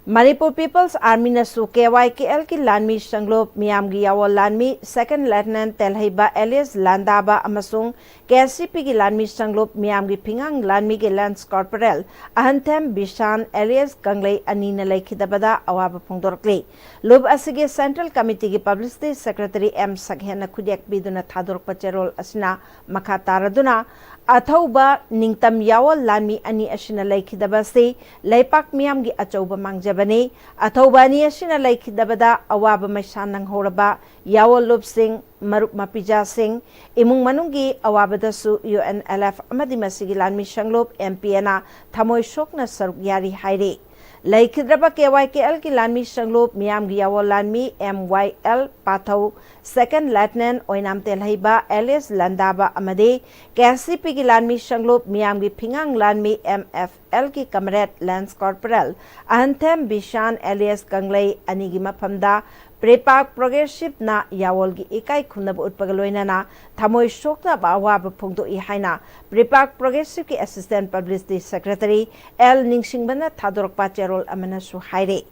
Manipur People's Armyꯅꯁꯨ KYKLꯒꯤ ꯂꯥꯟꯃꯤ ꯁꯪꯂꯨꯞ, ꯃꯤꯌꯥꯝꯒꯤ ꯌꯥꯋꯣꯜ ꯂꯥꯟꯃꯤ Second Lieutenant ꯇꯦꯜꯍꯩꯕ alias ꯂꯥꯟꯗꯥꯕ ꯑꯃꯁꯨꯡ KCPꯒꯤ ꯂꯥꯟꯃꯤ ꯁꯪꯂꯨꯞ, ꯃꯤꯌꯥꯝꯒꯤ ꯐꯤꯉꯥꯡ ꯂꯥꯟꯃꯤꯒꯤ Lance Corporal ꯑꯍꯟꯊꯦꯝ ꯕꯤꯁꯥꯟ alias ꯀꯪꯂꯩ ꯑꯅꯤꯅ ꯂꯩꯈꯤꯗꯕꯗ ꯑꯋꯥꯕ ꯐꯣꯡꯗꯣꯔꯛꯂꯤ꯫ ꯂꯨꯞ ꯑꯁꯤꯒꯤ Central Committeeꯒꯤ Publicity Secretary M ꯁꯛꯍꯦꯟꯅ ꯈꯨꯠꯌꯦꯛ ꯄꯤꯗꯨꯅ ꯊꯥꯗꯣꯔꯛꯄ ꯆꯦꯔꯣꯜ ꯑꯁꯤꯅ ꯃꯈꯥ ꯇꯥꯔꯗꯨꯅ, ꯑꯊꯧꯕ ꯅꯤꯡꯇꯝ ꯌꯥꯋꯣꯜ ꯂꯥꯟꯃꯤ ꯑꯅꯤ ꯑꯁꯤꯅ ꯂꯩꯈꯤꯗꯕ ꯑꯁꯤ ꯂꯩꯄꯥꯛ ꯃꯤꯌꯥꯝꯒꯤ ꯑꯆꯧꯕ ꯃꯥꯡꯖꯕꯅꯤ꯫ ꯑꯊꯧꯕ ꯑꯅꯤ ꯑꯁꯤꯅ ꯂꯩꯈꯤꯗꯕꯗ ꯑꯋꯥꯕ ꯃꯩꯁꯥ ꯅꯪꯍꯧꯔꯕ ꯌꯥꯋꯣꯜ ꯂꯨꯞꯁꯤꯡ, ꯃꯔꯨꯞ ꯃꯄꯤꯖꯥꯁꯤꯡ, ꯏꯃꯨꯡ ꯃꯅꯨꯡꯒꯤ ꯑꯋꯥꯕꯗꯁꯨ UNLF ꯑꯃꯗꯤ ꯃꯁꯤꯒꯤ ꯂꯥꯟꯃꯤ ꯁꯪꯂꯨꯞ MPNꯅ ꯊꯃꯣꯏ ꯁꯣꯛꯅ ꯁꯔꯨꯛ ꯌꯥꯔꯤ ꯍꯥꯏꯔꯤ꯫ ꯂꯩꯈꯤꯗ꯭ꯔꯕ KYKLꯒꯤ ꯂꯥꯟꯃꯤ ꯁꯪꯂꯨꯞ, ꯃꯤꯌꯥꯝꯒꯤ ꯌꯥꯋꯣꯜ ꯂꯥꯟꯃꯤ MYL ꯄꯥꯊꯧ, Second Lieutenant ꯑꯣꯏꯅꯥꯝ ꯇꯦꯜꯍꯩꯕ alias ꯂꯟꯗꯥꯕ ꯑꯃꯗꯤ KCPꯒꯤ ꯂꯥꯟꯃꯤ ꯁꯪꯂꯨꯞ, ꯃꯤꯌꯥꯝꯒꯤ ꯐꯤꯉꯥꯡ ꯂꯥꯟꯃꯤ MFLꯒꯤ Comrade Lance Corporal ꯑꯍꯟꯊꯦꯝ ꯕꯤꯁꯥꯟ alias ꯀꯪꯂꯩ ꯑꯅꯤꯒꯤ ꯃꯐꯝꯗ ꯄ꯭ꯔꯤꯄꯥꯛ ꯄ꯭ꯔꯣꯒ꯭ꯔꯦꯁꯤꯞꯅ ꯌꯥꯋꯣꯜꯒꯤ ꯏꯀꯥꯏ ꯈꯨꯝꯅꯕ ꯎꯠꯄꯒ ꯂꯣꯏꯅꯅ ꯊꯃꯣꯏ ꯁꯣꯛꯅꯕ ꯑꯋꯥꯕ ꯐꯣꯡꯗꯣꯛꯏ ꯍꯥꯏꯅ ꯄ꯭ꯔꯤꯄꯥꯛ ꯄ꯭ꯔꯣꯒ꯭ꯔꯦꯁꯤꯞꯀꯤ Assistant Publicity Secretary L ꯅꯤꯡꯁꯤꯡꯕꯅ ꯊꯥꯗꯣꯔꯛꯄ ꯆꯦꯔꯣꯜ ꯑꯃꯅꯁꯨ ꯍꯥꯏꯔꯤ꯫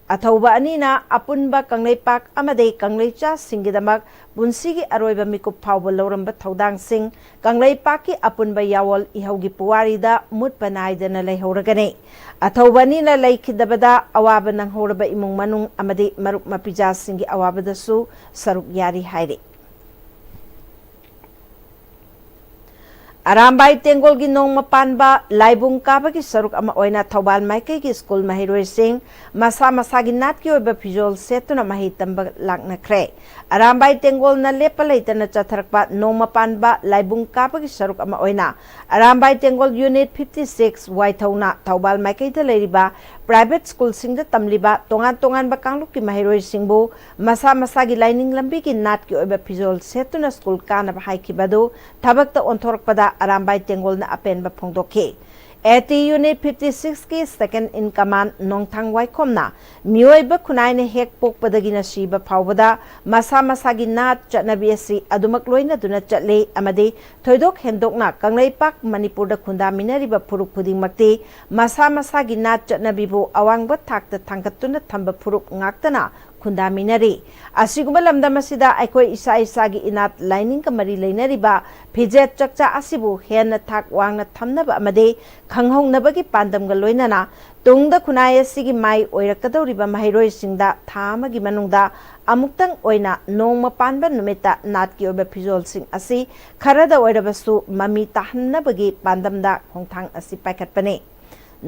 ꯑꯊꯧꯕ ꯑꯅꯤꯅ ꯑꯄꯨꯟꯕ ꯀꯪꯂꯩꯄꯥꯛ ꯑꯃꯗꯤ ꯀꯪꯂꯩꯆꯥꯁꯤꯡꯒꯤꯗꯃꯛ ꯄꯨꯟꯁꯤꯒꯤ ꯑꯔꯣꯏꯕ ꯃꯤꯀꯨꯞ ꯐꯥꯎꯕ ꯂꯧꯔꯝꯕ ꯊꯧꯗꯥꯡꯁꯤꯡ ꯀꯪꯂꯩꯄꯥꯛꯀꯤ ꯑꯄꯨꯟꯕ ꯌꯥꯋꯣꯜ ꯏꯍꯧꯒꯤ ꯄꯨꯋꯥꯔꯤꯗ ꯃꯨꯠꯄ ꯅꯥꯏꯗꯅ ꯂꯩꯍꯧꯔꯒꯅꯤ꯫ ꯑꯊꯧꯕ ꯑꯅꯤꯅ ꯂꯩꯈꯤꯗꯕꯗ ꯑꯋꯥꯕ ꯅꯪꯍꯧꯔꯕ ꯏꯃꯨꯡ ꯃꯅꯨꯡ ꯑꯃꯗꯤ ꯃꯔꯨꯞ ꯃꯄꯤꯖꯥꯁꯤꯡꯒꯤ ꯑꯋꯥꯕꯗꯁꯨ ꯁꯔꯨꯛ ꯌꯥꯔꯤ ꯍꯥꯏꯔꯤ꯫ ꯑꯔꯥꯝꯕꯥꯏ ꯇꯦꯡꯒꯣꯜꯒꯤ ꯅꯣꯡꯃ ꯄꯥꯟꯕ ꯂꯥꯏꯕꯨꯡ ꯀꯥꯕꯒꯤ ꯁꯔꯨꯛ ꯑꯃ ꯑꯣꯏꯅ ꯊꯧꯕꯥꯜ ꯃꯥꯏꯀꯩꯒꯤ ꯁ꯭ꯀꯨꯜ ꯃꯍꯩꯔꯣꯏꯁꯤꯡ ꯃꯁꯥ ꯃꯁꯥꯒꯤ ꯅꯥꯠꯀꯤ ꯑꯣꯏꯕ ꯐꯤꯖꯣꯜ ꯁꯦꯠꯇꯨꯅ ꯃꯍꯩ ꯇꯝꯕ ꯂꯥꯛꯅꯈ꯭ꯔꯦ꯫ ꯑꯔꯥꯝꯕꯥꯏ ꯇꯦꯡꯒꯣꯜꯅ ꯂꯦꯞꯄ ꯂꯩꯇꯅ ꯆꯠꯊꯔꯛꯄ ꯅꯣꯡꯃ ꯄꯥꯟꯕ ꯂꯥꯏꯕꯨꯡ ꯀꯥꯕꯒꯤ ꯁꯔꯨꯛ ꯑꯃ ꯑꯣꯏꯅ Arambai ꯇꯦꯡꯒꯣꯜ Unit fifty six ꯋꯥꯏꯊꯧꯅ Thoubal ꯃꯥꯏꯀꯩꯗ ꯂꯩꯔꯤꯕ private schoolꯁꯤꯡꯗ ꯇꯝꯂꯤꯕ ꯇꯣꯉꯥꯟ ꯇꯣꯉꯥꯟꯕ ꯀꯥꯡꯂꯨꯞꯀꯤ ꯃꯍꯩꯔꯣꯏꯁꯤꯡꯕꯨ ꯃꯁꯥ ꯃꯁꯥꯒꯤ ꯂꯥꯏꯅꯤꯡ ꯂꯝꯕꯤꯒꯤ ꯅꯥꯠꯀꯤ ꯑꯣꯏꯕ ꯐꯤꯖꯣꯜ ꯁꯦꯠꯇꯨꯅ school ꯀꯥꯅꯕ ꯍꯥꯏꯈꯤꯕ ꯑꯗꯨ ꯊꯕꯛꯇ ꯑꯣꯟꯊꯣꯔꯛꯄꯗ ꯑꯔꯥꯝꯕꯥꯏ ꯇꯦꯡꯒꯣꯜꯅ ꯑꯄꯦꯟꯕ ꯐꯣꯡꯗꯣꯛꯈꯤ꯫ AT Unit fifty sixꯀꯤ second in command ꯅꯣꯡꯊꯥꯡ ꯋꯥꯏꯈꯣꯝꯅ ꯃꯤꯑꯣꯏꯕ ꯈꯨꯟꯅꯥꯏꯅ ꯍꯦꯛ ꯄꯣꯛꯄꯗꯒꯤꯅ ꯁꯤꯕ ꯐꯥꯎꯕꯗ ꯃꯁꯥ ꯃꯁꯥꯒꯤ ꯅꯥꯠ ꯆꯠꯅꯕꯤ ꯑꯁꯤ ꯑꯗꯨꯃꯛ ꯂꯣꯏꯅꯗꯨꯅ ꯆꯠꯂꯤ ꯑꯃꯗꯤ ꯊꯣꯏꯗꯣꯛ ꯍꯦꯟꯗꯣꯛꯅ ꯀꯪꯂꯩꯄꯥꯛ ꯃꯅꯤꯄꯨꯔꯗ ꯈꯨꯟꯗꯥꯃꯤꯟꯅꯔꯤꯕ ꯐꯨꯔꯨꯞ ꯈꯨꯗꯤꯡꯃꯛꯇꯤ ꯃꯁꯥ ꯃꯁꯥꯒꯤ ꯅꯥꯠ ꯆꯠꯅꯕꯤꯕꯨ ꯑꯋꯥꯡꯕ ꯊꯥꯛꯇ ꯊꯥꯡꯒꯠꯇꯨꯅ ꯊꯝꯕ ꯐꯨꯔꯨꯞ ꯉꯥꯛꯇꯅ ꯈꯨꯟꯗꯥꯃꯤꯟꯅꯔꯤ꯫ ꯑꯁꯤꯒꯨꯝꯕ ꯂꯝꯗꯝ ꯑꯁꯤꯗ ꯑꯩꯈꯣꯏ ꯏꯁꯥ ꯏꯁꯥꯒꯤ ꯏꯅꯥꯠ ꯂꯥꯏꯅꯤꯡꯒ ꯃꯔꯤ ꯂꯩꯅꯔꯤꯕ ꯐꯤꯖꯦꯠ ꯆꯛꯆꯥ ꯑꯁꯤꯕꯨ ꯍꯦꯟꯅ ꯊꯥꯛ ꯋꯥꯡꯅ ꯊꯝꯅꯕ ꯑꯃꯗꯤ ꯈꯪꯍꯧꯅꯕꯒꯤ ꯄꯥꯟꯗꯝꯒ ꯂꯣꯏꯅꯅ ꯇꯨꯡꯗ ꯈꯨꯟꯅꯥꯏ ꯑꯁꯤꯒꯤ ꯃꯥꯏ ꯑꯣꯏꯔꯛꯀꯗꯧꯔꯤꯕ ꯃꯍꯩꯔꯣꯏꯁꯤꯡꯗ ꯊꯥ ꯑꯃꯒꯤ ꯃꯅꯨꯡꯗ ꯑꯃꯨꯛꯇꯪ ꯑꯣꯏꯅ ꯅꯣꯡꯃ ꯄꯥꯟꯕ ꯅꯨꯃꯤꯠꯇ ꯅꯥꯠꯀꯤ ꯑꯣꯏꯕ ꯐꯤꯖꯣꯜꯁꯤꯡ ꯑꯁꯤ ꯈꯔꯗ ꯑꯣꯏꯔꯕꯁꯨ ꯃꯃꯤ ꯇꯥꯍꯟꯅꯕꯒꯤ ꯄꯥꯟꯗꯝꯗ ꯈꯣꯡꯊꯥꯡ ꯑꯁꯤ ꯄꯥꯏꯈꯠꯄꯅꯤ꯫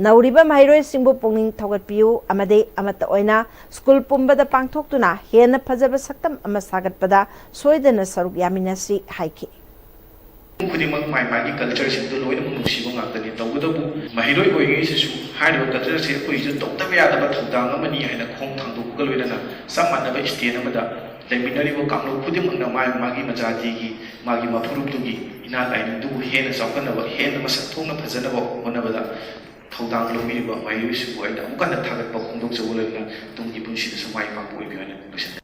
ꯅꯧꯔꯤꯕ ꯃꯍꯩꯔꯣꯏꯁꯤꯡꯕꯨ ꯄꯨꯛꯅꯤꯡ ꯊꯧꯒꯠꯄꯤꯌꯨ ꯑꯃꯗꯤ ꯑꯃꯠꯇ ꯑꯣꯏꯅ school ꯄꯨꯝꯕꯗ ꯄꯥꯡꯊꯣꯛꯇꯨꯅ ꯍꯦꯟꯅ ꯐꯖꯕ ꯁꯛꯇꯝ ꯑꯃ ꯁꯥꯒꯠꯄꯗ ꯁꯣꯏꯗꯅ ꯁꯔꯨꯛ ꯌꯥꯃꯤꯟꯅꯁꯤ ꯍꯥꯏꯈꯤ꯫ ꯈꯨꯗꯤꯡꯃꯛ ꯃꯥꯏ ꯃꯥꯒꯤ cultureꯁꯤꯡꯗꯨ ꯂꯣꯏꯅꯃꯛ ꯅꯨꯡꯁꯤꯕ ꯉꯥꯛꯇꯅꯤ꯫ ꯇꯧꯕꯇꯕꯨ ꯃꯍꯩꯔꯣꯏ ꯑꯣꯏꯔꯤꯉꯩꯁꯤꯁꯨ ꯍꯥꯏꯔꯤꯕ cultureꯁꯦ ꯑꯩꯈꯣꯏꯁꯨ ꯇꯧꯗꯕ ꯌꯥꯗꯕ ꯊꯧꯗꯥꯡ ꯑꯃꯅꯤ ꯍꯥꯏꯅ ꯈꯣꯡ ꯊꯥꯡꯗꯣꯛꯄꯒ ꯂꯣꯏꯅꯅ ꯆꯞ ꯃꯥꯟꯅꯕ stand ꯑꯃꯗ ꯂꯩꯃꯤꯟꯅꯔꯤꯕ ꯀꯥꯡꯂꯨꯞ ꯈꯨꯗꯤꯡꯃꯛꯅ ꯃꯥꯒꯤ ꯃꯥꯒꯤ ꯃꯖꯥꯇꯤꯒꯤ, ꯃꯥꯒꯤ ꯃꯐꯨꯔꯨꯞꯇꯨꯒꯤ ꯏꯅꯥꯠ ꯂꯥꯏꯅꯤꯡꯗꯨꯕꯨ ꯍꯦꯟꯅ ꯆꯥꯎꯈꯠꯅꯕ, ꯍꯦꯟꯅ ꯃꯁꯛ ꯊꯣꯛꯅ ꯐꯖꯅꯕ ꯍꯣꯠꯅꯕꯗ ꯊꯧꯗꯥꯡ ꯂꯧꯕꯤꯔꯤꯕ ꯃꯍꯩꯔꯣꯏꯁꯤꯡꯕꯨ ꯑꯩꯅ ꯑꯃꯨꯛ ꯍꯟꯅ ꯊꯥꯒꯠꯄ ꯐꯣꯡꯗꯣꯛꯆꯕ ꯂꯣꯏꯅꯅ ꯇꯨꯡꯒꯤ ꯄꯨꯟꯁꯤꯗꯁꯨ ꯃꯥꯏ ꯄꯥꯛꯄ ꯑꯣꯏꯕꯤꯌꯨ ꯍꯥꯏꯅ ꯂꯣꯏꯁꯤꯟꯖꯔꯤ꯫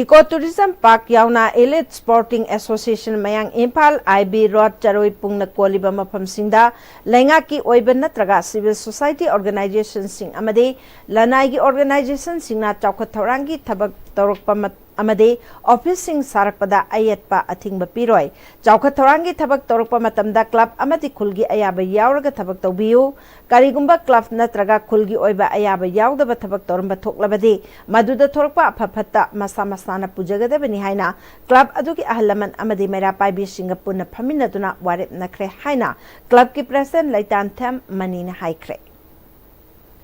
Eco Tourism Park ꯌꯥꯎꯅ Elite Sporting Association ꯃꯌꯥꯡ ꯏꯝꯐꯥꯜ, IB Road, ꯆꯔꯣꯏ ꯄꯨꯡꯅ ꯀꯣꯜꯂꯤꯕ ꯃꯐꯝꯁꯤꯡꯗ ꯂꯩꯉꯥꯛꯀꯤ ꯑꯣꯏꯕ ꯅꯠꯇ꯭ꯔꯒ civil society organizationꯁꯤꯡ ꯑꯃꯗꯤ ꯂꯅꯥꯏꯒꯤ organizationꯁꯤꯡꯅ ꯆꯥꯎꯈꯠ ꯊꯧꯔꯥꯡꯒꯤ ꯊꯕꯛ ꯇꯧꯔꯛꯄ ꯃꯠ-, ꯑꯃꯗꯤ officeꯁꯤꯡ ꯁꯥꯔꯛꯄꯗ ꯑꯌꯦꯠꯄ ꯑꯊꯤꯡꯕ ꯄꯤꯔꯣꯏ꯫ ꯆꯥꯎꯈꯠ ꯊꯧꯔꯥꯡꯒꯤ ꯊꯕꯛ ꯇꯧꯔꯛꯄ ꯃꯇꯝꯗ club ꯑꯃꯗꯤ ꯈꯨꯜꯒꯤ ꯑꯌꯥꯕ ꯌꯥꯎꯔꯒ ꯊꯕꯛ ꯇꯧꯕꯤꯌꯨ꯫ ꯀꯔꯤꯒꯨꯝꯕ club ꯅꯠꯇ꯭ꯔꯒ ꯈꯨꯜꯒꯤ ꯑꯣꯏꯕ ꯑꯌꯥꯕ ꯌꯥꯎꯗꯕ ꯊꯕꯛ ꯇꯧꯔꯝꯕ ꯊꯣꯛꯂꯕꯗꯤ, ꯃꯗꯨꯗ ꯊꯣꯔꯛꯄ ꯑꯐ ꯐꯠꯇ ꯃꯁꯥ ꯃꯁꯥꯅ ꯄꯨꯖꯒꯗꯕꯅꯤ ꯍꯥꯏꯅ club ꯑꯗꯨꯒꯤ ꯑꯍꯜ ꯂꯃꯟ ꯑꯃꯗꯤ ꯃꯩꯔꯥ ꯄꯥꯏꯕꯤꯁꯤꯡꯒ ꯄꯨꯟꯅ ꯐꯝꯃꯤꯟꯅꯗꯨꯅ ꯋꯥꯔꯦꯞꯅꯈ꯭ꯔꯦ ꯍꯥꯏꯅ clubꯀꯤ president ꯂꯩꯇꯥꯟꯊꯦꯝ ꯃꯅꯤꯅ ꯍꯥꯏꯈ꯭ꯔꯦ꯫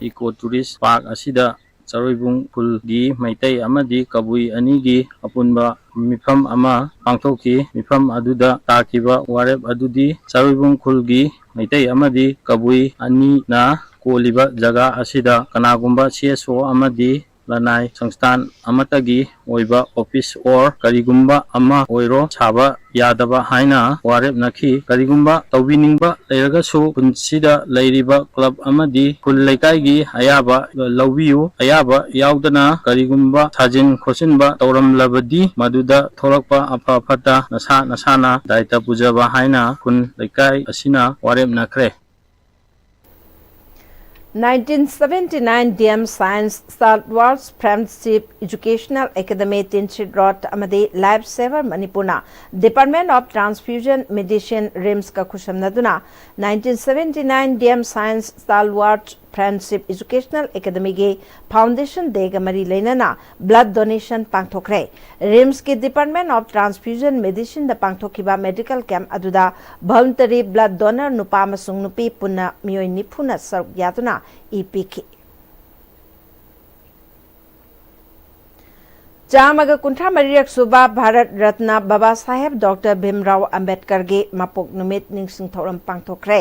Eco Tourist Park ꯑꯁꯤꯗ ꯆꯔꯣꯏꯕꯨꯡ ꯈꯨꯜꯒꯤ ꯃꯩꯇꯩ ꯑꯃꯗꯤ ꯀꯕꯨꯏ ꯑꯅꯤꯒꯤ ꯑꯄꯨꯟꯕ ꯃꯤꯐꯝ ꯑꯃ ꯄꯥꯡꯊꯣꯛꯈꯤ꯫ ꯃꯤꯐꯝ ꯑꯗꯨꯗ ꯇꯥꯈꯤꯕ ꯋꯥꯔꯦꯞ ꯑꯗꯨꯗꯤ ꯆꯔꯣꯏꯕꯨꯡ ꯈꯨꯜꯒꯤ ꯃꯩꯇꯩ ꯑꯃꯗꯤ ꯀꯕꯨꯏ ꯑꯅꯤꯅ ꯀꯣꯜꯂꯤꯕ ꯖꯒꯥ ꯑꯁꯤꯗ ꯀꯅꯥꯒꯨꯝꯕ C S O ꯑꯃꯗꯤ ꯂꯅꯥꯏ ꯁꯪꯁꯊꯥꯟ ꯑꯃꯠꯇꯒꯤ ꯑꯣꯏꯕ office or ꯀꯔꯤꯒꯨꯝꯕ ꯑꯃ ꯑꯣꯏꯔꯣ ꯁꯥꯕ ꯌꯥꯗꯕ ꯍꯥꯏꯅ ꯋꯥꯔꯦꯞꯅꯈꯤ꯫ ꯀꯔꯤꯒꯨꯝꯕ ꯇꯧꯕꯤꯅꯤꯡꯕ ꯂꯩꯔꯒꯁꯨ ꯈꯨꯟꯁꯤꯗ ꯂꯩꯔꯤꯕ club ꯑꯃꯗꯤ ꯈꯨꯜ ꯂꯩꯀꯥꯏꯒꯤ ꯑꯌꯥꯕ ꯂꯧꯕꯤꯌꯨ꯫ ꯑꯌꯥꯕ ꯌꯥꯎꯗꯅ ꯀꯔꯤꯒꯨꯝꯕ ꯁꯥꯖꯤꯟ ꯈꯣꯠꯆꯤꯟꯕ ꯇꯧꯔꯝꯂꯕꯗꯤ ꯃꯗꯨꯗ ꯊꯣꯛꯂꯛꯄ ꯑꯐ ꯐꯠꯇ ꯅꯁꯥ ꯅꯁꯥꯅ ꯗꯥꯏꯇ ꯄꯨꯖꯕ ꯍꯥꯏꯅ ꯈꯨꯟ ꯂꯩꯀꯥꯏ ꯑꯁꯤꯅ ꯋꯥꯔꯦꯞꯅꯈ꯭ꯔꯦ꯫ Nineteen seventy-nine D M Science Stalwarts Friendship Educational Academy, Tinsit Road ꯑꯃꯗꯤ Life Saver ꯃꯅꯤꯄꯨꯔꯅ Department of Transfusion Medicine, RIMSꯀ ꯈꯨꯠꯁꯝꯅꯗꯨꯅ nineteen seventy-nine D M Science Stalwarts Friendship Educational Academyꯒꯤ Foundation Dayꯒ ꯃꯔꯤ ꯂꯩꯅꯅ blood donation ꯄꯥꯡꯊꯣꯛꯈ꯭ꯔꯦ꯫ RIMSꯀꯤ Department of Transfusion Medicineꯗ ꯄꯥꯡꯊꯣꯛꯈꯤꯕ medical camp ꯑꯗꯨꯗ voluntary blood donor ꯅꯨꯄꯥ ꯑꯃꯁꯨꯡ ꯅꯨꯄꯤ ꯄꯨꯟꯅ ꯃꯤꯑꯣꯏ ꯅꯤꯐꯨꯅ ꯁꯔꯨꯛ ꯌꯥꯗꯨꯅ ꯏ ꯄꯤꯈꯤ꯫ ꯆꯥꯝꯃꯒ ꯀꯨꯟꯊ꯭ꯔꯥ ꯃꯔꯤꯔꯛ ꯁꯨꯕ ꯚꯥꯔꯠ ꯔꯠꯅ ꯕꯕꯥ ꯁꯥꯍꯦꯕ ꯗꯣꯛꯇꯔ ꯚꯤꯝꯔꯥꯎ ꯑꯝꯕꯦꯗꯀꯔꯒꯤ ꯃꯄꯣꯛ ꯅꯨꯃꯤꯠ ꯅꯤꯡꯁꯤꯡ ꯊꯧꯔꯝ ꯄꯥꯡꯊꯣꯛꯈ꯭ꯔꯦ꯫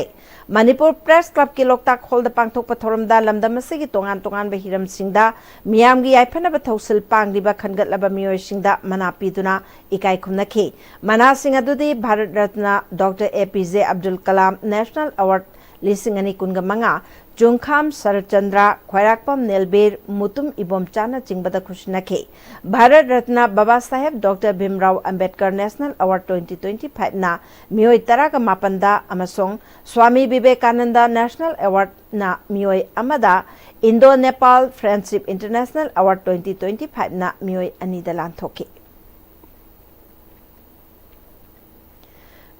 ꯃꯅꯤꯄꯨꯔ ꯄ꯭ꯔꯦꯁ ꯀ꯭ꯂꯕꯀꯤ ꯂꯣꯛꯇꯥꯛ ꯍꯣꯜꯗ ꯄꯥꯡꯊꯣꯛꯄ ꯊꯧꯔꯝꯗ ꯂꯝꯗꯝ ꯑꯁꯤꯒꯤ ꯇꯣꯉꯥꯟ ꯇꯣꯉꯥꯟꯕ ꯍꯤꯔꯝꯁꯤꯡꯗ ꯃꯤꯌꯥꯝꯒꯤ ꯌꯥꯏꯐꯅꯕ ꯊꯧꯁꯤꯜ ꯄꯥꯡꯂꯤꯕ ꯈꯟꯒꯠꯂꯕ ꯃꯤꯑꯣꯏꯁꯤꯡꯗ ꯃꯅꯥ ꯄꯤꯗꯨꯅ ꯏꯀꯥꯏ ꯈꯨꯝꯅꯈꯤ꯫ ꯃꯅꯥꯁꯤꯡ ꯑꯗꯨꯗꯤ Bharat Ratna doctor A P J Abdul Kalam national ꯑꯦꯋꯥꯔꯗ ꯂꯤꯁꯤꯡ ꯑꯅꯤ ꯀꯨꯟꯒ ꯃꯉꯥ, ꯆꯨꯡꯈꯥꯝ ꯁꯔꯠꯆꯟꯗ꯭ꯔ, ꯈ꯭ꯋꯥꯏꯔꯥꯛꯄꯝ ꯅꯦꯜꯕꯤꯔ, ꯃꯨꯇꯨꯝ ꯏꯕꯣꯝꯆꯥꯅꯆꯤꯡꯕꯗ ꯈꯨꯠꯁꯤꯟꯅꯈꯤ꯫ ꯚꯥꯔꯠ ꯔꯠꯅ ꯕꯕꯥ ꯁꯥꯍꯦꯕ ꯗꯣꯛꯇꯔ ꯚꯤꯝꯔꯥꯎ ꯑꯝꯕꯦꯗꯀꯔ ꯅꯦꯁꯅꯦꯜ ꯑꯦꯋꯥꯔꯗ twenty twenty-fiveꯅ ꯃꯤꯑꯣꯏ ꯇꯔꯥꯒ ꯃꯥꯄꯟꯗ ꯑꯃꯁꯨꯡ ꯁ꯭ꯋꯥꯃꯤ ꯕꯤꯕꯦꯀꯥꯅꯟꯗ ꯅꯦꯁꯅꯦꯜ ꯑꯦꯋꯥꯔꯗꯅ ꯃꯤꯑꯣꯏ ꯑꯃꯗ, Indo Nepal Friendship International Award twenty twenty-fiveꯅ ꯃꯤꯑꯣꯏ ꯑꯅꯤꯗ ꯂꯥꯟꯊꯣꯛꯈꯤ꯫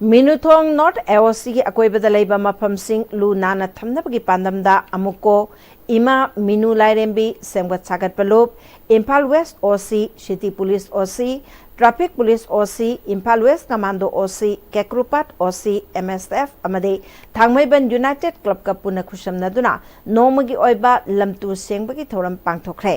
ꯃꯤꯅꯨꯊꯣꯡ North A O Cꯒꯤ ꯑꯀꯣꯏꯕꯗ ꯂꯩꯕ ꯃꯐꯝꯁꯤꯡ ꯂꯨ ꯅꯥꯟꯅ ꯊꯝꯅꯕꯒꯤ ꯄꯥꯟꯗꯝꯗ ꯑꯃꯨꯛꯀꯣ ꯏꯃꯥ ꯃꯤꯅꯨ ꯂꯥꯏꯔꯦꯝꯕꯤ, ꯁꯦꯝꯒꯠ ꯁꯥꯒꯠꯄ ꯂꯨꯞ, ꯏꯝꯐꯥꯜ ꯋꯦꯁ ꯑꯣ ꯁꯤ, ꯁꯤꯇꯤ ꯄꯨꯂꯤꯁ ꯑꯣ ꯁꯤ, ꯇ꯭ꯔꯥꯐꯤꯛ ꯄꯨꯂꯤꯁ ꯑꯣ ꯁꯤ, ꯏꯝꯐꯥꯜ ꯋꯦꯁ ꯀꯃꯥꯟꯗꯣ ꯑꯣ ꯁꯤ, ꯀꯦꯀ꯭ꯔꯨꯄꯥꯠ ꯑꯣ ꯁꯤ, ꯑꯦꯝ ꯑꯦꯁ ꯑꯦꯐ ꯑꯃꯗꯤ ꯊꯥꯡꯃꯩꯕꯟ ꯌꯨꯅꯥꯏꯇꯦꯗ ꯀ꯭ꯂꯕꯀ ꯄꯨꯟꯅ ꯈꯨꯠꯁꯝꯅꯗꯨꯅ ꯅꯣꯡꯃꯒꯤ ꯑꯣꯏꯕ ꯂꯝꯇꯨ ꯁꯦꯡꯕꯒꯤ ꯊꯧꯔꯝ ꯄꯥꯡꯊꯣꯛꯈ꯭ꯔꯦ꯫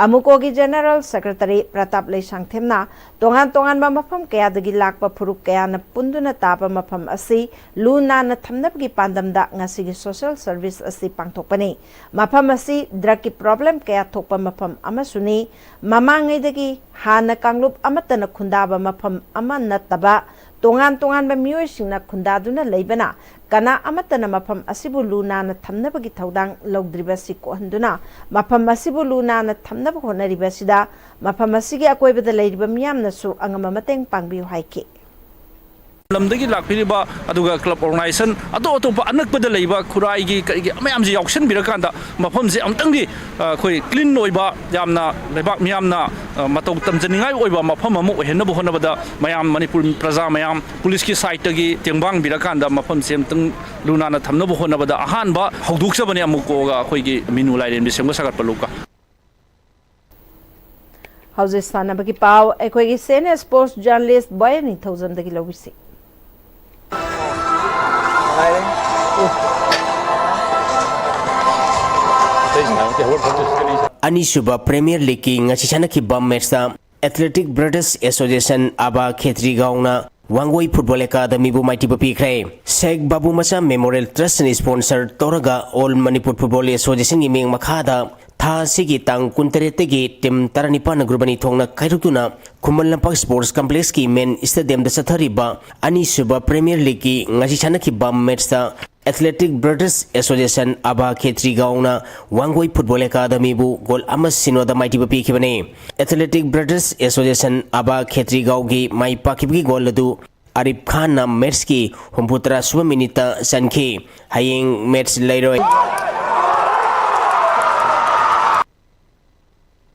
ꯑꯃꯨꯀꯣꯒꯤ ꯖꯦꯅꯔꯦꯜ ꯁꯦꯀ꯭ꯔꯦꯇꯔꯤ ꯄ꯭ꯔꯇꯥꯞ ꯂꯩꯁꯥꯡꯊꯦꯝꯅ ꯇꯣꯉꯥꯟ ꯇꯣꯉꯥꯟꯕ ꯃꯐꯝ ꯀꯌꯥꯗꯒꯤ ꯂꯥꯛꯄ ꯐꯨꯔꯨꯞ ꯀꯌꯥꯅ ꯄꯨꯟꯗꯨꯅ ꯇꯥꯕ ꯃꯐꯝ ꯑꯁꯤ ꯂꯨ ꯅꯥꯟꯅ ꯊꯝꯅꯕꯒꯤ ꯄꯥꯟꯗꯝꯗ ꯉꯁꯤꯒꯤ ꯁꯣꯁꯦꯜ ꯁꯔꯚꯤꯁ ꯑꯁꯤ ꯄꯥꯡꯊꯣꯛꯄꯅꯤ꯫ ꯃꯐꯝ ꯑꯁꯤ ꯗ꯭ꯔꯒꯀꯤ ꯄ꯭ꯔꯣꯕ꯭ꯂꯦꯝ ꯀꯌꯥ ꯊꯣꯛꯄ ꯃꯐꯝ ꯑꯃꯁꯨꯅꯤ꯫ ꯃꯃꯥꯡꯉꯩꯗꯒꯤ ꯍꯥꯟꯅ ꯀꯥꯡꯂꯨꯞ ꯑꯃꯠꯇꯅ ꯈꯨꯟꯗꯥꯕ ꯃꯐꯝ ꯑꯃ ꯅꯠꯇꯕ, ꯇꯣꯉꯥꯟ ꯇꯣꯉꯥꯟꯕ ꯃꯤꯑꯣꯏꯁꯤꯡꯅ ꯈꯨꯟꯗꯥꯗꯨꯅ ꯂꯩꯕꯅ, ꯀꯅꯥ ꯑꯃꯠꯇꯅ ꯃꯐꯝ ꯑꯁꯤꯕꯨ ꯂꯨ ꯅꯥꯟꯅ ꯊꯝꯅꯕꯒꯤ ꯊꯧꯗꯥꯡ ꯂꯧꯗ꯭ꯔꯤꯕꯁꯤ ꯀꯣꯛꯍꯟꯗꯨꯅ, ꯃꯐꯝ ꯑꯁꯤꯕꯨ ꯂꯨ ꯅꯥꯟꯅ ꯊꯝꯅꯕ ꯍꯣꯠꯅꯔꯤꯕꯁꯤꯗ ꯃꯐꯝ ꯑꯁꯤꯒꯤ ꯑꯀꯣꯏꯕꯗ ꯂꯩꯔꯤꯕ ꯃꯤꯌꯥꯝꯅꯁꯨ ꯑꯉꯝꯕ ꯃꯇꯦꯡ ꯄꯥꯡꯕꯤꯌꯨ ꯍꯥꯏꯈꯤ꯫ ꯂꯝꯗꯒꯤ ꯂꯥꯛꯄꯤꯔꯤꯕ, ꯑꯗꯨꯒ ꯀ꯭ꯂꯕ ꯑꯣꯔꯒꯅꯥꯏꯖꯦꯁꯟ ꯑꯇꯣꯞ ꯑꯇꯣꯞꯄ ꯑꯅꯛꯄꯗ ꯂꯩꯕ ꯈꯨꯔꯥꯏꯒꯤ ꯀꯔꯤꯒꯤ ꯃꯌꯥꯝꯁꯦ ꯌꯥꯎꯁꯟꯕꯤꯔꯀꯥꯟꯗ ꯃꯐꯝꯁꯦ ꯑꯃꯨꯛꯇꯪꯗꯤ, ꯑ, ꯑꯩꯈꯣꯏ ꯀ꯭ꯂꯤꯟ ꯑꯣꯏꯕ, ꯌꯥꯝꯅ ꯂꯩꯕꯥꯛ ꯃꯤꯌꯥꯝꯅ, ꯑ, ꯃꯇꯧ ꯇꯝꯖꯅꯤꯡꯉꯥꯏ ꯑꯣꯏꯕ ꯃꯐꯝ ꯑꯃ ꯑꯣꯏꯍꯟꯅꯕ ꯍꯣꯠꯅꯕꯗ ꯃꯌꯥꯝ, ꯃꯅꯤꯄꯨꯔ ꯄ꯭ꯔꯖꯥ ꯃꯌꯥꯝ, ꯄꯨꯂꯤꯁꯀꯤ ꯁꯥꯏꯠꯇꯒꯤ ꯇꯦꯡꯕꯥꯡꯕꯤꯔꯀꯥꯟꯗ ꯃꯐꯝꯁꯦ ꯑꯃꯨꯛꯇꯪ ꯂꯨ ꯅꯥꯟꯅ ꯊꯝꯅꯕ ꯍꯣꯠꯅꯕꯗ ꯑꯍꯥꯟꯕ ꯍꯧꯗꯣꯛꯆꯕꯅꯦ ꯑꯃꯨꯛꯀꯣꯒ ꯑꯩꯈꯣꯏꯒꯤ ꯃꯤꯅꯨ ꯂꯥꯏꯔꯦꯝꯕꯤ ꯁꯦꯝꯒꯠ ꯁꯥꯒꯠꯄ ꯂꯨꯞꯀ꯫ ꯍꯧꯖꯤꯛ ꯁꯥꯟꯅꯕꯒꯤ ꯄꯥꯎ ꯑꯩꯈꯣꯏꯒꯤ ꯁꯦꯅꯤꯌꯔ ꯁ꯭ꯄꯣꯔꯠꯁ ꯖꯔꯅꯦꯂꯤꯁ ꯕꯣꯌꯦꯟ ꯅꯤꯡꯊꯧꯖꯝꯗꯒꯤ ꯂꯧꯕꯤꯁꯤ꯫ ꯑꯅꯤꯁꯨꯕ ꯄ꯭ꯔꯤꯃꯤꯌꯔ ꯂꯤꯒꯀꯤ ꯉꯁꯤ ꯁꯥꯟꯅꯈꯤꯕ ꯃꯦꯆꯇ ꯑꯦꯊꯂꯦꯇꯤꯛ ꯕ꯭ꯔꯗꯔꯁ ꯑꯦꯁꯣꯁꯤꯌꯦꯁꯟ ꯑꯕꯥ ꯈꯦꯇ꯭ꯔꯤꯒꯥꯎꯅ ꯋꯥꯡꯒꯣꯏ ꯐꯨꯠꯕꯣꯜ ꯑꯦꯀꯥꯗꯃꯤꯕꯨ ꯃꯥꯏꯊꯤꯕ ꯄꯤꯈ꯭ꯔꯦ꯫ ꯁꯦꯈ ꯕꯥꯕꯨ ꯃꯆꯥ ꯃꯦꯃꯣꯔꯤꯌꯦꯜ ꯇ꯭ꯔꯁꯅ ꯁ꯭ꯄꯣꯟꯁꯔ ꯇꯧꯔꯒ ꯑꯣꯜ ꯃꯅꯤꯄꯨꯔ ꯐꯨꯠꯕꯣꯜ ꯑꯦꯁꯣꯁꯤꯌꯦꯁꯟꯒꯤ ꯃꯤꯠꯌꯦꯡ ꯃꯈꯥꯗ ꯊꯥ ꯑꯁꯤꯒꯤ ꯇꯥꯡ ꯀꯨꯟꯇꯔꯦꯠꯇꯒꯤ ꯇꯤꯝ ꯇꯔꯥꯅꯤꯄꯥꯟꯅ ꯒ꯭ꯔꯨꯞ ꯑꯅꯤ ꯊꯣꯛꯅ ꯈꯥꯏꯗꯣꯛꯇꯨꯅ ꯈꯨꯃꯟ ꯂꯝꯄꯥꯛ ꯁ꯭ꯄꯣꯔꯠꯁ ꯀꯝꯄ꯭ꯂꯦꯛꯁꯀꯤ ꯃꯦꯟ ꯁ꯭ꯇꯦꯗꯤꯌꯝꯗ ꯆꯠꯊꯔꯤꯕ ꯑꯅꯤꯁꯨꯕ ꯄ꯭ꯔꯤꯃꯤꯌꯔ ꯂꯤꯒꯀꯤ ꯉꯁꯤ ꯁꯥꯟꯅꯈꯤꯕ ꯃꯦꯆꯇ ꯑꯦꯊꯂꯦꯇꯤꯛ ꯕ꯭ꯔꯗꯔꯁ ꯑꯦꯁꯣꯁꯤꯌꯦꯁꯟ ꯑꯕꯥ ꯈꯦꯇ꯭ꯔꯤꯒꯥꯎꯅ ꯋꯥꯡꯒꯣꯏ ꯐꯨꯠꯕꯣꯜ ꯑꯦꯀꯥꯗꯃꯤꯕꯨ ꯒꯣꯜ ꯑꯃ ꯁꯤꯅꯣꯗ ꯃꯥꯏꯊꯤꯕ ꯄꯤꯈꯤꯕꯅꯤ꯫ ꯑꯦꯊꯂꯦꯇꯤꯛ ꯕ꯭ꯔꯗꯔꯁ ꯑꯦꯁꯣꯁꯤꯌꯦꯁꯟ ꯑꯕꯥ ꯈꯦꯇ꯭ꯔꯤꯒꯥꯎꯒꯤ ꯃꯥꯏ ꯄꯥꯛꯈꯤꯕꯒꯤ ꯒꯣꯜ ꯑꯗꯨ ꯑꯔꯤꯐ ꯈꯥꯟꯅ ꯃꯦꯆꯀꯤ ꯍꯨꯝꯐꯨꯇꯔꯥ ꯁꯨꯕ ꯃꯤꯅꯤꯠꯇ ꯆꯟꯈꯤ꯫ ꯍꯌꯦꯡ ꯃꯦꯆ ꯂꯩꯔꯣꯏ꯫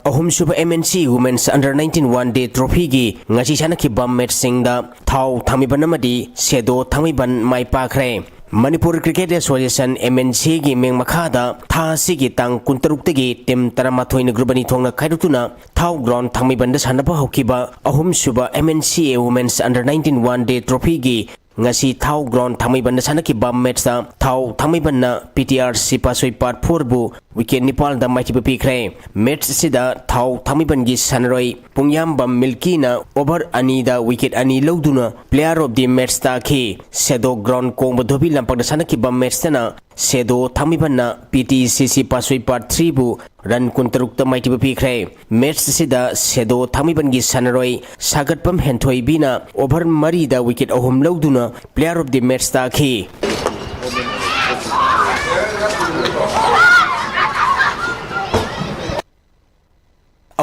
ꯑꯍꯨꯝꯁꯨꯕ M N C women's under nineteen one day ꯇ꯭ꯔꯣꯐꯤꯒꯤ ꯉꯁꯤ ꯁꯥꯟꯅꯈꯤꯕ ꯃꯦꯆꯁꯤꯡꯗ ꯊꯥꯎ ꯊꯥꯡꯃꯩꯕꯟ ꯑꯃꯗꯤ ꯁꯦꯗꯣ ꯊꯥꯡꯃꯩꯕꯟ ꯃꯥꯏ ꯄꯥꯛꯈ꯭ꯔꯦ꯫ Manipur Cricket Association, M N C A ꯒꯤ ꯃꯤꯡ ꯃꯈꯥꯗ ꯊꯥ ꯑꯁꯤꯒꯤ ꯇꯥꯡ ꯀꯨꯟꯇꯔꯨꯛꯇꯒꯤ team ꯇꯔꯥꯃꯥꯊꯣꯏꯅ group ꯑꯅꯤ ꯊꯣꯛꯅ ꯈꯥꯏꯗꯣꯛꯇꯨꯅ ꯊꯥꯎ ground ꯊꯥꯡꯃꯩꯕꯟꯗ ꯁꯥꯟꯅꯕ ꯍꯧꯈꯤꯕ ꯑꯍꯨꯝꯁꯨꯕ M N C A Women's Under nineteen One Day Trophy ꯒꯤ ꯉꯁꯤ ꯊꯥꯎ ground ꯊꯥꯡꯃꯩꯕꯟꯗ ꯁꯥꯟꯅꯈꯤꯕ match ꯇ ꯊꯥꯎ ꯊꯥꯡꯃꯩꯕꯟꯅ P T R C ꯄꯥꯠꯁꯣꯏ Part Four ꯕꯨ wicket ꯅꯤꯄꯥꯜꯗ ꯃꯥꯏꯊꯤꯕ ꯄꯤꯈ꯭ꯔꯦ꯫ Match ꯑꯁꯤꯗ ꯊꯥꯎ ꯊꯥꯡꯃꯩꯕꯟꯒꯤ ꯁꯥꯟꯅꯔꯣꯏ ꯄꯨꯡꯌꯥꯝꯕꯝ ꯃꯤꯜꯀꯤꯅ over ꯑꯅꯤꯗ wicket ꯑꯅꯤ ꯂꯧꯗꯨꯅ player of the match ꯇꯥꯈꯤ꯫ ꯁꯦꯗꯣ ground ꯀꯣꯡꯕ ꯙꯣꯕꯤ ꯂꯝꯄꯥꯛꯇ ꯁꯥꯟꯅꯈꯤꯕ match ꯇꯅ ꯁꯦꯗꯣ ꯊꯥꯡꯃꯩꯕꯟꯅ P T C C ꯄꯥꯠꯁꯣꯏ Part Three ꯕꯨ run ꯀꯨꯟꯇꯔꯨꯛꯇ ꯃꯥꯏꯊꯤꯕ ꯄꯤꯈ꯭ꯔꯦ꯫ Match ꯑꯁꯤꯗ ꯁꯦꯗꯣ ꯊꯥꯡꯃꯩꯕꯟꯒꯤ ꯁꯥꯟꯅꯔꯣꯏ ꯁꯥꯒꯠꯄꯝ ꯍꯦꯟꯊꯣꯏꯕꯤꯅ over ꯃꯔꯤꯗ wicket ꯑꯍꯨꯝ ꯂꯧꯗꯨꯅ player of the match ꯇꯥꯈꯤ꯫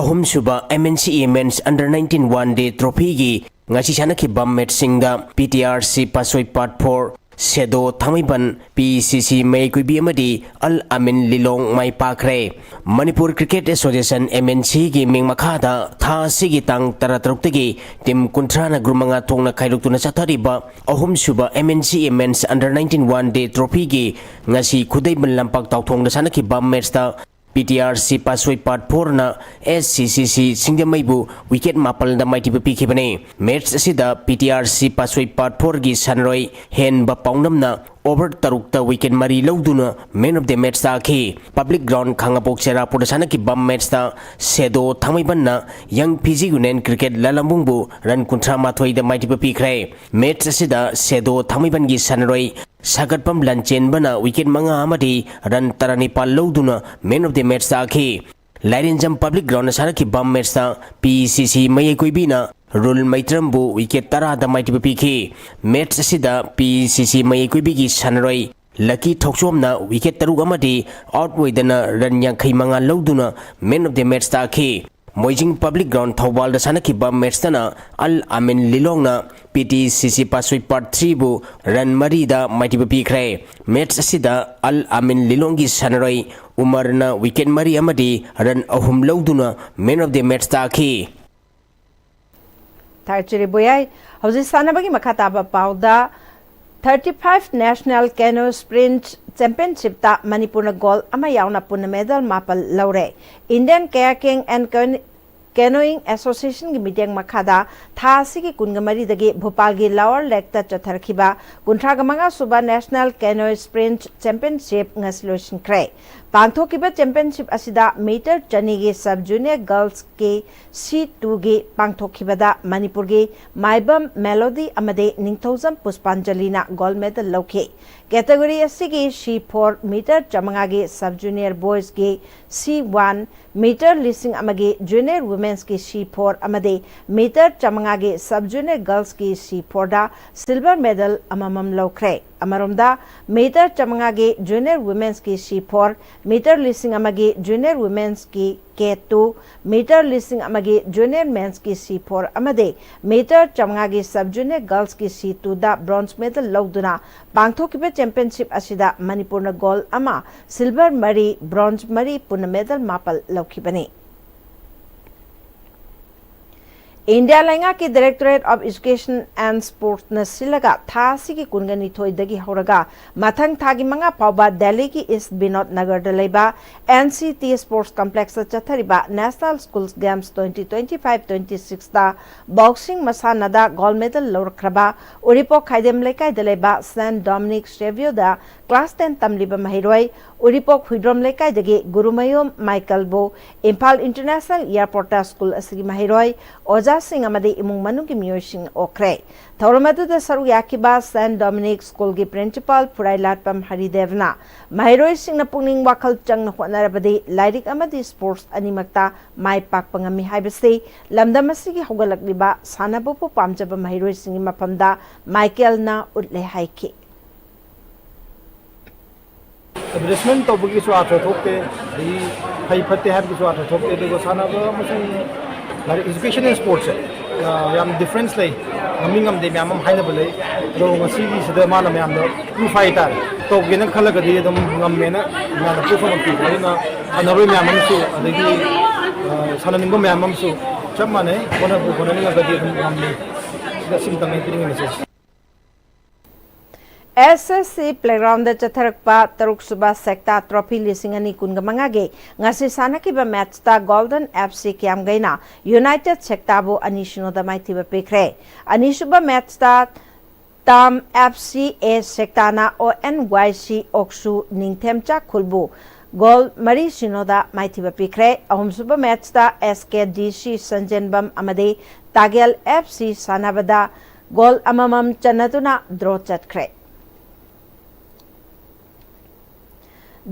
ꯑꯍꯨꯝꯁꯨꯕ M N C A Men's Under nineteen One Day Trophy ꯒꯤ ꯉꯁꯤ ꯁꯥꯟꯅꯈꯤꯕ match ꯁꯤꯡꯗ P T R C ꯄꯥꯠꯁꯣꯏ Part Four ꯁꯦꯗꯣ ꯊꯥꯡꯃꯩꯕꯟ P C C ꯃꯌꯥꯏ ꯀꯨꯏꯕꯤ ꯑꯃꯗꯤ ꯑꯜ ꯑꯃꯤꯟ ꯂꯤꯂꯣꯡ ꯃꯥꯏ ꯄꯥꯛꯈ꯭ꯔꯦ꯫ Manipur Cricket Association, M N C A ꯒꯤ ꯃꯤꯡ ꯃꯈꯥꯗ ꯊꯥ ꯑꯁꯤꯒꯤ ꯇꯥꯡ ꯇꯔꯥꯇꯔꯨꯛꯇꯒꯤ team ꯀꯨꯟꯊ꯭ꯔꯥꯅ group ꯃꯉꯥ ꯊꯣꯛꯅ ꯈꯥꯏꯗꯣꯛꯇꯨꯅ ꯆꯠꯊꯔꯤꯕ ꯑꯍꯨꯝꯁꯨꯕ M N C A Men's Under nineteen One Day Trophy ꯒꯤ ꯉꯁꯤ ꯈꯨꯗꯩꯕꯟ ꯂꯝꯄꯥꯛ ꯇꯥꯎꯊꯣꯡꯗ ꯁꯥꯟꯅꯈꯤꯕ match ꯇ P T R C ꯄꯥꯠꯁꯣꯏ Part Four ꯅ S C C C ꯁꯤꯡꯖꯃꯩꯕꯨ wicket ꯃꯥꯄꯜꯗ ꯃꯥꯏꯊꯤꯕ ꯄꯤꯈꯤꯕꯅꯤ꯫ Match ꯑꯁꯤꯗ P T R C ꯄꯥꯠꯁꯣꯏ Part Four ꯒꯤ ꯁꯥꯟꯅꯔꯣꯏ ꯍꯦꯟꯕ ꯄꯥꯎꯅꯝꯅ over ꯇꯔꯨꯛꯇ wicket ꯃꯔꯤ ꯂꯧꯗꯨꯅ man of the match ꯇꯥꯈꯤ꯫ Public Ground ꯈꯥꯡꯉꯕꯣꯛ ꯆꯦꯔꯥꯄꯨꯔꯗ ꯁꯥꯟꯅꯈꯤꯕ match ꯇ ꯁꯦꯗꯣ ꯊꯥꯡꯃꯩꯕꯟꯅ Young Fiji Union Cricket ꯂꯂꯝꯕꯨꯡꯕꯨ run ꯀꯨꯟꯊ꯭ꯔꯥ ꯃꯥꯊꯣꯏꯗ ꯃꯥꯏꯊꯤꯕ ꯄꯤꯈ꯭ꯔꯦ꯫ Match ꯑꯁꯤꯗ ꯁꯦꯗꯣ ꯊꯥꯡꯃꯩꯕꯟꯒꯤ ꯁꯥꯟꯅꯔꯣꯏ ꯁꯥꯒꯠꯄꯝ ꯂꯟꯆꯦꯟꯕꯅ wicket ꯃꯉꯥ ꯑꯃꯗꯤ run ꯇꯔꯥꯅꯤꯄꯥꯜ ꯂꯧꯗꯨꯅ man of the match ꯇꯥꯈꯤ꯫ ꯂꯥꯏꯔꯦꯟꯖꯝ Public Ground ꯗ ꯁꯥꯟꯅꯈꯤꯕ match ꯇ P C C ꯃꯌꯥꯏ ꯀꯨꯏꯕꯤꯅ ꯔꯨꯜ ꯃꯩꯇ꯭ꯔꯝꯕꯨ wicket ꯇꯔꯥꯗ ꯃꯥꯏꯊꯤꯕ ꯄꯤꯈꯤ꯫ Match ꯑꯁꯤꯗ P C C ꯃꯌꯥꯏ ꯀꯨꯏꯕꯤꯒꯤ ꯁꯥꯟꯅꯔꯣꯏ ꯂꯀꯤ ꯊꯧꯆꯣꯝꯅ wicket ꯇꯔꯨꯛ ꯑꯃꯗꯤ out ꯑꯣꯏꯗꯅ run ꯌꯥꯡꯈꯩ ꯃꯉꯥ ꯂꯧꯗꯨꯅ man of the match ꯇꯥꯈꯤ꯫ ꯃꯣꯏꯖꯤꯡ Public Ground ꯊꯧꯕꯥꯜꯗ ꯁꯥꯟꯅꯈꯤꯕ match ꯇꯅ ꯑꯜ ꯑꯃꯤꯟ ꯂꯤꯂꯣꯡꯅ P T C C ꯄꯥꯠꯁꯣꯏ Part Three ꯕꯨ run ꯃꯔꯤꯗ ꯃꯥꯏꯊꯤꯕ ꯄꯤꯈ꯭ꯔꯦ꯫ Match ꯑꯁꯤꯗ ꯑꯜ ꯑꯃꯤꯟ ꯂꯤꯂꯣꯡꯒꯤ ꯁꯥꯟꯅꯔꯣꯏ ꯎꯃꯔꯅ wicket ꯃꯔꯤ ꯑꯃꯗꯤ run ꯑꯍꯨꯝ ꯂꯧꯗꯨꯅ man of the match ꯇꯥꯈꯤ꯫ ꯊꯥꯒꯠꯆꯔꯤ ꯕꯣꯌꯥꯏ꯫ ꯍꯧꯖꯤꯛ ꯁꯥꯟꯅꯕꯒꯤ ꯃꯈꯥ ꯇꯥꯕ ꯄꯥꯎꯗ Thirty five National Canoe Sprint Championshipꯇ ꯃꯅꯤꯄꯨꯔꯅ gold ꯑꯃ ꯌꯥꯎꯅ ꯄꯨꯟꯅ medal ꯃꯥꯄꯜ ꯂꯧꯔꯦ꯫ Indian Kayaking and Canoe- Canoeing Associationꯒꯤ ꯃꯤꯠꯌꯦꯡ ꯃꯈꯥꯗ ꯊꯥ ꯑꯁꯤꯒꯤ ꯀꯨꯟꯒ ꯃꯔꯤꯗꯒꯤ ꯚꯣꯄꯥꯜꯒꯤ Lower Lakeꯇ ꯆꯠꯊꯔꯛꯈꯤꯕ ꯀꯨꯟꯊ꯭ꯔꯥ ꯃꯉꯥ ꯁꯨꯕ National Canoe Sprint Championship ꯉꯁꯤ ꯂꯣꯏꯁꯤꯟꯈ꯭ꯔꯦ꯫ ꯄꯥꯡꯊꯣꯛꯈꯤꯕ championship ꯑꯁꯤꯗ meter ꯆꯅꯤꯒꯤ sub junior girlsꯀꯤ C twoꯒꯤ ꯄꯥꯡꯊꯣꯛꯈꯤꯕꯗ ꯃꯅꯤꯄꯨꯔꯒꯤ ꯃꯥꯏꯕꯝ ꯃꯦꯂꯣꯗꯤ ꯑꯃꯗꯤ ꯅꯤꯡꯊꯧꯖꯝ ꯄꯨꯁꯄꯥꯟꯖꯂꯤꯅ gold medal ꯂꯧꯈꯤ꯫ Category ꯑꯁꯤꯒꯤ C four meter ꯆꯥꯃꯉꯥꯒꯤ sub junior boysꯀꯤ C one meter ꯂꯤꯁꯤꯡ ꯑꯃꯒꯤ junior womensꯀꯤ C four ꯑꯃꯗꯤ meter ꯆꯥꯃꯉꯥꯒꯤ sub junior girlsꯀꯤ C fourꯗ silver medal ꯑꯃꯃꯝ ꯂꯧꯈ꯭ꯔꯦ꯫ ꯑꯃꯔꯣꯝꯗ meter ꯆꯥꯃꯉꯥꯒꯤ junior womensꯀꯤ C four, meter ꯂꯤꯁꯤꯡ ꯑꯃꯒꯤ junior womensꯀꯤ K two, meter ꯂꯤꯁꯤꯡ ꯑꯃꯒꯤ junior mensꯀꯤ C four ꯑꯃꯗꯤ meter ꯆꯥꯃꯉꯥꯒꯤ sub junior girlsꯀꯤ C twoꯗ bronze medal ꯂꯧꯗꯨꯅ ꯄꯥꯡꯊꯣꯛꯈꯤꯕ championship ꯑꯁꯤꯗ ꯃꯅꯤꯄꯨꯔꯅ gold ꯑꯃ, silver ꯃꯔꯤ, bronze ꯃꯔꯤ, ꯄꯨꯟꯅ medal ꯃꯥꯄꯜ ꯂꯧꯈꯤꯕꯅꯤ꯫ ꯏꯟꯗꯤꯌꯥ ꯂꯩꯉꯥꯛꯀꯤ Directorate of Education and Sportsꯅ ꯁꯤꯜꯂꯒ ꯊꯥ ꯑꯁꯤꯒꯤ ꯀꯨꯟꯒ ꯅꯤꯊꯣꯏꯗꯒꯤ ꯍꯧꯔꯒ ꯃꯊꯪ ꯊꯥꯒꯤ ꯃꯉꯥ ꯐꯥꯎꯕ ꯗꯦꯜꯂꯤꯒꯤ ꯏꯁ ꯕꯤꯅꯣꯗ ꯅꯒꯔꯗ ꯂꯩꯕ N C T Sports Complexꯇ ꯆꯠꯊꯔꯤꯕ National Schools Games twenty twenty five twenty sixꯇ boxing ꯃꯁꯥꯟꯅꯗ gold medal ꯂꯧꯔꯛꯈ꯭ꯔꯕ ꯎꯔꯤꯄꯣꯛ ꯈꯥꯏꯗꯦꯝ ꯂꯩꯀꯥꯏꯗ ꯂꯩꯕ Saint Dominic Saviourꯗ class ten ꯇꯝꯂꯤꯕ ꯃꯍꯩꯔꯣꯏ ꯎꯔꯤꯄꯣꯛ ꯍꯨꯏꯗ꯭ꯔꯣꯝ ꯂꯩꯀꯥꯏꯗꯒꯤ ꯒꯨꯔꯨꯃꯌꯨꯝ ꯃꯥꯏꯀꯦꯜꯕꯨ ꯏꯝꯐꯥꯜ International Airportꯇ school ꯑꯁꯤꯒꯤ ꯃꯍꯩꯔꯣꯏ, ꯑꯣꯖꯥꯁꯤꯡ ꯑꯃꯗꯤ ꯏꯃꯨꯡ ꯃꯅꯨꯡꯒꯤ ꯃꯤꯑꯣꯏꯁꯤꯡꯅ ꯑꯣꯛꯈ꯭ꯔꯦ꯫ ꯊꯧꯔꯝ ꯑꯗꯨꯗ ꯁꯔꯨꯛ ꯌꯥꯈꯤꯕ Saint Dominic Schoolꯒꯤ principal ꯐꯨꯔꯥꯏꯂꯥꯠꯄꯝ ꯍꯔꯤꯗꯦꯕꯅ ꯃꯍꯩꯔꯣꯏꯁꯤꯡꯅ ꯄꯨꯛꯅꯤꯡ ꯋꯥꯈꯜ ꯆꯪꯅ ꯍꯣꯠꯅꯔꯕꯗꯤ ꯂꯥꯏꯔꯤꯛ ꯑꯃꯗꯤ sports ꯑꯅꯤꯃꯛꯇ ꯃꯥꯏ ꯄꯥꯛꯄ ꯉꯝꯃꯤ ꯍꯥꯏꯕꯁꯤ ꯂꯝꯗꯝ ꯑꯁꯤꯒꯤ ꯍꯧꯒꯠꯂꯛꯂꯤꯕ ꯁꯥꯟꯅꯕꯕꯨ ꯄꯥꯝꯖꯕ ꯃꯍꯩꯔꯣꯏꯁꯤꯡꯒꯤ ꯃꯐꯝꯗ ꯃꯥꯏꯀꯦꯜꯅ ꯎꯠꯂꯦ ꯍꯥꯏꯈꯤ꯫ Advertisement ꯇꯧꯕꯒꯤꯁꯨ ꯑꯥꯔꯊ ꯊꯣꯛꯇꯦ, ꯑꯗꯒꯤ ꯐꯩ ꯐꯠꯇꯦ ꯍꯥꯏꯕꯒꯤꯁꯨ ꯑꯥꯔꯊ ꯊꯣꯛꯇꯦ, ꯑꯗꯨꯒ ꯁꯥꯟꯅꯕ ꯑꯃꯁꯨꯡ ꯂꯥꯏꯔꯤꯛ, education and sportsꯁꯦ, ꯑ, ꯌꯥꯝ difference ꯂꯩ꯫ ꯉꯝꯃꯤ ꯉꯝꯗꯦ ꯃꯌꯥꯝ ꯑꯃ ꯍꯥꯏꯅꯕ ꯂꯩ꯫ ꯑꯗꯣ ꯉꯁꯤꯒꯤꯁꯤꯗ ꯃꯥꯅ ꯃꯌꯥꯝꯗ proof ꯍꯥꯏꯇꯥꯔꯦ, ꯇꯧꯒꯦꯅ ꯈꯜꯂꯒꯗꯤ ꯑꯗꯨꯝ ꯉꯝꯃꯦꯅ ꯃꯌꯥꯝꯅ proof ꯑꯃ ꯄꯤꯕ꯫ ꯑꯗꯨꯅ ꯁꯥꯟꯅꯔꯣꯏ ꯃꯌꯥꯝ ꯑꯃꯁꯨ, ꯑꯗꯒꯤ, ꯑ, ꯁꯥꯟꯅꯅꯤꯡꯕ ꯃꯌꯥꯝ ꯑꯃꯁꯨ ꯆꯞ ꯃꯥꯟꯅꯩ, ꯍꯣꯠꯅꯕꯨ ꯍꯣꯠꯅꯅꯤꯡꯉꯒꯗꯤ ꯑꯗꯨꯝ ꯉꯝꯃꯤ꯫ ꯁꯤꯗ ꯁꯤꯃꯇꯪꯅꯤ ꯄꯤꯅꯤꯡꯉꯤꯕꯁꯦ꯫ ꯑꯦꯁ ꯑꯦꯁ ꯁꯤ ꯄ꯭ꯂꯦꯒ꯭ꯔꯥꯎꯟꯗ ꯆꯠꯊꯔꯛꯄ ꯇꯔꯨꯛꯁꯨꯕ ꯁꯦꯛꯇꯥ ꯇ꯭ꯔꯣꯐꯤ ꯂꯤꯁꯤꯡ ꯑꯅꯤ ꯀꯨꯟꯒ ꯃꯉꯥꯒꯤ ꯉꯁꯤ ꯁꯥꯟꯅꯈꯤꯕ ꯃꯦꯠꯁꯇ ꯒꯣꯜꯗꯟ ꯑꯦꯐ ꯁꯤ ꯀꯤꯌꯥꯝꯒꯩꯅ ꯌꯨꯅꯥꯏꯇꯦꯗ ꯁꯦꯛꯇꯥꯕꯨ ꯑꯅꯤ ꯁꯤꯅꯣꯗ ꯃꯥꯏꯊꯤꯕ ꯄꯤꯈ꯭ꯔꯦ꯫ ꯑꯅꯤꯁꯨꯕ ꯃꯦꯠꯁꯇ ꯇꯥꯝ ꯑꯦꯐ ꯁꯤ ꯑꯦ ꯁꯦꯛꯇꯥꯅ ꯑꯣ ꯑꯦꯟ ꯋꯥꯏ ꯁꯤ ꯑꯣꯛꯁꯨ ꯅꯤꯡꯊꯦꯝꯆꯥ ꯈꯨꯜꯕꯨ ꯒꯣꯜ ꯃꯔꯤ ꯁꯤꯅꯣꯗ ꯃꯥꯏꯊꯤꯕ ꯄꯤꯈ꯭ꯔꯦ꯫ ꯑꯍꯨꯝꯁꯨꯕ ꯃꯦꯠꯁꯇ ꯑꯦꯁ ꯀꯦ ꯗꯤ ꯁꯤ ꯁꯟꯖꯦꯟꯕꯝ ꯑꯃꯗꯤ ꯇꯥꯒꯦꯜ ꯑꯦꯐ ꯁꯤ ꯁꯥꯟꯅꯕꯗ ꯒꯣꯜ ꯑꯃꯃꯝ ꯆꯟꯅꯗꯨꯅ ꯗ꯭ꯔꯣ ꯆꯠꯈ꯭ꯔꯦ꯫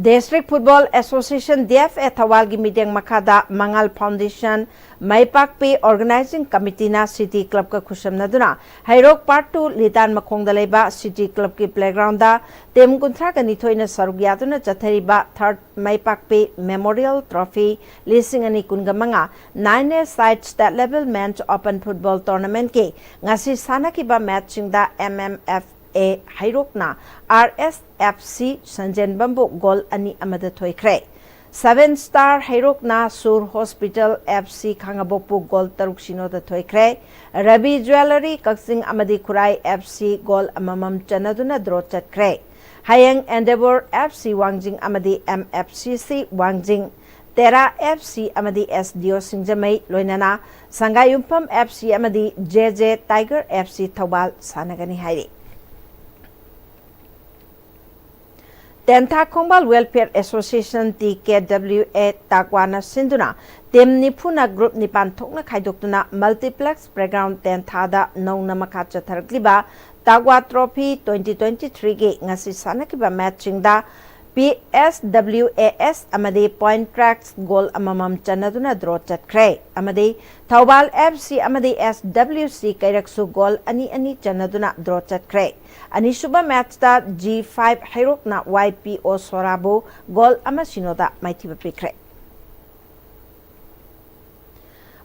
District football association, D F A, ꯊꯧꯕꯥꯜꯒꯤ ꯃꯤꯠꯌꯦꯡ ꯃꯈꯥꯗ ꯃꯉꯥꯜ ꯐꯥꯎꯟꯗꯦꯁꯟ, ꯃꯥꯏꯄꯥꯛꯄꯤ ꯑꯣꯔꯒꯅꯥꯏꯖꯤꯡ ꯀꯃꯤꯇꯤꯅ ꯁꯤꯇꯤ ꯀ꯭ꯂꯕꯀ ꯈꯨꯠꯁꯝꯅꯗꯨꯅ ꯍꯩꯔꯣꯛ ꯄꯥꯔꯠ ꯇꯨ ꯂꯤꯇꯥꯟ ꯃꯈꯣꯡꯗ ꯂꯩꯕ ꯁꯤꯇꯤ ꯀ꯭ꯂꯕꯀꯤ ꯄ꯭ꯂꯦꯒ꯭ꯔꯥꯎꯟꯗ ꯇꯤꯝ ꯀꯨꯟꯊ꯭ꯔꯥꯒ ꯅꯤꯊꯣꯏꯅ ꯁꯔꯨꯛ ꯌꯥꯗꯨꯅ ꯆꯠꯊꯔꯤꯕ ꯊꯥꯔꯠ ꯃꯥꯏꯄꯥꯛꯄꯤ ꯃꯦꯃꯣꯔꯤꯌꯦꯜ ꯇ꯭ꯔꯣꯐꯤ ꯂꯤꯁꯤꯡ ꯑꯅꯤ ꯀꯨꯟꯒ ꯃꯉꯥ nine a side state level men's open football ꯇꯣꯔꯅꯥꯃꯦꯟꯠꯀꯤ ꯉꯁꯤ ꯁꯥꯟꯅꯈꯤꯕ ꯃꯦꯠꯁꯁꯤꯡꯗ ꯑꯦꯝ ꯑꯦꯝ ꯑꯦꯐ ꯑꯦ ꯍꯩꯔꯣꯛꯅ ꯑꯥꯔ ꯑꯦꯁ ꯑꯦꯐ ꯁꯤ ꯁꯟꯖꯦꯟꯕꯝꯕꯨ ꯒꯣꯜ ꯑꯅꯤ ꯑꯃꯗ ꯊꯣꯏꯈ꯭ꯔꯦ꯫ ꯁꯚꯦꯟ ꯁ꯭ꯇꯥꯔ ꯍꯩꯔꯣꯛꯅ ꯁꯨꯔ ꯍꯣꯁꯄꯤꯇꯥꯜ ꯑꯦꯐ ꯁꯤ ꯈꯥꯉꯕꯣꯛꯄꯨ ꯒꯣꯜ ꯇꯔꯨꯛ ꯁꯤꯅꯣꯗ ꯊꯣꯏꯈ꯭ꯔꯦ꯫ ꯔꯕꯤ ꯖ꯭ꯋꯦꯂꯔꯤ ꯀꯛꯆꯤꯡ ꯑꯃꯗꯤ ꯈꯨꯔꯥꯏ ꯑꯦꯐ ꯁꯤ ꯒꯣꯜ ꯑꯃꯃꯝ ꯆꯟꯅꯗꯨꯅ ꯗ꯭ꯔꯣ ꯆꯠꯈ꯭ꯔꯦ꯫ ꯍꯌꯦꯡ ꯑꯦꯟꯗꯦꯕꯣꯔ ꯑꯦꯐ ꯁꯤ ꯋꯥꯡꯖꯤꯡ ꯑꯃꯗꯤ ꯑꯦꯝ ꯑꯦꯐ ꯁꯤ ꯁꯤ ꯋꯥꯡꯖꯤꯡ, ꯇꯦꯔꯥ ꯑꯦꯐ ꯁꯤ ꯑꯃꯗꯤ ꯑꯦꯁ ꯗꯤ ꯑꯣ ꯁꯤꯡꯖꯃꯩ, ꯂꯣꯏꯅꯅ ꯁꯪꯒꯥꯏꯌꯨꯝꯐꯝ ꯑꯦꯐ ꯁꯤ ꯑꯃꯗꯤ J J tiger F C Thoubal ꯁꯥꯟꯅꯒꯅꯤ ꯍꯥꯏꯔꯤ꯫ ꯇꯦꯟꯊꯥ ꯈꯣꯡꯕꯥꯜ ꯋꯦꯜꯐꯤꯌꯔ ꯑꯦꯁꯣꯁꯤꯌꯦꯁꯟ, ꯇꯤ ꯀꯦ ꯗꯕ꯭ꯂꯤꯎ ꯑꯦ, ꯇꯥꯛꯋꯥꯅ ꯁꯤꯟꯗꯨꯅ ꯇꯤꯝ ꯅꯤꯐꯨꯅ ꯒ꯭ꯔꯨꯞ ꯅꯤꯄꯥꯟ ꯊꯣꯛꯅ ꯈꯥꯏꯗꯣꯛꯇꯨꯅ ꯃꯜꯇꯤꯄ꯭ꯂꯦꯛꯁ ꯄ꯭ꯂꯦꯒ꯭ꯔꯥꯎꯟ ꯇꯦꯟꯊꯥꯗ ꯅꯧꯅ ꯃꯈꯥ ꯆꯠꯊꯔꯛꯂꯤꯕ ꯇꯥꯛꯋꯥ ꯇ꯭ꯔꯣꯐꯤ ꯇ꯭ꯋꯦꯟꯇꯤ ꯇ꯭ꯋꯦꯟꯇꯤ ꯊ꯭ꯔꯤꯒꯤ ꯉꯁꯤ ꯁꯥꯟꯅꯈꯤꯕ ꯃꯦꯠꯁꯁꯤꯡꯗ P S W A S ꯑꯃꯗꯤ ꯄꯣꯏꯟꯠ ꯇ꯭ꯔꯦꯛꯁ ꯒꯣꯜ ꯑꯃꯃꯝ ꯆꯟꯅꯗꯨꯅ ꯗ꯭ꯔꯣ ꯆꯠꯈ꯭ꯔꯦ ꯑꯃꯗꯤ ꯊꯧꯕꯥꯜ ꯑꯦꯐ ꯁꯤ ꯑꯃꯗꯤ ꯑꯦꯁ ꯗꯕ꯭ꯂꯤꯎ ꯁꯤ ꯀꯩꯔꯛꯁꯨ ꯒꯣꯜ ꯑꯅꯤ ꯑꯅꯤ ꯆꯟꯅꯗꯨꯅ ꯗ꯭ꯔꯣ ꯆꯠꯈ꯭ꯔꯦ꯫ ꯑꯅꯤꯁꯨꯕ ꯃꯦꯠꯁꯇ ꯖꯤ ꯐꯥꯏꯚ ꯍꯩꯔꯣꯛꯅ ꯋꯥꯏ ꯄꯤ ꯑꯣ ꯁꯣꯔꯥꯕꯨ ꯒꯣꯜ ꯑꯃ ꯁꯤꯅꯣꯗ ꯃꯥꯏꯊꯤꯕ ꯄꯤꯈ꯭ꯔꯦ꯫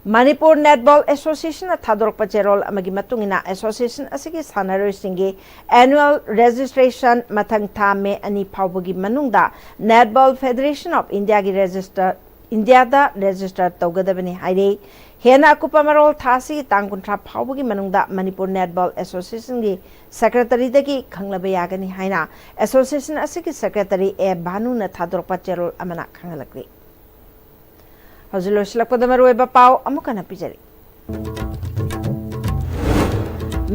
ꯃꯅꯤꯄꯨꯔ ꯅꯦꯠꯕꯣꯜ ꯑꯦꯁꯣꯁꯤꯌꯦꯁꯟꯅ ꯊꯥꯗꯣꯔꯛꯄ ꯆꯦꯔꯣꯜ ꯑꯃꯒꯤ ꯃꯇꯨꯡ ꯏꯟꯅ, ꯑꯦꯁꯣꯁꯤꯌꯦꯁꯟ ꯑꯁꯤꯒꯤ ꯁꯥꯟꯅꯔꯣꯏꯁꯤꯡꯒꯤ ꯑꯦꯅꯨꯑꯦꯜ ꯔꯦꯖꯤꯁꯇ꯭ꯔꯦꯁꯟ ꯃꯊꯪ ꯊꯥ ꯃꯦ ꯑꯅꯤ ꯐꯥꯎꯕꯒꯤ ꯃꯅꯨꯡꯗ ꯅꯦꯠꯕꯣꯜ ꯐꯦꯗꯔꯦꯁꯟ ꯑꯣꯐ ꯏꯟꯗꯤꯌꯥꯒꯤ ꯔꯦꯖꯤꯁꯇꯔ ꯏꯟꯗꯤꯌꯥꯗ ꯔꯦꯖꯤꯁꯇꯔ ꯇꯧꯒꯗꯕꯅꯤ ꯍꯥꯏꯔꯤ꯫ ꯍꯦꯟꯅ ꯑꯀꯨꯞꯄ ꯃꯔꯣꯜ ꯊꯥ ꯑꯁꯤꯒꯤ ꯇꯥꯡ ꯀꯨꯟꯊ꯭ꯔꯥ ꯐꯥꯎꯕꯒꯤ ꯃꯅꯨꯡꯗ ꯃꯅꯤꯄꯨꯔ ꯅꯦꯠꯕꯣꯜ ꯑꯦꯁꯣꯁꯤꯌꯦꯁꯟꯒꯤ ꯁꯦꯀ꯭ꯔꯦꯇꯔꯤꯗꯒꯤ ꯈꯪꯂꯕ ꯌꯥꯒꯅꯤ ꯍꯥꯏꯅ ꯑꯦꯁꯣꯁꯤꯌꯦꯁꯟ ꯑꯁꯤꯒꯤ ꯁꯦꯀ꯭ꯔꯦꯇꯔꯤ ꯑꯦ ꯚꯥꯅꯨꯅ ꯊꯥꯗꯣꯔꯛꯄ ꯆꯦꯔꯣꯜ ꯑꯃꯅ ꯈꯪꯍꯜꯂꯛꯂꯤ꯫ ꯍꯧꯖꯤꯛ ꯂꯣꯏꯁꯤꯜꯂꯛꯄꯗ ꯃꯔꯨꯑꯣꯏꯕ ꯄꯥꯎ ꯑꯃꯨꯛ ꯍꯟꯅ ꯄꯤꯖꯔꯤ꯫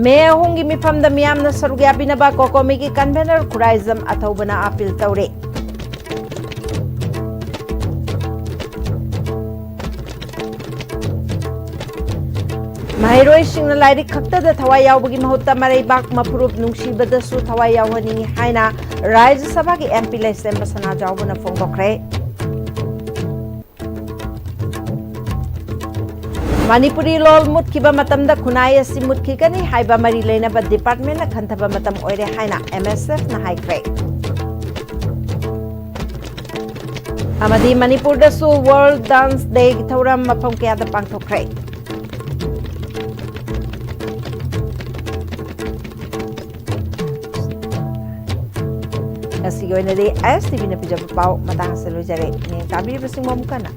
ꯃꯦ ꯑꯍꯨꯝꯒꯤ ꯃꯤꯐꯝꯗ ꯃꯤꯌꯥꯝꯅ ꯁꯔꯨꯛ ꯌꯥꯕꯤꯅꯕ ꯀꯣꯀꯣꯃꯤꯒꯤ ꯀꯟꯚꯦꯅꯔ ꯈꯨꯔꯥꯏꯖꯝ ꯑꯊꯧꯕꯅ ꯑꯥꯄꯤꯜ ꯇꯧꯔꯦ꯫ ꯃꯍꯩꯔꯣꯏꯁꯤꯡꯅ ꯂꯥꯏꯔꯤꯛ ꯈꯛꯇꯗ ꯊꯋꯥꯏ ꯌꯥꯎꯕꯒꯤ ꯃꯍꯨꯠꯇ ꯃꯔꯩꯕꯥꯛ ꯃꯐꯨꯔꯨꯞ ꯅꯨꯡꯁꯤꯕꯗꯁꯨ ꯊꯋꯥꯏ ꯌꯥꯎꯍꯟꯅꯤꯡꯏ ꯍꯥꯏꯅ ꯔꯥꯖ꯭ꯌ ꯁꯚꯥꯒꯤ ꯑꯦꯝ ꯄꯤ ꯂꯩꯁꯦꯝꯕ ꯁꯅꯥꯖꯥꯎꯕꯅ ꯐꯣꯡꯗꯣꯛꯈ꯭ꯔꯦ꯫ ꯃꯅꯤꯄꯨꯔꯤ ꯂꯣꯜ ꯃꯨꯠꯈꯤꯕ ꯃꯇꯝꯗ ꯈꯨꯟꯅꯥꯏ ꯑꯁꯤ ꯃꯨꯠꯈꯤꯒꯅꯤ ꯍꯥꯏꯕ ꯃꯔꯤ ꯂꯩꯅꯕ ꯗꯤꯄꯥꯔꯠꯃꯦꯟꯅ ꯈꯟꯊꯕ ꯃꯇꯝ ꯑꯣꯏꯔꯦ ꯍꯥꯏꯅ ꯑꯦꯝ ꯑꯦꯁ ꯑꯦꯐꯅ ꯍꯥꯏꯈ꯭ꯔꯦ꯫ ꯑꯃꯗꯤ ꯃꯅꯤꯄꯨꯔꯗꯁꯨ ꯋꯥꯔꯜ ꯗꯥꯟꯁ ꯗꯦꯒꯤ ꯊꯧꯔꯝ ꯃꯐꯝ ꯀꯌꯥꯗ ꯄꯥꯡꯊꯣꯛꯈ꯭ꯔꯦ꯫ ꯉꯁꯤꯒꯤ ꯑꯣꯏꯅꯗꯤ ꯑꯦꯁ ꯇꯤ ꯚꯤꯅ ꯄꯤꯖꯕ ꯄꯥꯎ ꯃꯇꯥꯡ ꯑꯁꯤꯗ ꯂꯣꯏꯖꯔꯦ꯫ ꯅꯤꯡ ꯇꯥꯕꯤꯔꯤꯕꯁꯤꯡꯕꯨ ꯑꯃꯨꯛ ꯍꯟꯅ